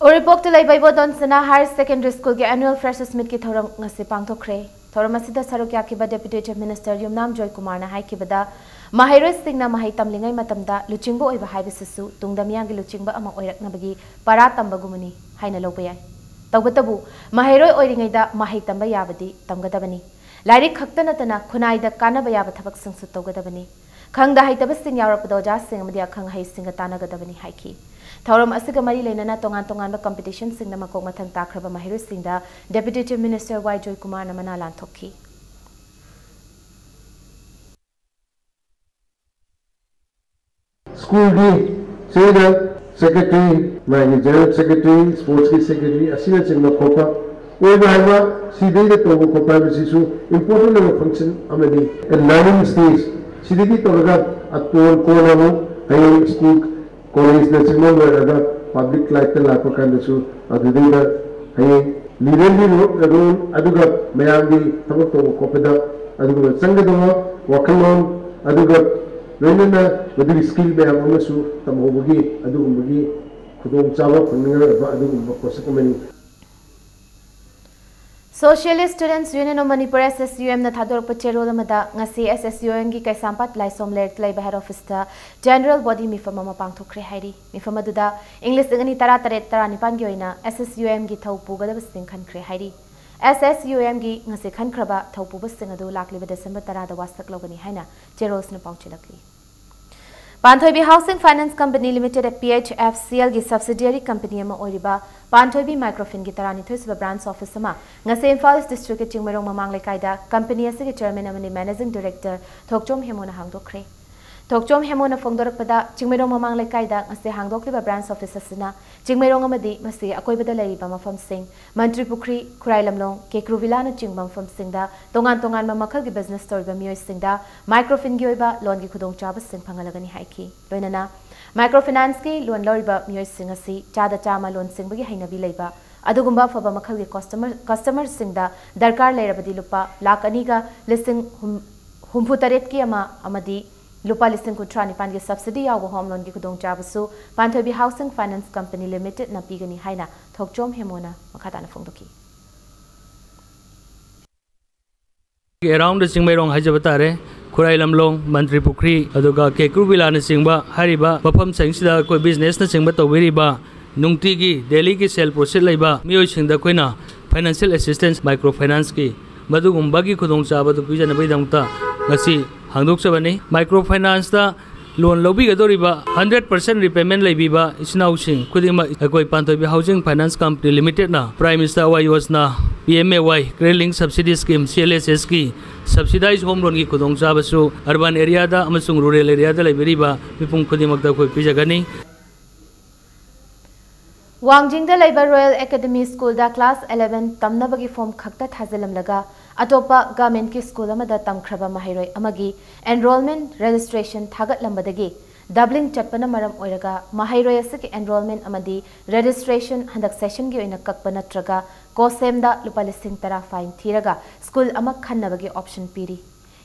ꯎꯔꯤꯄꯣꯛꯇ ꯂꯩꯕ ꯏꯕꯣꯇꯣꯟ ꯁꯅꯥ Higher Secondary Schoolꯒꯤ annual Freshers Meetꯀꯤ ꯊꯧꯔꯝ ꯉꯁꯤ ꯄꯥꯡꯊꯣꯛꯈ꯭ꯔꯦ꯫ ꯊꯧꯔꯝ ꯑꯁꯤꯗ ꯁꯔꯨꯛ ꯌꯥꯈꯤꯕ Deputy Chief Minister ꯌꯨꯝꯅꯥꯝ ꯖꯣꯏꯀꯨꯃꯥꯔꯅ ꯍꯥꯏꯈꯤꯕꯗ, ꯃꯍꯩꯔꯣꯏꯁꯤꯡꯅ ꯃꯍꯩ ꯇꯝꯂꯤꯉꯩ ꯃꯇꯝꯗ ꯂꯨꯆꯤꯡꯕ ꯑꯣꯏꯕ ꯍꯥꯏꯕꯁꯤꯁꯨ ꯇꯨꯡꯗ ꯃꯤꯌꯥꯝꯒꯤ ꯂꯨꯆꯤꯡꯕ ꯑꯃ ꯑꯣꯏꯔꯛꯅꯕꯒꯤ ꯄꯔꯥ ꯇꯝꯕꯒꯨꯝꯕꯅꯤ ꯍꯥꯏꯅ ꯂꯧꯕ ꯌꯥꯏ꯫ ꯇꯧꯕꯇꯕꯨ, ꯃꯍꯩꯔꯣꯏ ꯑꯣꯏꯔꯤꯉꯩꯗ ꯃꯍꯩ ꯇꯝꯕ ꯌꯥꯕꯗꯤ ꯇꯝꯒꯗꯕꯅꯤ꯫ ꯂꯥꯏꯔꯤꯛ ꯈꯛꯇ ꯅꯠꯇꯅ ꯈꯨꯟꯅꯥꯏꯗ ꯀꯥꯟꯅꯕ ꯌꯥꯕ ꯊꯕꯛꯁꯤꯡꯁꯨ ꯇꯧꯒꯗꯕꯅꯤ꯫ ꯈꯪꯗ ꯍꯩꯇꯕꯁꯤꯡ ꯌꯥꯎꯔꯛꯄꯗ ꯑꯣꯖꯥꯁꯤꯡ ꯑꯃꯗꯤ ꯑꯈꯪ ꯑꯍꯩꯁꯤꯡꯒ ꯇꯥꯟꯅꯒꯗꯕꯅꯤ ꯍꯥꯏꯈꯤ꯫ ꯊꯧꯔꯝ ꯑꯁꯤꯒ ꯃꯔꯤ ꯂꯩꯅꯅ ꯇꯣꯉꯥꯟ ꯇꯣꯉꯥꯟꯕ competitionꯁꯤꯡꯗ ꯃꯀꯣꯛ ꯃꯊꯪ ꯇꯥꯈ꯭ꯔꯕ ꯃꯍꯩꯔꯣꯏꯁꯤꯡꯗ Deputy Chief Minister ꯋꯥꯏ ꯖꯣꯏꯀꯨꯃꯥꯔꯅ ꯃꯅꯥ ꯂꯥꯟꯊꯣꯛꯈꯤ꯫ ꯁ꯭ꯀꯨꯜꯒꯤ ꯁꯤꯗ ꯁꯦꯀ꯭ꯔꯦꯇꯔꯤ, ꯃꯥꯒꯤ ꯖꯦꯅꯔꯦꯜ ꯁꯦꯀ꯭ꯔꯦꯇꯔꯤ, ꯁ꯭ꯄꯣꯔꯠꯁꯀꯤ ꯁꯦꯀ꯭ꯔꯦꯇꯔꯤ ꯑꯁꯤꯅꯆꯤꯡꯕ ꯈꯣꯠꯄ ꯑꯣꯏꯕ ꯍꯥꯏꯕ, ꯁꯤꯗꯩꯗ ꯇꯧꯕ ꯈꯣꯠꯄ ꯍꯥꯏꯕꯁꯤꯁꯨ important ꯑꯣꯏꯕ function ꯑꯃꯅꯤ꯫ A learning stage, ꯁꯤꯗꯒꯤ ꯇꯧꯔꯒ ꯑꯇꯣꯟ ꯀꯣꯟꯅ ꯑꯃꯨꯛ ꯍꯌꯦꯡ ꯁ꯭ꯀꯨꯜ, ꯀꯣꯂꯦꯖꯅꯆꯤꯡꯕ ꯂꯣꯏꯔꯒ public lifeꯇ ꯂꯥꯛꯄ ꯀꯥꯟꯗꯁꯨ ꯑꯗꯨꯗꯩꯗ ꯍꯌꯦꯡ leaderꯒꯤ role, ꯑꯗꯨꯒ ꯃꯌꯥꯝꯒꯤ ꯊꯕꯛ ꯇꯧꯕ ꯈꯣꯠꯄꯗ ꯑꯗꯨꯒꯨꯝꯕ ꯆꯪꯒꯗꯕ ꯋꯥꯈꯜꯂꯣꯟ, ꯑꯗꯨꯒ ꯂꯣꯏꯅꯅ ꯃꯗꯨꯒꯤ skill ꯃꯌꯥꯝ ꯑꯃꯁꯨ ꯇꯝꯍꯧꯕꯒꯤ ꯑꯗꯨꯒꯨꯝꯕꯒꯤ ꯈꯨꯗꯣꯡꯆꯥꯕ ꯐꯪꯅꯤꯡꯉꯥꯏ ꯑꯣꯏꯕ ꯑꯗꯨꯒꯨꯝꯕ ꯄꯣꯠꯁꯛ ꯑꯃꯅꯤ꯫ Socialist Students Union of Manipur, S S U M ꯅ ꯊꯥꯗꯣꯔꯛꯄ ꯆꯦꯔꯣꯜ ꯑꯃꯗ ꯉꯁꯤ S S U M ꯒꯤ ꯀꯩꯁꯥꯝꯄꯥꯠ ꯂꯥꯏꯁꯣꯝ ꯂꯩꯔꯛꯇ ꯂꯩꯕ head officeꯇ general body ꯃꯤꯐꯝ ꯑꯃ ꯄꯥꯡꯊꯣꯛꯈ꯭ꯔꯦ ꯍꯥꯏꯔꯤ꯫ ꯃꯤꯐꯝ ꯑꯗꯨꯗ ꯏꯪ ꯂꯤꯁꯤꯡ ꯑꯅꯤ ꯇꯔꯥꯇꯔꯦꯠ ꯇꯔꯥꯅꯤꯄꯥꯟꯒꯤ ꯑꯣꯏꯅ S S U M ꯒꯤ ꯊꯧ ꯄꯨꯒꯗꯕꯁꯤꯡ ꯈꯟꯈ꯭ꯔꯦ ꯍꯥꯏꯔꯤ꯫ S S U M ꯒꯤ ꯉꯁꯤ ꯈꯟꯈ꯭ꯔꯕ ꯊꯧ ꯄꯨꯕꯁꯤꯡ ꯑꯗꯨ ꯂꯥꯛꯂꯤꯕ ꯗꯤꯁꯦꯝꯕꯔ ꯇꯔꯥꯗ ꯋꯥꯁꯛ ꯂꯧꯒꯅꯤ ꯍꯥꯏꯅ ꯆꯦꯔꯣꯜꯁꯅ ꯄꯥꯎꯖꯦꯜꯂꯛꯂꯤ꯫ ꯄꯥꯟꯊꯣꯏꯕꯤ Housing Finance Company Limited, P H F C L ꯒꯤ subsidiary company ꯑꯃ ꯑꯣꯏꯔꯤꯕ ꯄꯥꯟꯊꯣꯏꯕꯤ Microfinꯒꯤ ꯇꯔꯥꯅꯤꯊꯣꯏ ꯁꯨꯕ branch office ꯑꯃ ꯉꯁꯤ ꯏꯝꯐꯥꯜ East Districtꯀꯤ ꯆꯤꯡꯃꯩꯔꯣꯡ ꯃꯃꯥꯡ ꯂꯩꯀꯥꯏꯗ company ꯑꯁꯤꯒꯤ chairman ꯑꯃꯗꯤ managing director ꯊꯣꯛꯆꯣꯝ ꯍꯦꯃꯣꯅ ꯍꯥꯡꯗꯣꯛꯈ꯭ꯔꯦ꯫ ꯊꯣꯛꯆꯣꯝ ꯍꯦꯃꯣꯅ ꯐꯣꯡꯗꯣꯔꯛꯄꯗ, ꯆꯤꯡꯃꯩꯔꯣꯡ ꯃꯃꯥꯡ ꯂꯩꯀꯥꯏꯗ ꯉꯁꯤ ꯍꯥꯡꯗꯣꯛꯂꯤꯕ branch office ꯑꯁꯤꯅ ꯆꯤꯡꯃꯩꯔꯣꯡ ꯑꯃꯗꯤ ꯃꯁꯤꯒꯤ ꯑꯀꯣꯏꯕꯗ ꯂꯩꯔꯤꯕ ꯃꯐꯝꯁꯤꯡ, ꯃꯟꯇ꯭ꯔꯤ ꯄꯨꯈ꯭ꯔꯤ, ꯈꯨꯔꯥꯏ ꯂꯝꯂꯣꯡ, ꯀꯦꯀ꯭ꯔꯨ ꯚꯤꯂꯥꯅꯆꯤꯡꯕ ꯃꯐꯝꯁꯤꯡꯗ ꯇꯣꯉꯥꯟ ꯇꯣꯉꯥꯟꯕ ꯃꯈꯜꯒꯤ business ꯇꯧꯔꯤꯕ ꯃꯤꯑꯣꯏꯁꯤꯡꯗ Microfinꯒꯤ ꯑꯣꯏꯕ loanꯒꯤ ꯈꯨꯗꯣꯡꯆꯥꯕꯁꯤꯡ ꯐꯪꯍꯜꯂꯒꯅꯤ ꯍꯥꯏꯈꯤ꯫ ꯂꯣꯏꯅꯅ Microfinanceꯀꯤ loan ꯂꯧꯔꯤꯕ ꯃꯤꯑꯣꯏꯁꯤꯡ ꯑꯁꯤ ꯆꯥꯗ ꯆꯥꯝꯃ loan ꯁꯤꯡꯕꯒꯤ ꯍꯩꯅꯕꯤ ꯂꯩꯕ, ꯑꯗꯨꯒꯨꯝꯕ ꯑꯐꯕ ꯃꯈꯜꯒꯤ customer, customerꯁꯤꯡꯗ ꯗꯔꯀꯥꯔ ꯂꯩꯔꯕꯗꯤ ꯂꯨꯄꯥ ꯂꯥꯈ ꯑꯅꯤꯒ ꯂꯤꯁꯤꯡ ꯍꯨꯝ-, ꯍꯨꯝꯐꯨ ꯇꯔꯦꯠꯀꯤ ꯑꯃ ꯑꯃꯗꯤ ꯂꯨꯄꯥ ꯂꯤꯁꯤꯡ ꯀꯨꯟꯊ꯭ꯔꯥ ꯅꯤꯄꯥꯟꯒꯤ subsidy ꯌꯥꯎꯕ home loanꯒꯤ ꯈꯨꯗꯣꯡꯆꯥꯕꯁꯨ ꯄꯥꯟꯊꯣꯏꯕꯤ Housing Finance Company Limitedꯅ ꯄꯤꯒꯅꯤ ꯍꯥꯏꯅ ꯊꯣꯛꯆꯣꯝ ꯍꯦꯃꯣꯅ ꯃꯈꯥ ꯇꯥꯅ ꯐꯣꯡꯗꯣꯛꯈꯤ꯫ Around ꯆꯤꯡꯃꯩꯔꯣꯡ ꯍꯥꯏꯖꯕ ꯇꯥꯔꯦ, ꯈꯨꯔꯥꯏ ꯂꯝꯂꯣꯡ, ꯃꯟꯇ꯭ꯔꯤ ꯄꯨꯈ꯭ꯔꯤ, ꯑꯗꯨꯒ ꯀꯦꯀ꯭ꯔꯨ ꯚꯤꯂꯥꯅꯆꯤꯡꯕ ꯍꯥꯏꯔꯤꯕ ꯃꯐꯝꯁꯤꯡꯁꯤꯗ ꯑꯩꯈꯣꯏ businessꯅꯆꯤꯡꯕ ꯇꯧꯕꯤꯔꯤꯕ ꯅꯨꯡꯇꯤꯒꯤ ꯗꯦꯂꯤꯒꯤ ꯁꯦꯜ ꯄ꯭ꯔꯣꯁꯦꯁ ꯂꯩꯕ ꯃꯤꯑꯣꯏꯁꯤꯡꯗ ꯑꯩꯈꯣꯏꯅ ꯐꯥꯏꯅꯥꯟꯁꯤꯌꯦꯜ ꯑꯦꯁꯤꯁꯇꯦꯟꯁ, ꯃꯥꯏꯀ꯭ꯔꯣ ꯐꯥꯏꯅꯥꯟꯁꯀꯤ ꯃꯗꯨꯒꯨꯝꯕꯒꯤ ꯈꯨꯗꯣꯡꯆꯥꯕꯗꯨ ꯄꯤꯖꯅꯕꯒꯤꯗꯃꯛꯇ ꯉꯁꯤ ꯍꯥꯡꯗꯣꯛꯆꯕꯅꯤ꯫ ꯃꯥꯏꯀ꯭ꯔꯣ ꯐꯥꯏꯅꯥꯟꯁꯇ ꯂꯣꯟ ꯂꯧꯕꯤꯒꯗꯧꯔꯤꯕ ꯍꯟꯗ꯭ꯔꯦꯠ ꯄꯥꯔꯁꯦꯟ ꯔꯤꯄꯦꯃꯦꯟ ꯂꯩꯕꯤꯕ ꯏꯆꯤꯟ ꯏꯅꯥꯎꯁꯤꯡ ꯈꯨꯗꯤꯡꯃꯛ ꯑꯩꯈꯣꯏ ꯄꯥꯟꯊꯣꯏꯕꯤ ꯍꯥꯎꯁꯤꯡ ꯐꯥꯏꯅꯥꯟꯁ ꯀꯝꯄꯅꯤ ꯂꯤꯃꯤꯇꯦꯠꯅ prime minister Awas Yojana, P M A Y, credit linked subsidy scheme, C L S ꯑꯦꯁꯀꯤ ꯁꯕꯁꯤꯗꯥꯏꯖ ꯍꯣꯝ ꯂꯣꯟꯒꯤ ꯈꯨꯗꯣꯡꯆꯥꯕꯁꯨ ꯑꯔꯕꯥꯟ ꯑꯦꯔꯤꯌꯥꯗ ꯑꯃꯁꯨꯡ ꯔꯨꯔꯦꯜ ꯑꯦꯔꯤꯌꯥꯗ ꯂꯩꯕꯤꯔꯤꯕ ꯃꯤꯄꯨꯝ ꯈꯨꯗꯤꯡꯃꯛꯇ ꯑꯩꯈꯣꯏ ꯄꯤꯖꯒꯅꯤ꯫ ꯋꯥꯡꯖꯤꯡꯗ ꯂꯩꯕ ꯔꯣꯌꯦꯜ ꯑꯦꯀꯥꯗꯃꯤ ꯁ꯭ꯀꯨꯜꯗ ꯀ꯭ꯂꯥꯁ ꯑꯦꯂꯦꯚꯦꯟ ꯇꯝꯅꯕꯒꯤ ꯐꯣꯔꯝ ꯈꯛꯇ ꯊꯥꯖꯤꯜꯂꯝꯂꯒ ꯑꯇꯣꯞꯄ ꯒꯚꯔꯟꯃꯦꯟꯠꯀꯤ ꯁ꯭ꯀꯨꯜ ꯑꯃꯗ ꯇꯝꯈ꯭ꯔꯕ ꯃꯍꯩꯔꯣꯏ ꯑꯃꯒꯤ ꯑꯦꯟꯔꯣꯜꯃꯦꯟꯠ ꯔꯦꯖꯤꯁꯇ꯭ꯔꯦꯁꯟ ꯊꯥꯒꯠꯂꯝꯕꯗꯒꯤ ꯗꯕ꯭ꯂꯤꯡ ꯆꯠꯄꯅ ꯃꯔꯝ ꯑꯣꯏꯔꯒ ꯃꯍꯩꯔꯣꯏ ꯑꯁꯤꯒꯤ ꯑꯦꯟꯔꯣꯜꯃꯦꯟꯠ ꯑꯃꯗꯤ ꯔꯦꯖꯤꯁꯇ꯭ꯔꯦꯁꯟ ꯍꯟꯗꯛ ꯁꯦꯁꯟꯒꯤ ꯑꯣꯏꯅ ꯀꯛꯄ ꯅꯠꯇ꯭ꯔꯒ ꯀꯣꯁꯦꯝꯗ ꯂꯨꯄꯥ ꯂꯤꯁꯤꯡ ꯇꯔꯥ ꯐꯥꯏꯟ ꯊꯤꯔꯒ ꯁ꯭ꯀꯨꯜ ꯑꯃ ꯈꯟꯅꯕꯒꯤ ꯑꯣꯞꯁꯟ ꯄꯤꯔꯤ꯫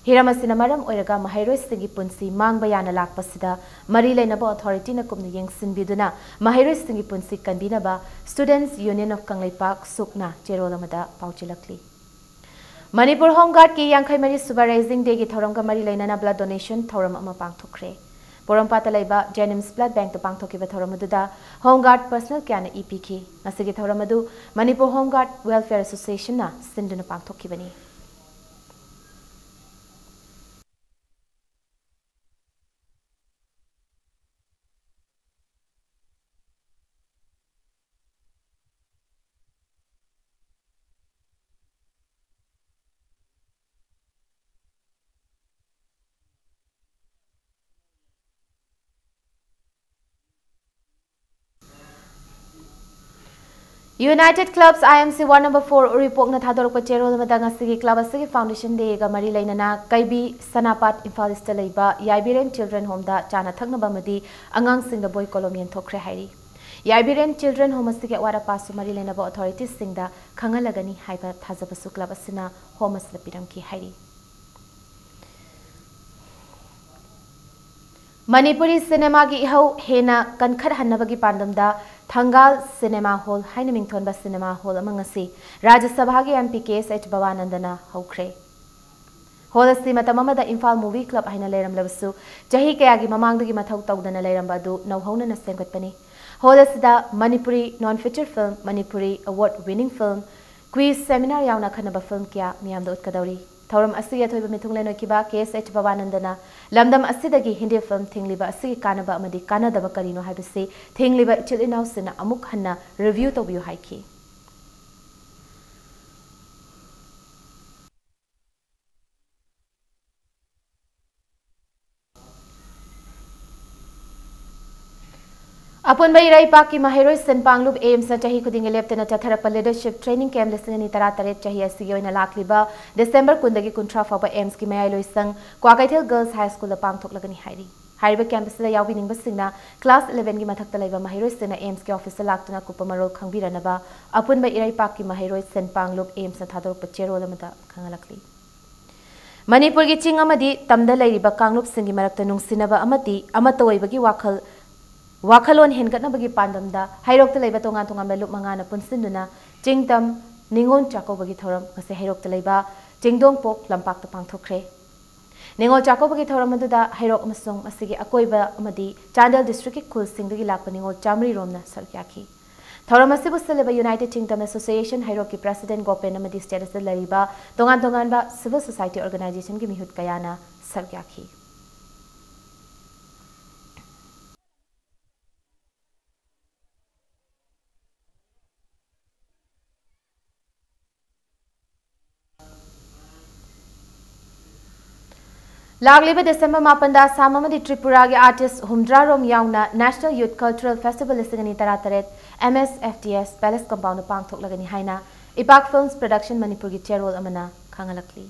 ꯍꯤꯔꯝ ꯑꯁꯤꯅ ꯃꯔꯝ ꯑꯣꯏꯔꯒ ꯃꯍꯩꯔꯣꯏꯁꯤꯡꯒꯤ ꯄꯨꯟꯁꯤ ꯃꯥꯡꯕ ꯌꯥꯅ ꯂꯥꯛꯄꯁꯤꯗ ꯃꯔꯤ ꯂꯩꯅꯕ ꯑꯣꯊꯣꯔꯤꯇꯤꯅ ꯀꯨꯞꯅ ꯌꯦꯡꯁꯤꯟꯕꯤꯗꯨꯅ ꯃꯍꯩꯔꯣꯏꯁꯤꯡꯒꯤ ꯄꯨꯟꯁꯤ ꯀꯟꯕꯤꯅꯕ Students Union of ꯀꯪꯂꯩꯄꯥꯛ, ꯁꯨꯛꯅ ꯆꯦꯔꯣꯜ ꯑꯃꯗ ꯄꯥꯎꯖꯦꯜꯂꯛꯂꯤ꯫ ꯃꯅꯤꯄꯨꯔ ꯍꯣꯝ ꯒꯥꯔꯗꯀꯤ ꯌꯥꯡꯈꯩ ꯃꯔꯤ ꯁꯨꯕ ꯔꯦꯖꯤꯡ ꯗꯦꯒꯤ ꯊꯧꯔꯝꯒ ꯃꯔꯤ ꯂꯩꯅꯅ ꯕ꯭ꯂꯗ ꯗꯣꯅꯦꯁꯟ ꯊꯧꯔꯝ ꯑꯃ ꯄꯥꯡꯊꯣꯛꯈ꯭ꯔꯦ꯫ ꯄꯣꯔꯣꯝꯄꯥꯠꯇ ꯂꯩꯕ ꯖꯦꯅꯤꯝꯁ ꯕ꯭ꯂꯗ ꯕꯦꯡꯛꯇ ꯄꯥꯡꯊꯣꯛꯈꯤꯕ ꯊꯧꯔꯝ ꯑꯗꯨꯗ ꯍꯣꯝ ꯒꯥꯔꯗ ꯄꯔꯁꯅꯦꯜ ꯀꯌꯥꯅ ꯏ ꯄꯤꯈꯤ꯫ ꯉꯁꯤꯒꯤ ꯊꯧꯔꯝ ꯑꯗꯨ ꯃꯅꯤꯄꯨꯔ ꯍꯣꯝ ꯒꯥꯔꯗ ꯋꯦꯜꯐꯤꯌꯔ ꯑꯦꯁꯣꯁꯤꯌꯦꯁꯟꯅ ꯁꯤꯟꯗꯨꯅ ꯄꯥꯡꯊꯣꯛꯈꯤꯕꯅꯤ꯫ United Clubs, I M C, Ward Number Four, ꯎꯔꯤꯄꯣꯛꯅ ꯊꯥꯗꯣꯔꯛꯄ ꯆꯦꯔꯣꯜ ꯑꯃꯗ ꯉꯁꯤꯒꯤ club ꯑꯁꯤꯒꯤ Foundation Dayꯒ ꯃꯔꯤ ꯂꯩꯅꯅ ꯀꯩꯕꯤ, ꯁꯅꯥꯄꯥꯠ, ꯏꯝꯐꯥꯜ ꯏꯁꯇ ꯂꯩꯕ ꯌꯥꯏꯕꯤꯔꯦꯟ Children Homeꯗ ꯆꯥꯅ ꯊꯛꯅꯕ ꯑꯃꯗꯤ ꯑꯉꯥꯡꯁꯤꯡꯗ ꯕꯣꯏ ꯀꯣꯂꯣꯝ ꯌꯦꯟꯊꯣꯛꯈ꯭ꯔꯦ ꯍꯥꯏꯔꯤ꯫ ꯌꯥꯏꯕꯤꯔꯦꯟ Children Home ꯑꯁꯤꯒꯤ ꯑꯋꯥꯠ ꯑꯄꯥꯁꯨ ꯃꯔꯤ ꯂꯩꯅꯕ ꯑꯣꯊꯣꯔꯤꯇꯤꯁꯁꯤꯡꯗ ꯈꯪꯍꯜꯂꯒꯅꯤ ꯍꯥꯏꯕ ꯊꯥꯖꯕꯁꯨ club ꯑꯁꯤꯅ ꯍꯣꯝ ꯑꯁꯤꯗ ꯄꯤꯔꯝꯈꯤ ꯍꯥꯏꯔꯤ꯫ ꯃꯅꯤꯄꯨꯔꯤ ꯁꯤꯅꯦꯃꯥꯒꯤ ꯏꯍꯧ ꯍꯦꯟꯅ ꯀꯟꯈꯠꯍꯟꯅꯕꯒꯤ ꯄꯥꯟꯗꯝꯗ ꯊꯪꯒꯥꯜ ꯁꯤꯅꯦꯃꯥ ꯍꯣꯜ ꯍꯥꯏꯅ ꯃꯤꯡꯊꯣꯟꯕ ꯁꯤꯅꯦꯃꯥ ꯍꯣꯜ ꯑꯃ ꯉꯁꯤ ꯔꯥꯖ꯭ꯌ ꯁꯚꯥꯒꯤ M P K S H ꯚꯕꯥꯅꯟꯗꯅ ꯍꯧꯈ꯭ꯔꯦ꯫ ꯍꯣꯜ ꯑꯁꯤ ꯃꯇꯝ ꯑꯃꯗ ꯏꯝꯐꯥꯜ ꯃꯨꯚꯤ ꯀ꯭ꯂꯕ ꯍꯥꯏꯅ ꯂꯩꯔꯝꯂꯕꯁꯨ, ꯆꯍꯤ ꯀꯌꯥꯒꯤ ꯃꯃꯥꯡꯗꯒꯤ ꯃꯊꯧ ꯇꯧꯗꯅ ꯂꯩꯔꯝꯕ ꯑꯗꯨ ꯅꯧꯍꯧꯅꯅ ꯁꯦꯝꯒꯠꯄꯅꯤ꯫ ꯍꯣꯜ ꯑꯁꯤꯗ Manipuri non feature film, Manipuri award winning film, quiz seminar ꯌꯥꯎꯅ ꯑꯈꯟꯅꯕ film ꯀꯌꯥ ꯃꯤꯌꯥꯝꯗ ꯎꯠꯀꯗꯧꯔꯤ꯫ ꯊꯧꯔꯝ ꯑꯁꯤꯒꯤ ꯑꯊꯣꯏꯕ ꯃꯤꯊꯨꯡꯂꯦꯟ ꯑꯣꯏꯈꯤꯕ ꯀꯦ ꯑꯦꯁ ꯑꯩꯆ ꯕꯕꯥꯅꯟꯗꯅ ꯂꯝꯗꯝ ꯑꯁꯤꯗꯒꯤ ꯍꯤꯟꯗꯤ film ꯊꯤꯡꯂꯤꯕ ꯑꯁꯤꯒꯤ ꯀꯥꯟꯅꯕ ꯑꯃꯗꯤ ꯀꯥꯟꯅꯗꯕ ꯀꯔꯤꯅꯣ ꯍꯥꯏꯕꯁꯤ ꯊꯤꯡꯂꯤꯕ ꯏꯆꯤꯜ ꯏꯅꯥꯎꯁꯤꯡꯅ ꯑꯃꯨꯛ ꯍꯟꯅ review ꯇꯧꯕꯤꯌꯨ ꯍꯥꯏꯈꯤ꯫ ꯑꯄꯨꯟꯕ ꯏꯔꯩꯄꯥꯛꯀꯤ ꯃꯍꯩꯔꯣꯏ ꯁꯤꯟ ꯄꯥꯡꯂꯨꯞ ꯑꯦꯝꯁꯅ ꯆꯍꯤ ꯈꯨꯗꯤꯡꯒꯤ ꯂꯦꯞꯇꯅ ꯆꯠꯊꯔꯛꯄ leadership training camp ꯂꯤꯁꯤꯡ ꯑꯅꯤ ꯇꯔꯥꯇꯔꯦꯠ ꯆꯍꯤ ꯑꯁꯤꯒꯤ ꯑꯣꯏꯅ ꯂꯥꯛꯂꯤꯕ ꯗꯤꯁꯦꯝꯕꯔ ꯀꯨꯟꯗꯒꯤ ꯀꯨꯟꯊ꯭ꯔꯥ ꯐꯥꯎꯕ ꯑꯦꯝꯁꯀꯤ ꯃꯌꯥꯏ ꯂꯣꯏꯁꯪ ꯀ꯭ꯋꯥꯀꯩꯊꯦꯜ Girls High Schoolꯗ ꯄꯥꯡꯊꯣꯛꯂꯒꯅꯤ ꯍꯥꯏꯔꯤ꯫ ꯍꯥꯏꯔꯤꯕ camp ꯑꯁꯤꯗ ꯌꯥꯎꯕꯤꯅꯤꯡꯕꯁꯤꯡꯅ class elevenꯒꯤ ꯃꯊꯛꯇ ꯂꯩꯕ ꯃꯍꯩꯔꯣꯏꯁꯤꯡꯅ ꯑꯦꯝꯁꯀꯤ officeꯇ ꯂꯥꯛꯇꯨꯅ ꯑꯀꯨꯞꯄ ꯃꯔꯣꯜ ꯈꯪꯕꯤꯔꯅꯕ ꯑꯄꯨꯟꯕ ꯏꯔꯩꯄꯥꯛꯀꯤ ꯃꯍꯩꯔꯣꯏ ꯁꯤꯟ ꯄꯥꯡꯂꯨꯞ ꯑꯦꯝꯁꯅ ꯊꯥꯗꯣꯔꯛꯄ ꯆꯦꯔꯣꯜ ꯑꯃꯗ ꯈꯪꯍꯜꯂꯛꯂꯤ꯫ ꯃꯅꯤꯄꯨꯔꯒꯤ ꯆꯤꯡ ꯑꯃꯗꯤ ꯇꯝꯗ ꯂꯩꯔꯤꯕ ꯀꯥꯡꯂꯨꯞꯁꯤꯡꯒꯤ ꯃꯔꯛꯇ ꯅꯨꯡꯁꯤꯅꯕ ꯑꯃꯗꯤ ꯑꯃꯠꯇ ꯑꯣꯏꯕꯒꯤ ꯋꯥꯈꯜ, ꯋꯥꯈꯜꯂꯣꯟ ꯍꯦꯟꯒꯠꯅꯕꯒꯤ ꯄꯥꯟꯗꯝꯗ ꯍꯩꯔꯣꯛꯇ ꯂꯩꯕ ꯇꯣꯉꯥꯟ ꯇꯣꯉꯥꯟꯕ ꯂꯨꯞ ꯃꯉꯥꯅ ꯄꯨꯟꯁꯤꯟꯗꯨꯅ ꯆꯤꯡ ꯇꯝ ꯅꯤꯉꯣꯜ ꯆꯥꯛꯀꯧꯕꯒꯤ ꯊꯧꯔꯝ ꯉꯁꯤ ꯍꯩꯔꯣꯛꯇ ꯂꯩꯕ ꯆꯤꯡꯗꯣꯡꯄꯣꯛ ꯂꯝꯄꯥꯛꯇ ꯄꯥꯡꯊꯣꯛꯈ꯭ꯔꯦ꯫ ꯅꯤꯉꯣꯜ ꯆꯥꯛꯀꯧꯕꯒꯤ ꯊꯧꯔꯝ ꯑꯗꯨꯗ ꯍꯩꯔꯣꯛ ꯑꯃꯁꯨꯡ ꯃꯁꯤꯒꯤ ꯑꯀꯣꯏꯕ ꯑꯃꯗꯤ ꯆꯥꯟꯗꯦꯜ districtꯀꯤ ꯈꯨꯜꯁꯤꯡꯗꯒꯤ ꯂꯥꯛꯄ ꯅꯤꯉꯣꯜ ꯆꯥꯃꯔꯤ ꯔꯣꯝꯅ ꯁꯔꯨꯛ ꯌꯥꯈꯤ꯫ ꯊꯧꯔꯝ ꯑꯁꯤꯕꯨ ꯁꯤꯜꯂꯤꯕ United Chingtam Association ꯍꯩꯔꯣꯛꯀꯤ president ꯒꯣꯄꯦꯟ ꯑꯃꯗꯤ state ꯑꯁꯤꯗ ꯂꯩꯔꯤꯕ ꯇꯣꯉꯥꯟ ꯇꯣꯉꯥꯟꯕ civil society organizationꯒꯤ ꯃꯤꯍꯨꯠ ꯀꯌꯥꯅ ꯁꯔꯨꯛ ꯌꯥꯈꯤ꯫ ꯂꯥꯛꯂꯤꯕ ꯗꯤꯁꯦꯝꯕꯔ ꯃꯥꯄꯟꯗ ꯑꯁꯥꯝ ꯑꯃꯗꯤ ꯇ꯭ꯔꯤꯄꯨꯔꯥꯒꯤ artist ꯍꯨꯝꯗ꯭ꯔꯥ ꯔꯣꯝ ꯌꯥꯎꯅ National Youth Cultural Festival ꯂꯤꯁꯤꯡ ꯑꯅꯤ ꯇꯔꯥꯇꯔꯦꯠ M S F T S Palace Compoundꯗ ꯄꯥꯡꯊꯣꯛꯂꯒꯅꯤ ꯍꯥꯏꯅ ꯏꯄꯥꯛ Films Production ꯃꯅꯤꯄꯨꯔꯒꯤ ꯆꯦꯔꯣꯜ ꯑꯃꯅ ꯈꯪꯍꯜꯂꯛꯂꯤ꯫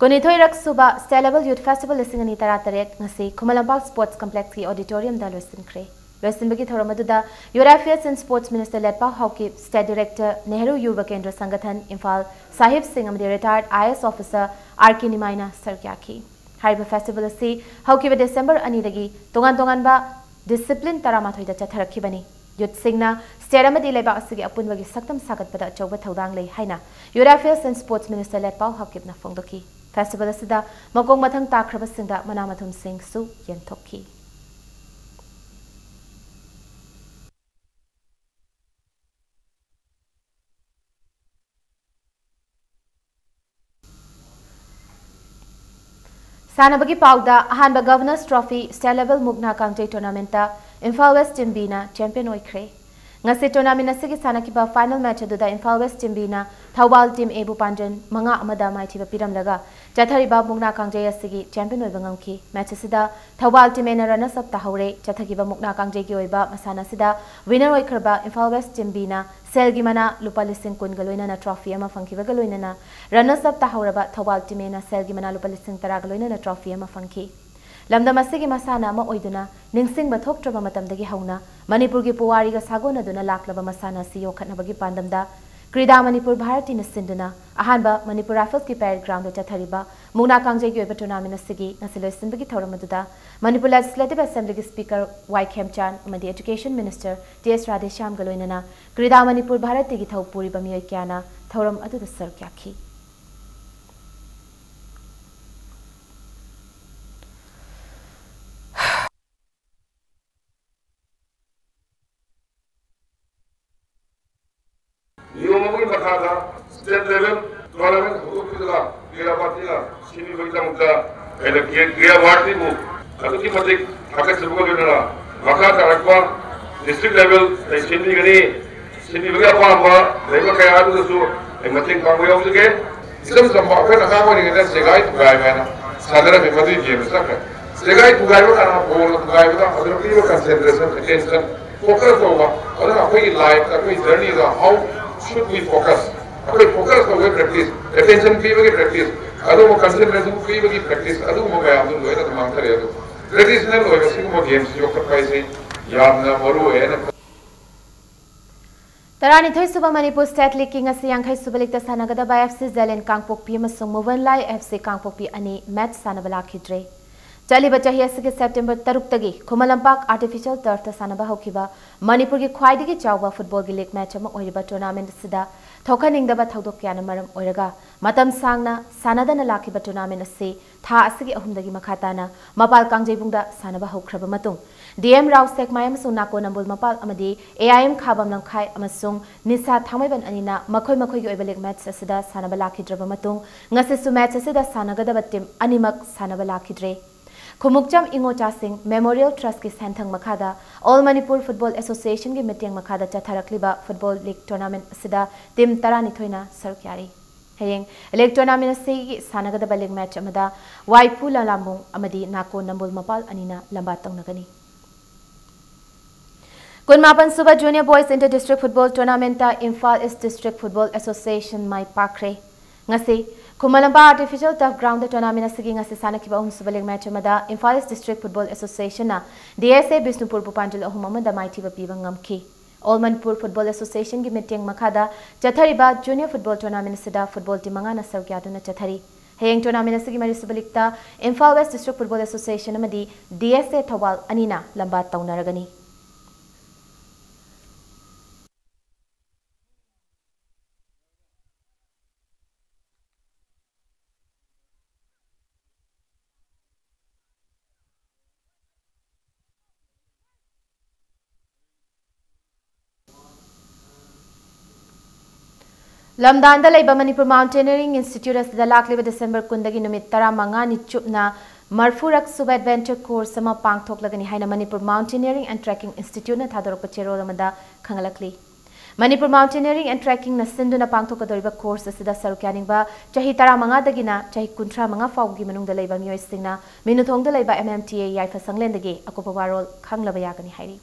ꯀꯨꯟꯅꯤꯊꯣꯏꯔꯛ ꯁꯨꯕ State Level Youth Festival ꯂꯤꯁꯤꯡ ꯑꯅꯤ ꯇꯔꯥꯇꯔꯦꯠ ꯉꯁꯤ ꯈꯨꯃꯟ ꯂꯝꯄꯥꯛ Sports Complexꯀꯤ auditoriumꯗ ꯂꯣꯏꯁꯤꯟꯈ꯭ꯔꯦ꯫ ꯂꯣꯏꯁꯤꯟꯕꯒꯤ ꯊꯧꯔꯝ ꯑꯗꯨꯗ Youth Affairs and Sports Minister ꯂꯦꯠꯄꯥꯎ Haokip, State Director Nehru ꯌꯨꯕ ꯀꯦꯟꯗ꯭ꯔ ꯁꯪꯒꯊꯟ ꯏꯝꯐꯥꯜ ꯁꯥꯍꯤꯕ ꯁꯤꯡ ꯑꯃꯗꯤ retired I A S officer R K ꯅꯤꯃꯥꯏꯅ ꯁꯔꯨꯛ ꯌꯥꯈꯤ꯫ ꯍꯥꯏꯔꯤꯕ festival ꯑꯁꯤ ꯍꯧꯈꯤꯕ ꯗꯤꯁꯦꯝꯕꯔ ꯑꯅꯤꯗꯒꯤ ꯇꯣꯉꯥꯟ ꯇꯣꯉꯥꯟꯕ discipline ꯇꯔꯥꯃꯥꯊꯣꯏꯗ ꯆꯠꯊꯔꯛꯈꯤꯕꯅꯤ꯫ Youthꯁꯤꯡꯅ state ꯑꯃꯗꯤ ꯂꯩꯕꯥꯛ ꯑꯁꯤꯒꯤ ꯑꯄꯨꯟꯕꯒꯤ ꯁꯛꯇꯝ ꯁꯥꯒꯠꯄꯗ ꯑꯆꯧꯕ ꯊꯧꯗꯥꯡ ꯂꯩ ꯍꯥꯏꯅ Youth Affairs and Sports Minister ꯂꯦꯠꯄꯥꯎ ꯍꯥꯎꯀꯤꯞꯅ ꯐꯣꯡꯗꯣꯛꯈꯤ꯫ Festival ꯑꯁꯤꯗ ꯃꯈꯣꯡ ꯃꯊꯪ ꯇꯥꯈ꯭ꯔꯕꯁꯤꯡꯗ ꯃꯅꯥ ꯃꯊꯨꯝꯁꯤꯡꯁꯨ ꯌꯦꯟꯊꯣꯛꯈꯤ꯫ ꯁꯥꯟꯅꯕꯒꯤ ꯄꯥꯎꯗ ꯑꯍꯥꯟꯕ Governor's Trophy State Level ꯃꯨꯛꯅꯥ ꯀꯥꯡꯖꯩ Tournamentꯇ ꯏꯝꯐꯥꯜ West ꯇꯤꯝ ꯕꯤꯅ champion ꯑꯣꯏꯈ꯭ꯔꯦ꯫ ꯉꯁꯤ tournament ꯑꯁꯤꯒꯤ ꯁꯥꯟꯅꯈꯤꯕ final match ꯑꯗꯨꯗ ꯏꯝꯐꯥꯜ West ꯇꯤꯝ ꯕꯤꯅ ꯊꯧꯕꯥꯜ ꯇꯤꯝ ꯑꯦꯕꯨ ꯄꯥꯟꯖꯟ ꯃꯉꯥ ꯑꯃꯗ ꯃꯥꯏꯊꯤꯕ ꯄꯤꯔꯝꯂꯒ ꯆꯠꯊꯔꯤꯕ ꯃꯨꯛꯅꯥ ꯀꯥꯡꯖꯩ ꯑꯁꯤꯒꯤ champion ꯑꯣꯏꯕ ꯉꯝꯈꯤ꯫ Match ꯑꯁꯤꯗ ꯊꯧꯕꯥꯜ ꯇꯤꯝ ꯑꯦꯅ runners up ꯇꯥꯍꯧꯔꯦ꯫ ꯆꯠꯊꯈꯤꯕ ꯃꯨꯛꯅꯥ ꯀꯥꯡꯖꯩꯒꯤ ꯑꯣꯏꯕ ꯃꯁꯥꯟꯅ ꯑꯁꯤꯗ winner ꯑꯣꯏꯈ꯭ꯔꯕ ꯏꯝꯐꯥꯜ West ꯇꯤꯝ ꯕꯤꯅ ꯁꯦꯜꯒꯤ ꯃꯅꯥ ꯂꯨꯄꯥ ꯂꯤꯁꯤꯡ ꯀꯨꯟꯒ ꯂꯣꯏꯅꯅ trophy ꯑꯃ ꯐꯪꯈꯤꯕꯒ ꯂꯣꯏꯅꯅ runners up ꯇꯥꯍꯧꯔꯕ ꯊꯧꯕꯥꯜ ꯇꯤꯝ ꯑꯦꯅ ꯁꯦꯜꯒꯤ ꯃꯅꯥ ꯂꯨꯄꯥ ꯂꯤꯁꯤꯡ ꯇꯔꯥꯒ ꯂꯣꯏꯅꯅ trophy ꯑꯃ ꯐꯪꯈꯤ꯫ ꯂꯝꯗꯝ ꯑꯁꯤꯒꯤ ꯃꯁꯥꯟꯅ ꯑꯃ ꯑꯣꯏꯗꯨꯅ ꯅꯤꯡꯁꯤꯡꯕ ꯊꯣꯛꯇ꯭ꯔꯕ ꯃꯇꯝꯗꯒꯤ ꯍꯧꯅ ꯃꯅꯤꯄꯨꯔꯒꯤ ꯄꯨꯋꯥꯔꯤꯒ ꯁꯥꯒꯣꯟꯅꯗꯨꯅ ꯂꯥꯛꯂꯕ ꯃꯁꯥꯟꯅ ꯑꯁꯤ ꯌꯣꯛꯈꯠꯅꯕꯒꯤ ꯄꯥꯟꯗꯝꯗ ꯀ꯭ꯔꯤꯗꯥ ꯃꯅꯤꯄꯨꯔ ꯚꯥꯔꯇꯤꯅ ꯁꯤꯟꯗꯨꯅ ꯑꯍꯥꯟꯕ ꯃꯅꯤꯄꯨꯔ Riflesꯀꯤ parade groundꯗ ꯆꯠꯊꯔꯤꯕ ꯃꯨꯛꯅꯥ ꯀꯥꯡꯖꯩꯒꯤ ꯑꯣꯏꯕ tournament ꯑꯁꯤꯒꯤ ꯉꯁꯤ ꯂꯣꯏꯁꯤꯟꯕꯒꯤ ꯊꯧꯔꯝ ꯑꯗꯨꯗ ꯃꯅꯤꯄꯨꯔ Legislative Assemblyꯒꯤ Speaker ꯋꯥꯏ ꯈꯦꯝꯆꯥꯟ ꯑꯃꯗꯤ Education Minister ꯇꯤ ꯑꯦꯁ ꯔꯥꯙꯦꯁ꯭ꯌꯥꯝꯒ ꯂꯣꯏꯅꯅ ꯀ꯭ꯔꯤꯗꯥ ꯃꯅꯤꯄꯨꯔ ꯚꯥꯔꯇꯤꯒꯤ ꯊꯧ ꯄꯨꯔꯤꯕ ꯃꯤꯑꯣꯏ ꯀꯌꯥꯅ ꯊꯧꯔꯝ ꯑꯗꯨꯗ ꯁꯔꯨꯛ ꯌꯥꯈꯤ꯫ ꯅꯤꯌꯣꯝ ꯑꯃꯒꯤ ꯃꯈꯥꯗ state level tournament ꯍꯧꯗꯣꯛꯄꯤꯗꯨꯅ ꯀ꯭ꯔꯤꯌꯥ ꯚꯥꯔꯇꯤꯅ ꯁꯤꯟꯕꯤꯕꯒꯤꯗꯃꯛꯇ ꯑꯩꯅ ꯀ꯭ꯔꯤꯌꯥ ꯚꯥꯔꯇꯤꯕꯨ ꯑꯗꯨꯛꯀꯤ ꯃꯇꯤꯛ ꯊꯥꯒꯠꯆꯕꯒ ꯂꯣꯏꯅꯅ ꯃꯈꯥ ꯇꯥꯔꯛꯄ district level ꯁꯤꯟꯕꯤꯒꯅꯤ꯫ ꯁꯤꯟꯕꯤꯕꯒꯤ ꯑꯄꯥꯝꯕ ꯂꯩꯕ ꯀꯌꯥ ꯑꯗꯨꯗꯁꯨ ꯑꯩ ꯃꯇꯦꯡ ꯄꯥꯡꯕ ꯌꯥꯎꯖꯒꯦ꯫ ꯏꯆꯝ ꯆꯝꯕ ꯑꯩꯈꯣꯏꯅ ꯑꯉꯥꯡ ꯑꯣꯏꯔꯤꯉꯩꯗ ꯆꯦꯒꯥꯏ ꯄꯨꯒꯥꯏꯕ ꯍꯥꯏꯅ ꯁꯥꯟꯅꯔꯝꯃꯤ, ꯃꯗꯨꯒꯤ game ꯗꯨ ꯆꯠꯈ꯭ꯔꯦ꯫ ꯆꯦꯒꯥꯏ ꯄꯨꯒꯥꯏꯕ ꯀꯥꯟꯗ ball ꯗ ꯄꯨꯒꯥꯏꯕꯗ ꯑꯗꯨꯗ ꯄꯤꯕ concentration, attention, focus ꯇꯧꯕ꯫ ꯑꯗꯨꯅ ꯑꯩꯈꯣꯏꯒꯤ life ꯇ, ꯑꯩꯈꯣꯏꯒꯤ journey the how should we focus? ꯑꯩꯈꯣꯏ focus ꯇꯧꯕꯒꯤ practice, attention ꯄꯤꯕꯒꯤ practice, ꯑꯗꯨꯒꯨꯝꯕ concentration ꯄꯤꯕꯒꯤ practice, ꯑꯗꯨꯒꯨꯝꯕ ꯃꯌꯥꯝꯗꯨ ꯂꯣꯏꯅ ꯑꯗꯨꯝ ꯃꯥꯡꯊꯔꯛꯑꯦ꯫ ꯑꯗꯨ traditional ꯑꯣꯏꯕ ꯁꯤꯒꯨꯝꯕ game ꯁꯤ ꯌꯣꯛꯈꯠꯄ ꯍꯥꯏꯁꯤ ꯌꯥꯝꯅ ꯃꯔꯨ ꯑꯣꯏ ꯍꯥꯏꯅ ꯈꯜꯂꯤ꯫ ꯇꯔꯥꯅꯤꯊꯣꯏ ꯁꯨꯕ ꯃꯅꯤꯄꯨꯔ State League ꯀꯤ ꯉꯁꯤ ꯌꯥꯡꯈꯩ ꯁꯨꯕ league ꯇ ꯁꯥꯟꯅꯒꯗꯕ F C Zalen ꯀꯥꯡꯄꯣꯛꯄꯤ ꯑꯃꯁꯨꯡ ꯃꯨꯕꯟꯂꯥꯏ F C ꯀꯥꯡꯄꯣꯛꯄꯤ ꯑꯅꯤ match ꯁꯥꯟꯅꯕ ꯂꯥꯛꯈꯤꯗ꯭ꯔꯦ꯫ ꯆꯠꯂꯤꯕ ꯆꯍꯤ ꯑꯁꯤꯒꯤ September ꯇꯔꯨꯛꯇꯒꯤ ꯈꯨꯃꯟ ꯂꯝꯄꯥꯛ artificial turf ꯇ ꯁꯥꯟꯅꯕ ꯍꯧꯈꯤꯕ ꯃꯅꯤꯄꯨꯔꯒꯤ ꯈ꯭ꯋꯥꯏꯗꯒꯤ ꯆꯥꯎꯕ football ꯒꯤ league match ꯑꯃ ꯑꯣꯏꯔꯤꯕ tournament ꯑꯁꯤꯗ ꯊꯣꯛꯍꯟꯅꯤꯡꯗꯕ ꯊꯧꯗꯣꯛ ꯀꯌꯥꯅ ꯃꯔꯝ ꯑꯣꯏꯔꯒ ꯃꯇꯝ ꯁꯥꯡꯅ ꯁꯥꯟꯅꯗꯅ ꯂꯥꯛꯈꯤꯕ tournament ꯑꯁꯤ ꯊꯥ ꯑꯁꯤꯒꯤ ꯑꯍꯨꯝꯗꯒꯤ ꯃꯈꯥ ꯇꯥꯅ ꯃꯄꯥꯜ ꯀꯥꯡꯖꯩꯕꯨꯡꯗ ꯁꯥꯟꯅꯕ ꯍꯧꯈ꯭ꯔꯕ ꯃꯇꯨꯡ, ꯗꯤ ꯑꯦꯝ ꯔꯥꯎ ꯁꯦꯛꯃꯥꯏ ꯑꯃꯁꯨꯡ ꯅꯥꯀꯣ ꯅꯝꯕꯨꯜ ꯃꯄꯥꯜ ꯑꯃꯗꯤ ꯑꯦ ꯑꯥꯏ ꯑꯦꯝ ꯈꯥꯕꯝ ꯂꯝꯈꯥꯏ ꯑꯃꯁꯨꯡ ꯅꯤꯁꯥ ꯊꯥꯡꯃꯩꯕꯟ ꯑꯅꯤꯅ ꯃꯈꯣꯏ ꯃꯈꯣꯏꯒꯤ ꯑꯣꯏꯕ ꯂꯤꯒ ꯃꯦꯠꯆ ꯑꯁꯤꯗ ꯁꯥꯟꯅꯕ ꯂꯥꯛꯈꯤꯗ꯭ꯔꯕ ꯃꯇꯨꯡ, ꯉꯁꯤꯁꯨ ꯃꯦꯠꯆ ꯑꯁꯤꯗ ꯁꯥꯟꯅꯒꯗꯕ ꯇꯤꯝ ꯑꯅꯤꯃꯛ ꯁꯥꯟꯅꯕ ꯂꯥꯛꯈꯤꯗ꯭ꯔꯦ꯫ ꯈꯨꯃꯨꯛꯆꯝ ꯏꯉꯣꯆꯥꯁꯤꯡ ꯃꯦꯃꯣꯔꯤꯌꯦꯜ ꯇ꯭ꯔꯁꯀꯤ ꯁꯦꯟꯊꯪ ꯃꯈꯥꯗ ꯑꯣꯜ ꯃꯅꯤꯄꯨꯔ ꯐꯨꯠꯕꯣꯜ ꯑꯦꯁꯣꯁꯤꯌꯦꯁꯟꯒꯤ ꯃꯤꯠꯌꯦꯡ ꯃꯈꯥꯗ ꯆꯠꯊꯔꯛꯂꯤꯕ ꯐꯨꯠꯕꯣꯜ ꯂꯤꯒ ꯇꯣꯔꯅꯥꯃꯦꯟꯠ ꯑꯁꯤꯗ ꯇꯤꯝ ꯇꯔꯥꯅꯤꯊꯣꯏꯅ ꯁꯔꯨꯛ ꯌꯥꯔꯤ꯫ ꯍꯌꯦꯡ ꯂꯤꯒ ꯇꯣꯔꯅꯥꯃꯦꯟꯠ ꯑꯁꯤꯒꯤ ꯁꯥꯟꯅꯒꯗꯕ ꯂꯤꯒ ꯃꯦꯠꯆ ꯑꯃꯗ ꯋꯥꯏꯄꯨ ꯂꯂꯥꯝꯕꯨꯡ ꯑꯃꯗꯤ ꯅꯥꯀꯣ ꯅꯝꯕꯨꯜ ꯃꯄꯥꯜ ꯑꯅꯤꯅ ꯂꯝꯕꯥ ꯇꯧꯅꯒꯅꯤ꯫ ꯀꯨꯟꯃꯥꯄꯟ ꯁꯨꯕ junior boys inter district football ꯇꯣꯔꯅꯥꯃꯦꯟꯠꯇ Imphal east district football association ꯃꯥꯏ ꯄꯥꯛꯈ꯭ꯔꯦ꯫ ꯉꯁꯤ ꯈꯨꯃꯟ ꯂꯝꯄꯥꯛ ꯑꯥꯔꯇꯤꯐꯤꯁꯤꯌꯦꯜ ꯇꯔꯐ ꯒ꯭ꯔꯥꯎꯟꯗ ꯇꯣꯔꯅꯥꯃꯦꯟꯠ ꯑꯁꯤꯒꯤ ꯉꯁꯤ ꯁꯥꯟꯅꯈꯤꯕ ꯑꯍꯨꯝꯁꯨꯕ ꯂꯤꯒ ꯃꯦꯠꯆ ꯑꯃꯗ Imphal east district football ꯑꯦꯁꯣꯁꯤꯌꯦꯁꯟꯅ D S ꯑꯦ ꯕꯤꯁꯅꯨꯄꯨꯔꯕꯨ ꯄꯥꯟꯖꯤꯜ ꯑꯍꯨꯝ ꯑꯃꯗ ꯃꯥꯏꯊꯤꯕ ꯄꯤꯕ ꯉꯝꯈꯤ꯫ ꯑꯣꯜ ꯃꯅꯤꯄꯨꯔ ꯐꯨꯠꯕꯣꯜ ꯑꯦꯁꯣꯁꯤꯌꯦꯁꯟꯒꯤ ꯃꯤꯠꯌꯦꯡ ꯃꯈꯥꯗ ꯆꯠꯊꯔꯤꯕ ꯖꯨꯅꯤꯌꯔ ꯐꯨꯠꯕꯣꯜ ꯇꯣꯔꯅꯥꯃꯦꯟꯠ ꯑꯁꯤꯗ ꯐꯨꯠꯕꯣꯜ ꯇꯤꯝ ꯃꯉꯥꯅ ꯁꯔꯨꯛ ꯌꯥꯗꯨꯅ ꯆꯠꯊꯔꯤ꯫ ꯍꯌꯦꯡ ꯇꯣꯔꯅꯥꯃꯦꯟꯠ ꯑꯁꯤꯒꯤ ꯃꯔꯤꯁꯨꯕ ꯂꯤꯒꯇ Imphal west district football association ꯑꯃꯗꯤ ꯗꯤ ꯑꯦꯁ ꯑꯦ ꯊꯧꯕꯥꯜ ꯑꯅꯤꯅ ꯂꯝꯕꯥ ꯇꯧꯅꯔꯒꯅꯤ꯫ ꯂꯝꯗꯥꯟꯗ ꯂꯩꯕ ꯃꯅꯤꯄꯨꯔ ꯃꯥꯎꯟꯇꯦꯅꯤꯌꯔꯤꯡ ꯏꯟꯁꯇꯤꯇ꯭ꯌꯨꯠ ꯑꯁꯤꯗ ꯂꯥꯛꯂꯤꯕ ꯗꯤꯁꯦꯝꯕꯔ ꯀꯨꯟꯗꯒꯤ ꯅꯨꯃꯤꯠ ꯇꯔꯥꯃꯉꯥꯅꯤ ꯆꯨꯞꯅ ꯃꯔꯐꯨꯔꯛ ꯁꯨꯕ ꯑꯦꯗꯚꯦꯟꯆꯔ ꯀꯣꯔꯁ ꯑꯃ ꯄꯥꯡꯊꯣꯛꯂꯒꯅꯤ ꯍꯥꯏꯅ ꯃꯅꯤꯄꯨꯔ ꯃꯥꯎꯟꯇꯦꯅꯤꯌꯔꯤꯡ ꯑꯦꯟ ꯇ꯭ꯔꯦꯛꯀꯤꯡ ꯏꯟꯁꯇꯤꯇ꯭ꯌꯨꯠꯅ ꯊꯥꯗꯣꯔꯛꯄ ꯆꯦꯔꯣꯜ ꯑꯃꯗ ꯈꯪꯍꯜꯂꯛꯂꯤ꯫ ꯃꯅꯤꯄꯨꯔ ꯃꯥꯎꯟꯇꯦꯅꯤꯌꯔꯤꯡ ꯑꯦꯟ ꯇ꯭ꯔꯦꯛꯀꯤꯡꯅ ꯁꯤꯟꯗꯨꯅ ꯄꯥꯡꯊꯣꯛꯀꯗꯧꯔꯤꯕ ꯀꯣꯔꯁ ꯑꯁꯤꯗ ꯁꯔꯨꯛ ꯌꯥꯅꯤꯡꯕ ꯆꯍꯤ ꯇꯔꯥꯃꯉꯥꯗꯒꯤꯅ ꯆꯍꯤ ꯀꯨꯟꯊ꯭ꯔꯥ ꯃꯉꯥ ꯐꯥꯎꯕꯒꯤ ꯃꯅꯨꯡꯗ ꯂꯩꯕ ꯃꯤꯑꯣꯏꯁꯤꯡꯅ ꯃꯤꯅꯨꯊꯣꯡꯗ ꯂꯩꯕ ꯑꯦꯝ ꯑꯦꯝ ꯇꯤ ꯑꯦ ꯌꯥꯏꯐ ꯁꯪꯂꯦꯟꯗꯒꯤ ꯑꯀꯨꯞꯄ ꯋꯥꯔꯣꯜ ꯈꯪꯂꯕ ꯌꯥꯒꯅꯤ ꯍꯥꯏꯔꯤ꯫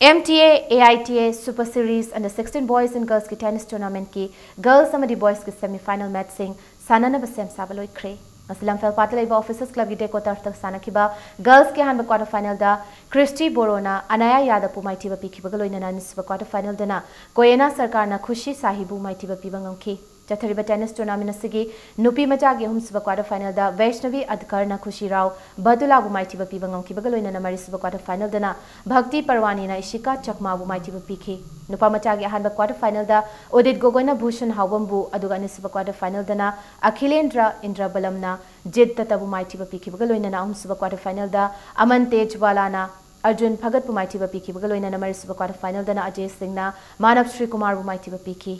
M T A, A I T A Super Series Under Sixteen Boys and Girls ꯀꯤ ꯇꯦꯅꯤꯁ ꯇꯣꯔꯅꯥꯃꯦꯟꯠꯀꯤ ꯒꯔꯜꯁ ꯑꯃꯗꯤ ꯕꯣꯏꯁꯀꯤ ꯁꯦꯃꯤ ꯐꯥꯏꯅꯦꯜ ꯃꯦꯠꯆꯁꯤꯡ ꯁꯥꯟꯅꯅꯕ ꯁꯦꯝ ꯁꯥꯕ ꯂꯣꯏꯈ꯭ꯔꯦ꯫ ꯉꯁꯤ ꯂꯝꯐꯦꯜꯄꯥꯠꯇ ꯂꯩꯕ ꯑꯣꯐꯤꯁꯔꯁ ꯀ꯭ꯂꯕꯀꯤ ꯗꯦꯀꯣ ꯇꯔꯐꯇ ꯁꯥꯟꯅꯈꯤꯕ ꯒꯔꯜꯁꯀꯤ ꯑꯍꯥꯟꯕ ꯀ꯭ꯋꯥꯔꯇꯔ ꯐꯥꯏꯅꯦꯜꯗ ꯀ꯭ꯔꯤꯁꯇꯤ ꯕꯣꯔꯣꯅ ꯑꯅꯥꯌꯥ ꯌꯥꯗꯕꯄꯨ ꯃꯥꯏꯊꯤꯕ ꯄꯤꯈꯤꯕꯒ ꯂꯣꯏꯅꯅ ꯑꯅꯤꯁꯨꯕ ꯀ꯭ꯋꯥꯔꯇꯔ ꯐꯥꯏꯅꯦꯜꯗꯅ ꯀꯣꯌꯦꯅꯥ ꯁꯔꯀꯥꯔꯅ ꯈꯨꯁꯤ ꯁꯥꯍꯤꯕꯨ ꯃꯥꯏꯊꯤꯕ ꯄꯤꯕ ꯉꯝꯈꯤ꯫ ꯆꯠꯊꯔꯤꯕ ꯇꯦꯅꯤꯁ ꯇꯣꯔꯅꯥꯃꯦꯟꯠ ꯑꯁꯤꯒꯤ ꯅꯨꯄꯤ ꯃꯆꯥꯒꯤ ꯑꯍꯨꯝꯁꯨꯕ ꯀ꯭ꯋꯥꯔꯇꯔ ꯐꯥꯏꯅꯦꯜꯗ ꯋꯩꯁꯅꯕꯤ ꯑꯗꯀꯔꯅ ꯈꯨꯁꯤ ꯔꯥꯎ ꯕꯗꯨꯂꯥꯕꯨ ꯃꯥꯏꯊꯤꯕ ꯄꯤꯕ ꯉꯝꯈꯤꯕꯒ ꯂꯣꯏꯅꯅ ꯃꯔꯤꯁꯨꯕ ꯀ꯭ꯋꯥꯔꯇꯔ ꯐꯥꯏꯅꯦꯜꯗꯅ ꯚꯛꯇꯤ ꯄꯔꯋꯥꯅꯤꯅ ꯏꯁꯤꯀꯥ ꯆꯛꯃꯥꯕꯨ ꯃꯥꯏꯊꯤꯕ ꯄꯤꯈꯤ꯫ ꯅꯨꯄꯥ ꯃꯆꯥꯒꯤ ꯑꯍꯥꯟꯕ quarter finalꯗ ꯎꯗꯤꯠ ꯒꯣꯒꯣꯏꯅ ꯚꯨꯁꯟ ꯍꯥꯎꯕꯝꯕꯨ, ꯑꯗꯨꯒ ꯑꯅꯤꯁꯨꯕ quarter finalꯗꯅ ꯑꯈꯤꯂꯦꯟꯗ꯭ꯔ ꯏꯟꯗ꯭ꯔꯕꯂꯝꯅ ꯖꯤꯠ ꯇꯇꯕꯨ ꯃꯥꯏꯊꯤꯕ ꯄꯤꯈꯤꯕꯒ ꯂꯣꯏꯅꯅ ꯑꯍꯨꯝꯁꯨꯕ quarter finalꯗ ꯑꯃꯟ ꯇꯦꯖꯋꯥꯂꯥꯅ ꯑꯔꯖꯨꯟ ꯐꯒꯠꯄꯨ ꯃꯥꯏꯊꯤꯕ ꯄꯤꯈꯤꯕꯒ ꯂꯣꯏꯅꯅ ꯃꯔꯤꯁꯨꯕ quarter finalꯗꯅ ꯑꯖꯦ ꯁꯤꯡꯅ ꯃꯥꯅꯕ ꯁ꯭ꯔꯤ ꯀꯨꯃꯥꯔꯕꯨ ꯃꯥꯏꯊꯤꯕ ꯄꯤꯈꯤ꯫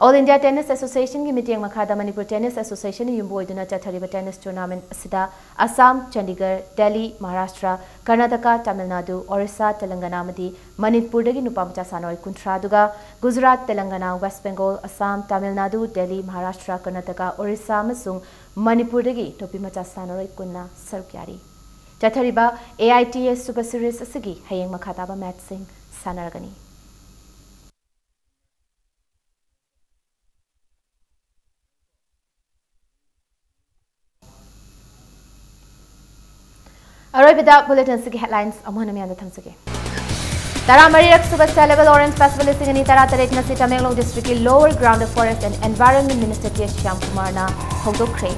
All India Tennis Associationꯒꯤ ꯃꯤꯠꯌꯦꯡ ꯃꯈꯥꯗ ꯃꯅꯤꯄꯨꯔ Tennis Associationꯅ ꯌꯨꯝꯕꯨ ꯑꯣꯏꯗꯨꯅ ꯆꯠꯊꯔꯤꯕ tennis tournament ꯑꯁꯤꯗ ꯑꯁꯥꯝ, ꯆꯟꯗꯤꯒꯔ, ꯗꯦꯜꯂꯤ, ꯃꯍꯥꯔꯥꯁꯇ꯭ꯔ, ꯀꯔꯅꯥꯇꯀꯥ, ꯇꯥꯃꯤꯜ ꯅꯥꯗꯨ, ꯑꯣꯔꯤꯁꯥ, ꯇꯦꯂꯪꯒꯅꯥ ꯑꯃꯗꯤ ꯃꯅꯤꯄꯨꯔꯗꯒꯤ ꯅꯨꯄꯥ ꯃꯆꯥ ꯁꯥꯟꯅꯔꯣꯏ ꯀꯨꯟꯊ꯭ꯔꯥ, ꯑꯗꯨꯒ ꯒꯨꯖꯔꯥꯠ, ꯇꯦꯂꯪꯒꯅꯥ, ꯋꯦꯁ ꯕꯦꯡꯒꯣꯜ, ꯑꯁꯥꯝ, ꯇꯥꯃꯤꯜ ꯅꯥꯗꯨ, ꯗꯦꯜꯂꯤ, ꯃꯍꯥꯔꯥꯁꯇ꯭ꯔ, ꯀꯔꯅꯥꯇꯀꯥ, ꯑꯣꯔꯤꯁꯥ ꯑꯃꯁꯨꯡ ꯃꯅꯤꯄꯨꯔꯗꯒꯤ ꯅꯨꯄꯤ ꯃꯆꯥ ꯁꯥꯟꯅꯔꯣꯏ ꯀꯨꯟꯅ ꯁꯔꯨꯛ ꯌꯥꯔꯤ꯫ ꯆꯠꯊꯔꯤꯕ AITA Super Series ꯑꯁꯤꯒꯤ ꯍꯌꯦꯡ ꯃꯈꯥ ꯇꯥꯕ matchꯁꯤꯡ ꯁꯥꯟꯅꯔꯒꯅꯤ꯫ ꯑꯔꯣꯏꯕꯗ bulletinꯁꯤꯒꯤ headlines ꯑꯃꯨꯛ ꯍꯟꯅ ꯃꯌꯥꯝꯗ ꯊꯝꯖꯒꯦ꯫ ꯇꯔꯥꯃꯔꯤꯔꯛ ꯁꯨꯕ State Level Orange Festival ꯂꯤꯁꯤꯡ ꯑꯅꯤ ꯇꯔꯥꯇꯔꯦꯠ ꯉꯁꯤ Tamenglong districtꯀꯤ Lower Ground Forest and Environment Minister T. Shyam Kumarꯅ ꯍꯧꯗꯣꯛꯈ꯭ꯔꯦ꯫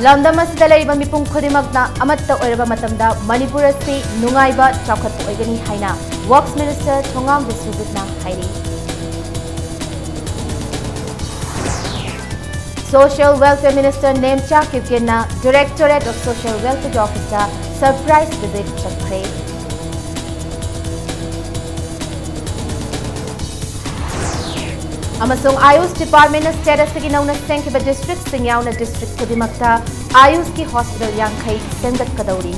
ꯂꯝꯗꯝ ꯑꯁꯤꯗ ꯂꯩꯔꯤꯕ ꯃꯤꯄꯨꯝ ꯈꯨꯗꯤꯡꯃꯛꯅ ꯑꯃꯠꯇ ꯑꯣꯏꯔꯕ ꯃꯇꯝꯗ ꯃꯅꯤꯄꯨꯔ ꯑꯁꯤ ꯅꯨꯡꯉꯥꯏꯕ, ꯆꯥꯎꯈꯠꯄ ꯑꯣꯏꯒꯅꯤ ꯍꯥꯏꯅ Works Minister ꯊꯣꯉꯥꯝ ꯕꯤꯁ꯭ꯋꯖꯤꯠꯅ ꯍꯥꯏꯔꯤ꯫ Social Welfare Minister Nemcha ꯀꯤꯞꯒꯦꯟꯅ Directorate of Social Welfareꯒꯤ officeꯇ surprise visit ꯆꯠꯈ꯭ꯔꯦ꯫ ꯑꯃꯁꯨꯡ AYUSH departmentꯅ state ꯑꯁꯤꯒꯤ ꯅꯧꯅ ꯁꯦꯝꯈꯤꯕ districtꯁꯤꯡ ꯌꯥꯎꯅ district ꯈꯨꯗꯤꯡꯃꯛꯇ AYUSHꯀꯤ hospital ꯌꯥꯡꯈꯩ ꯁꯦꯝꯒꯠꯀꯗꯧꯔꯤ꯫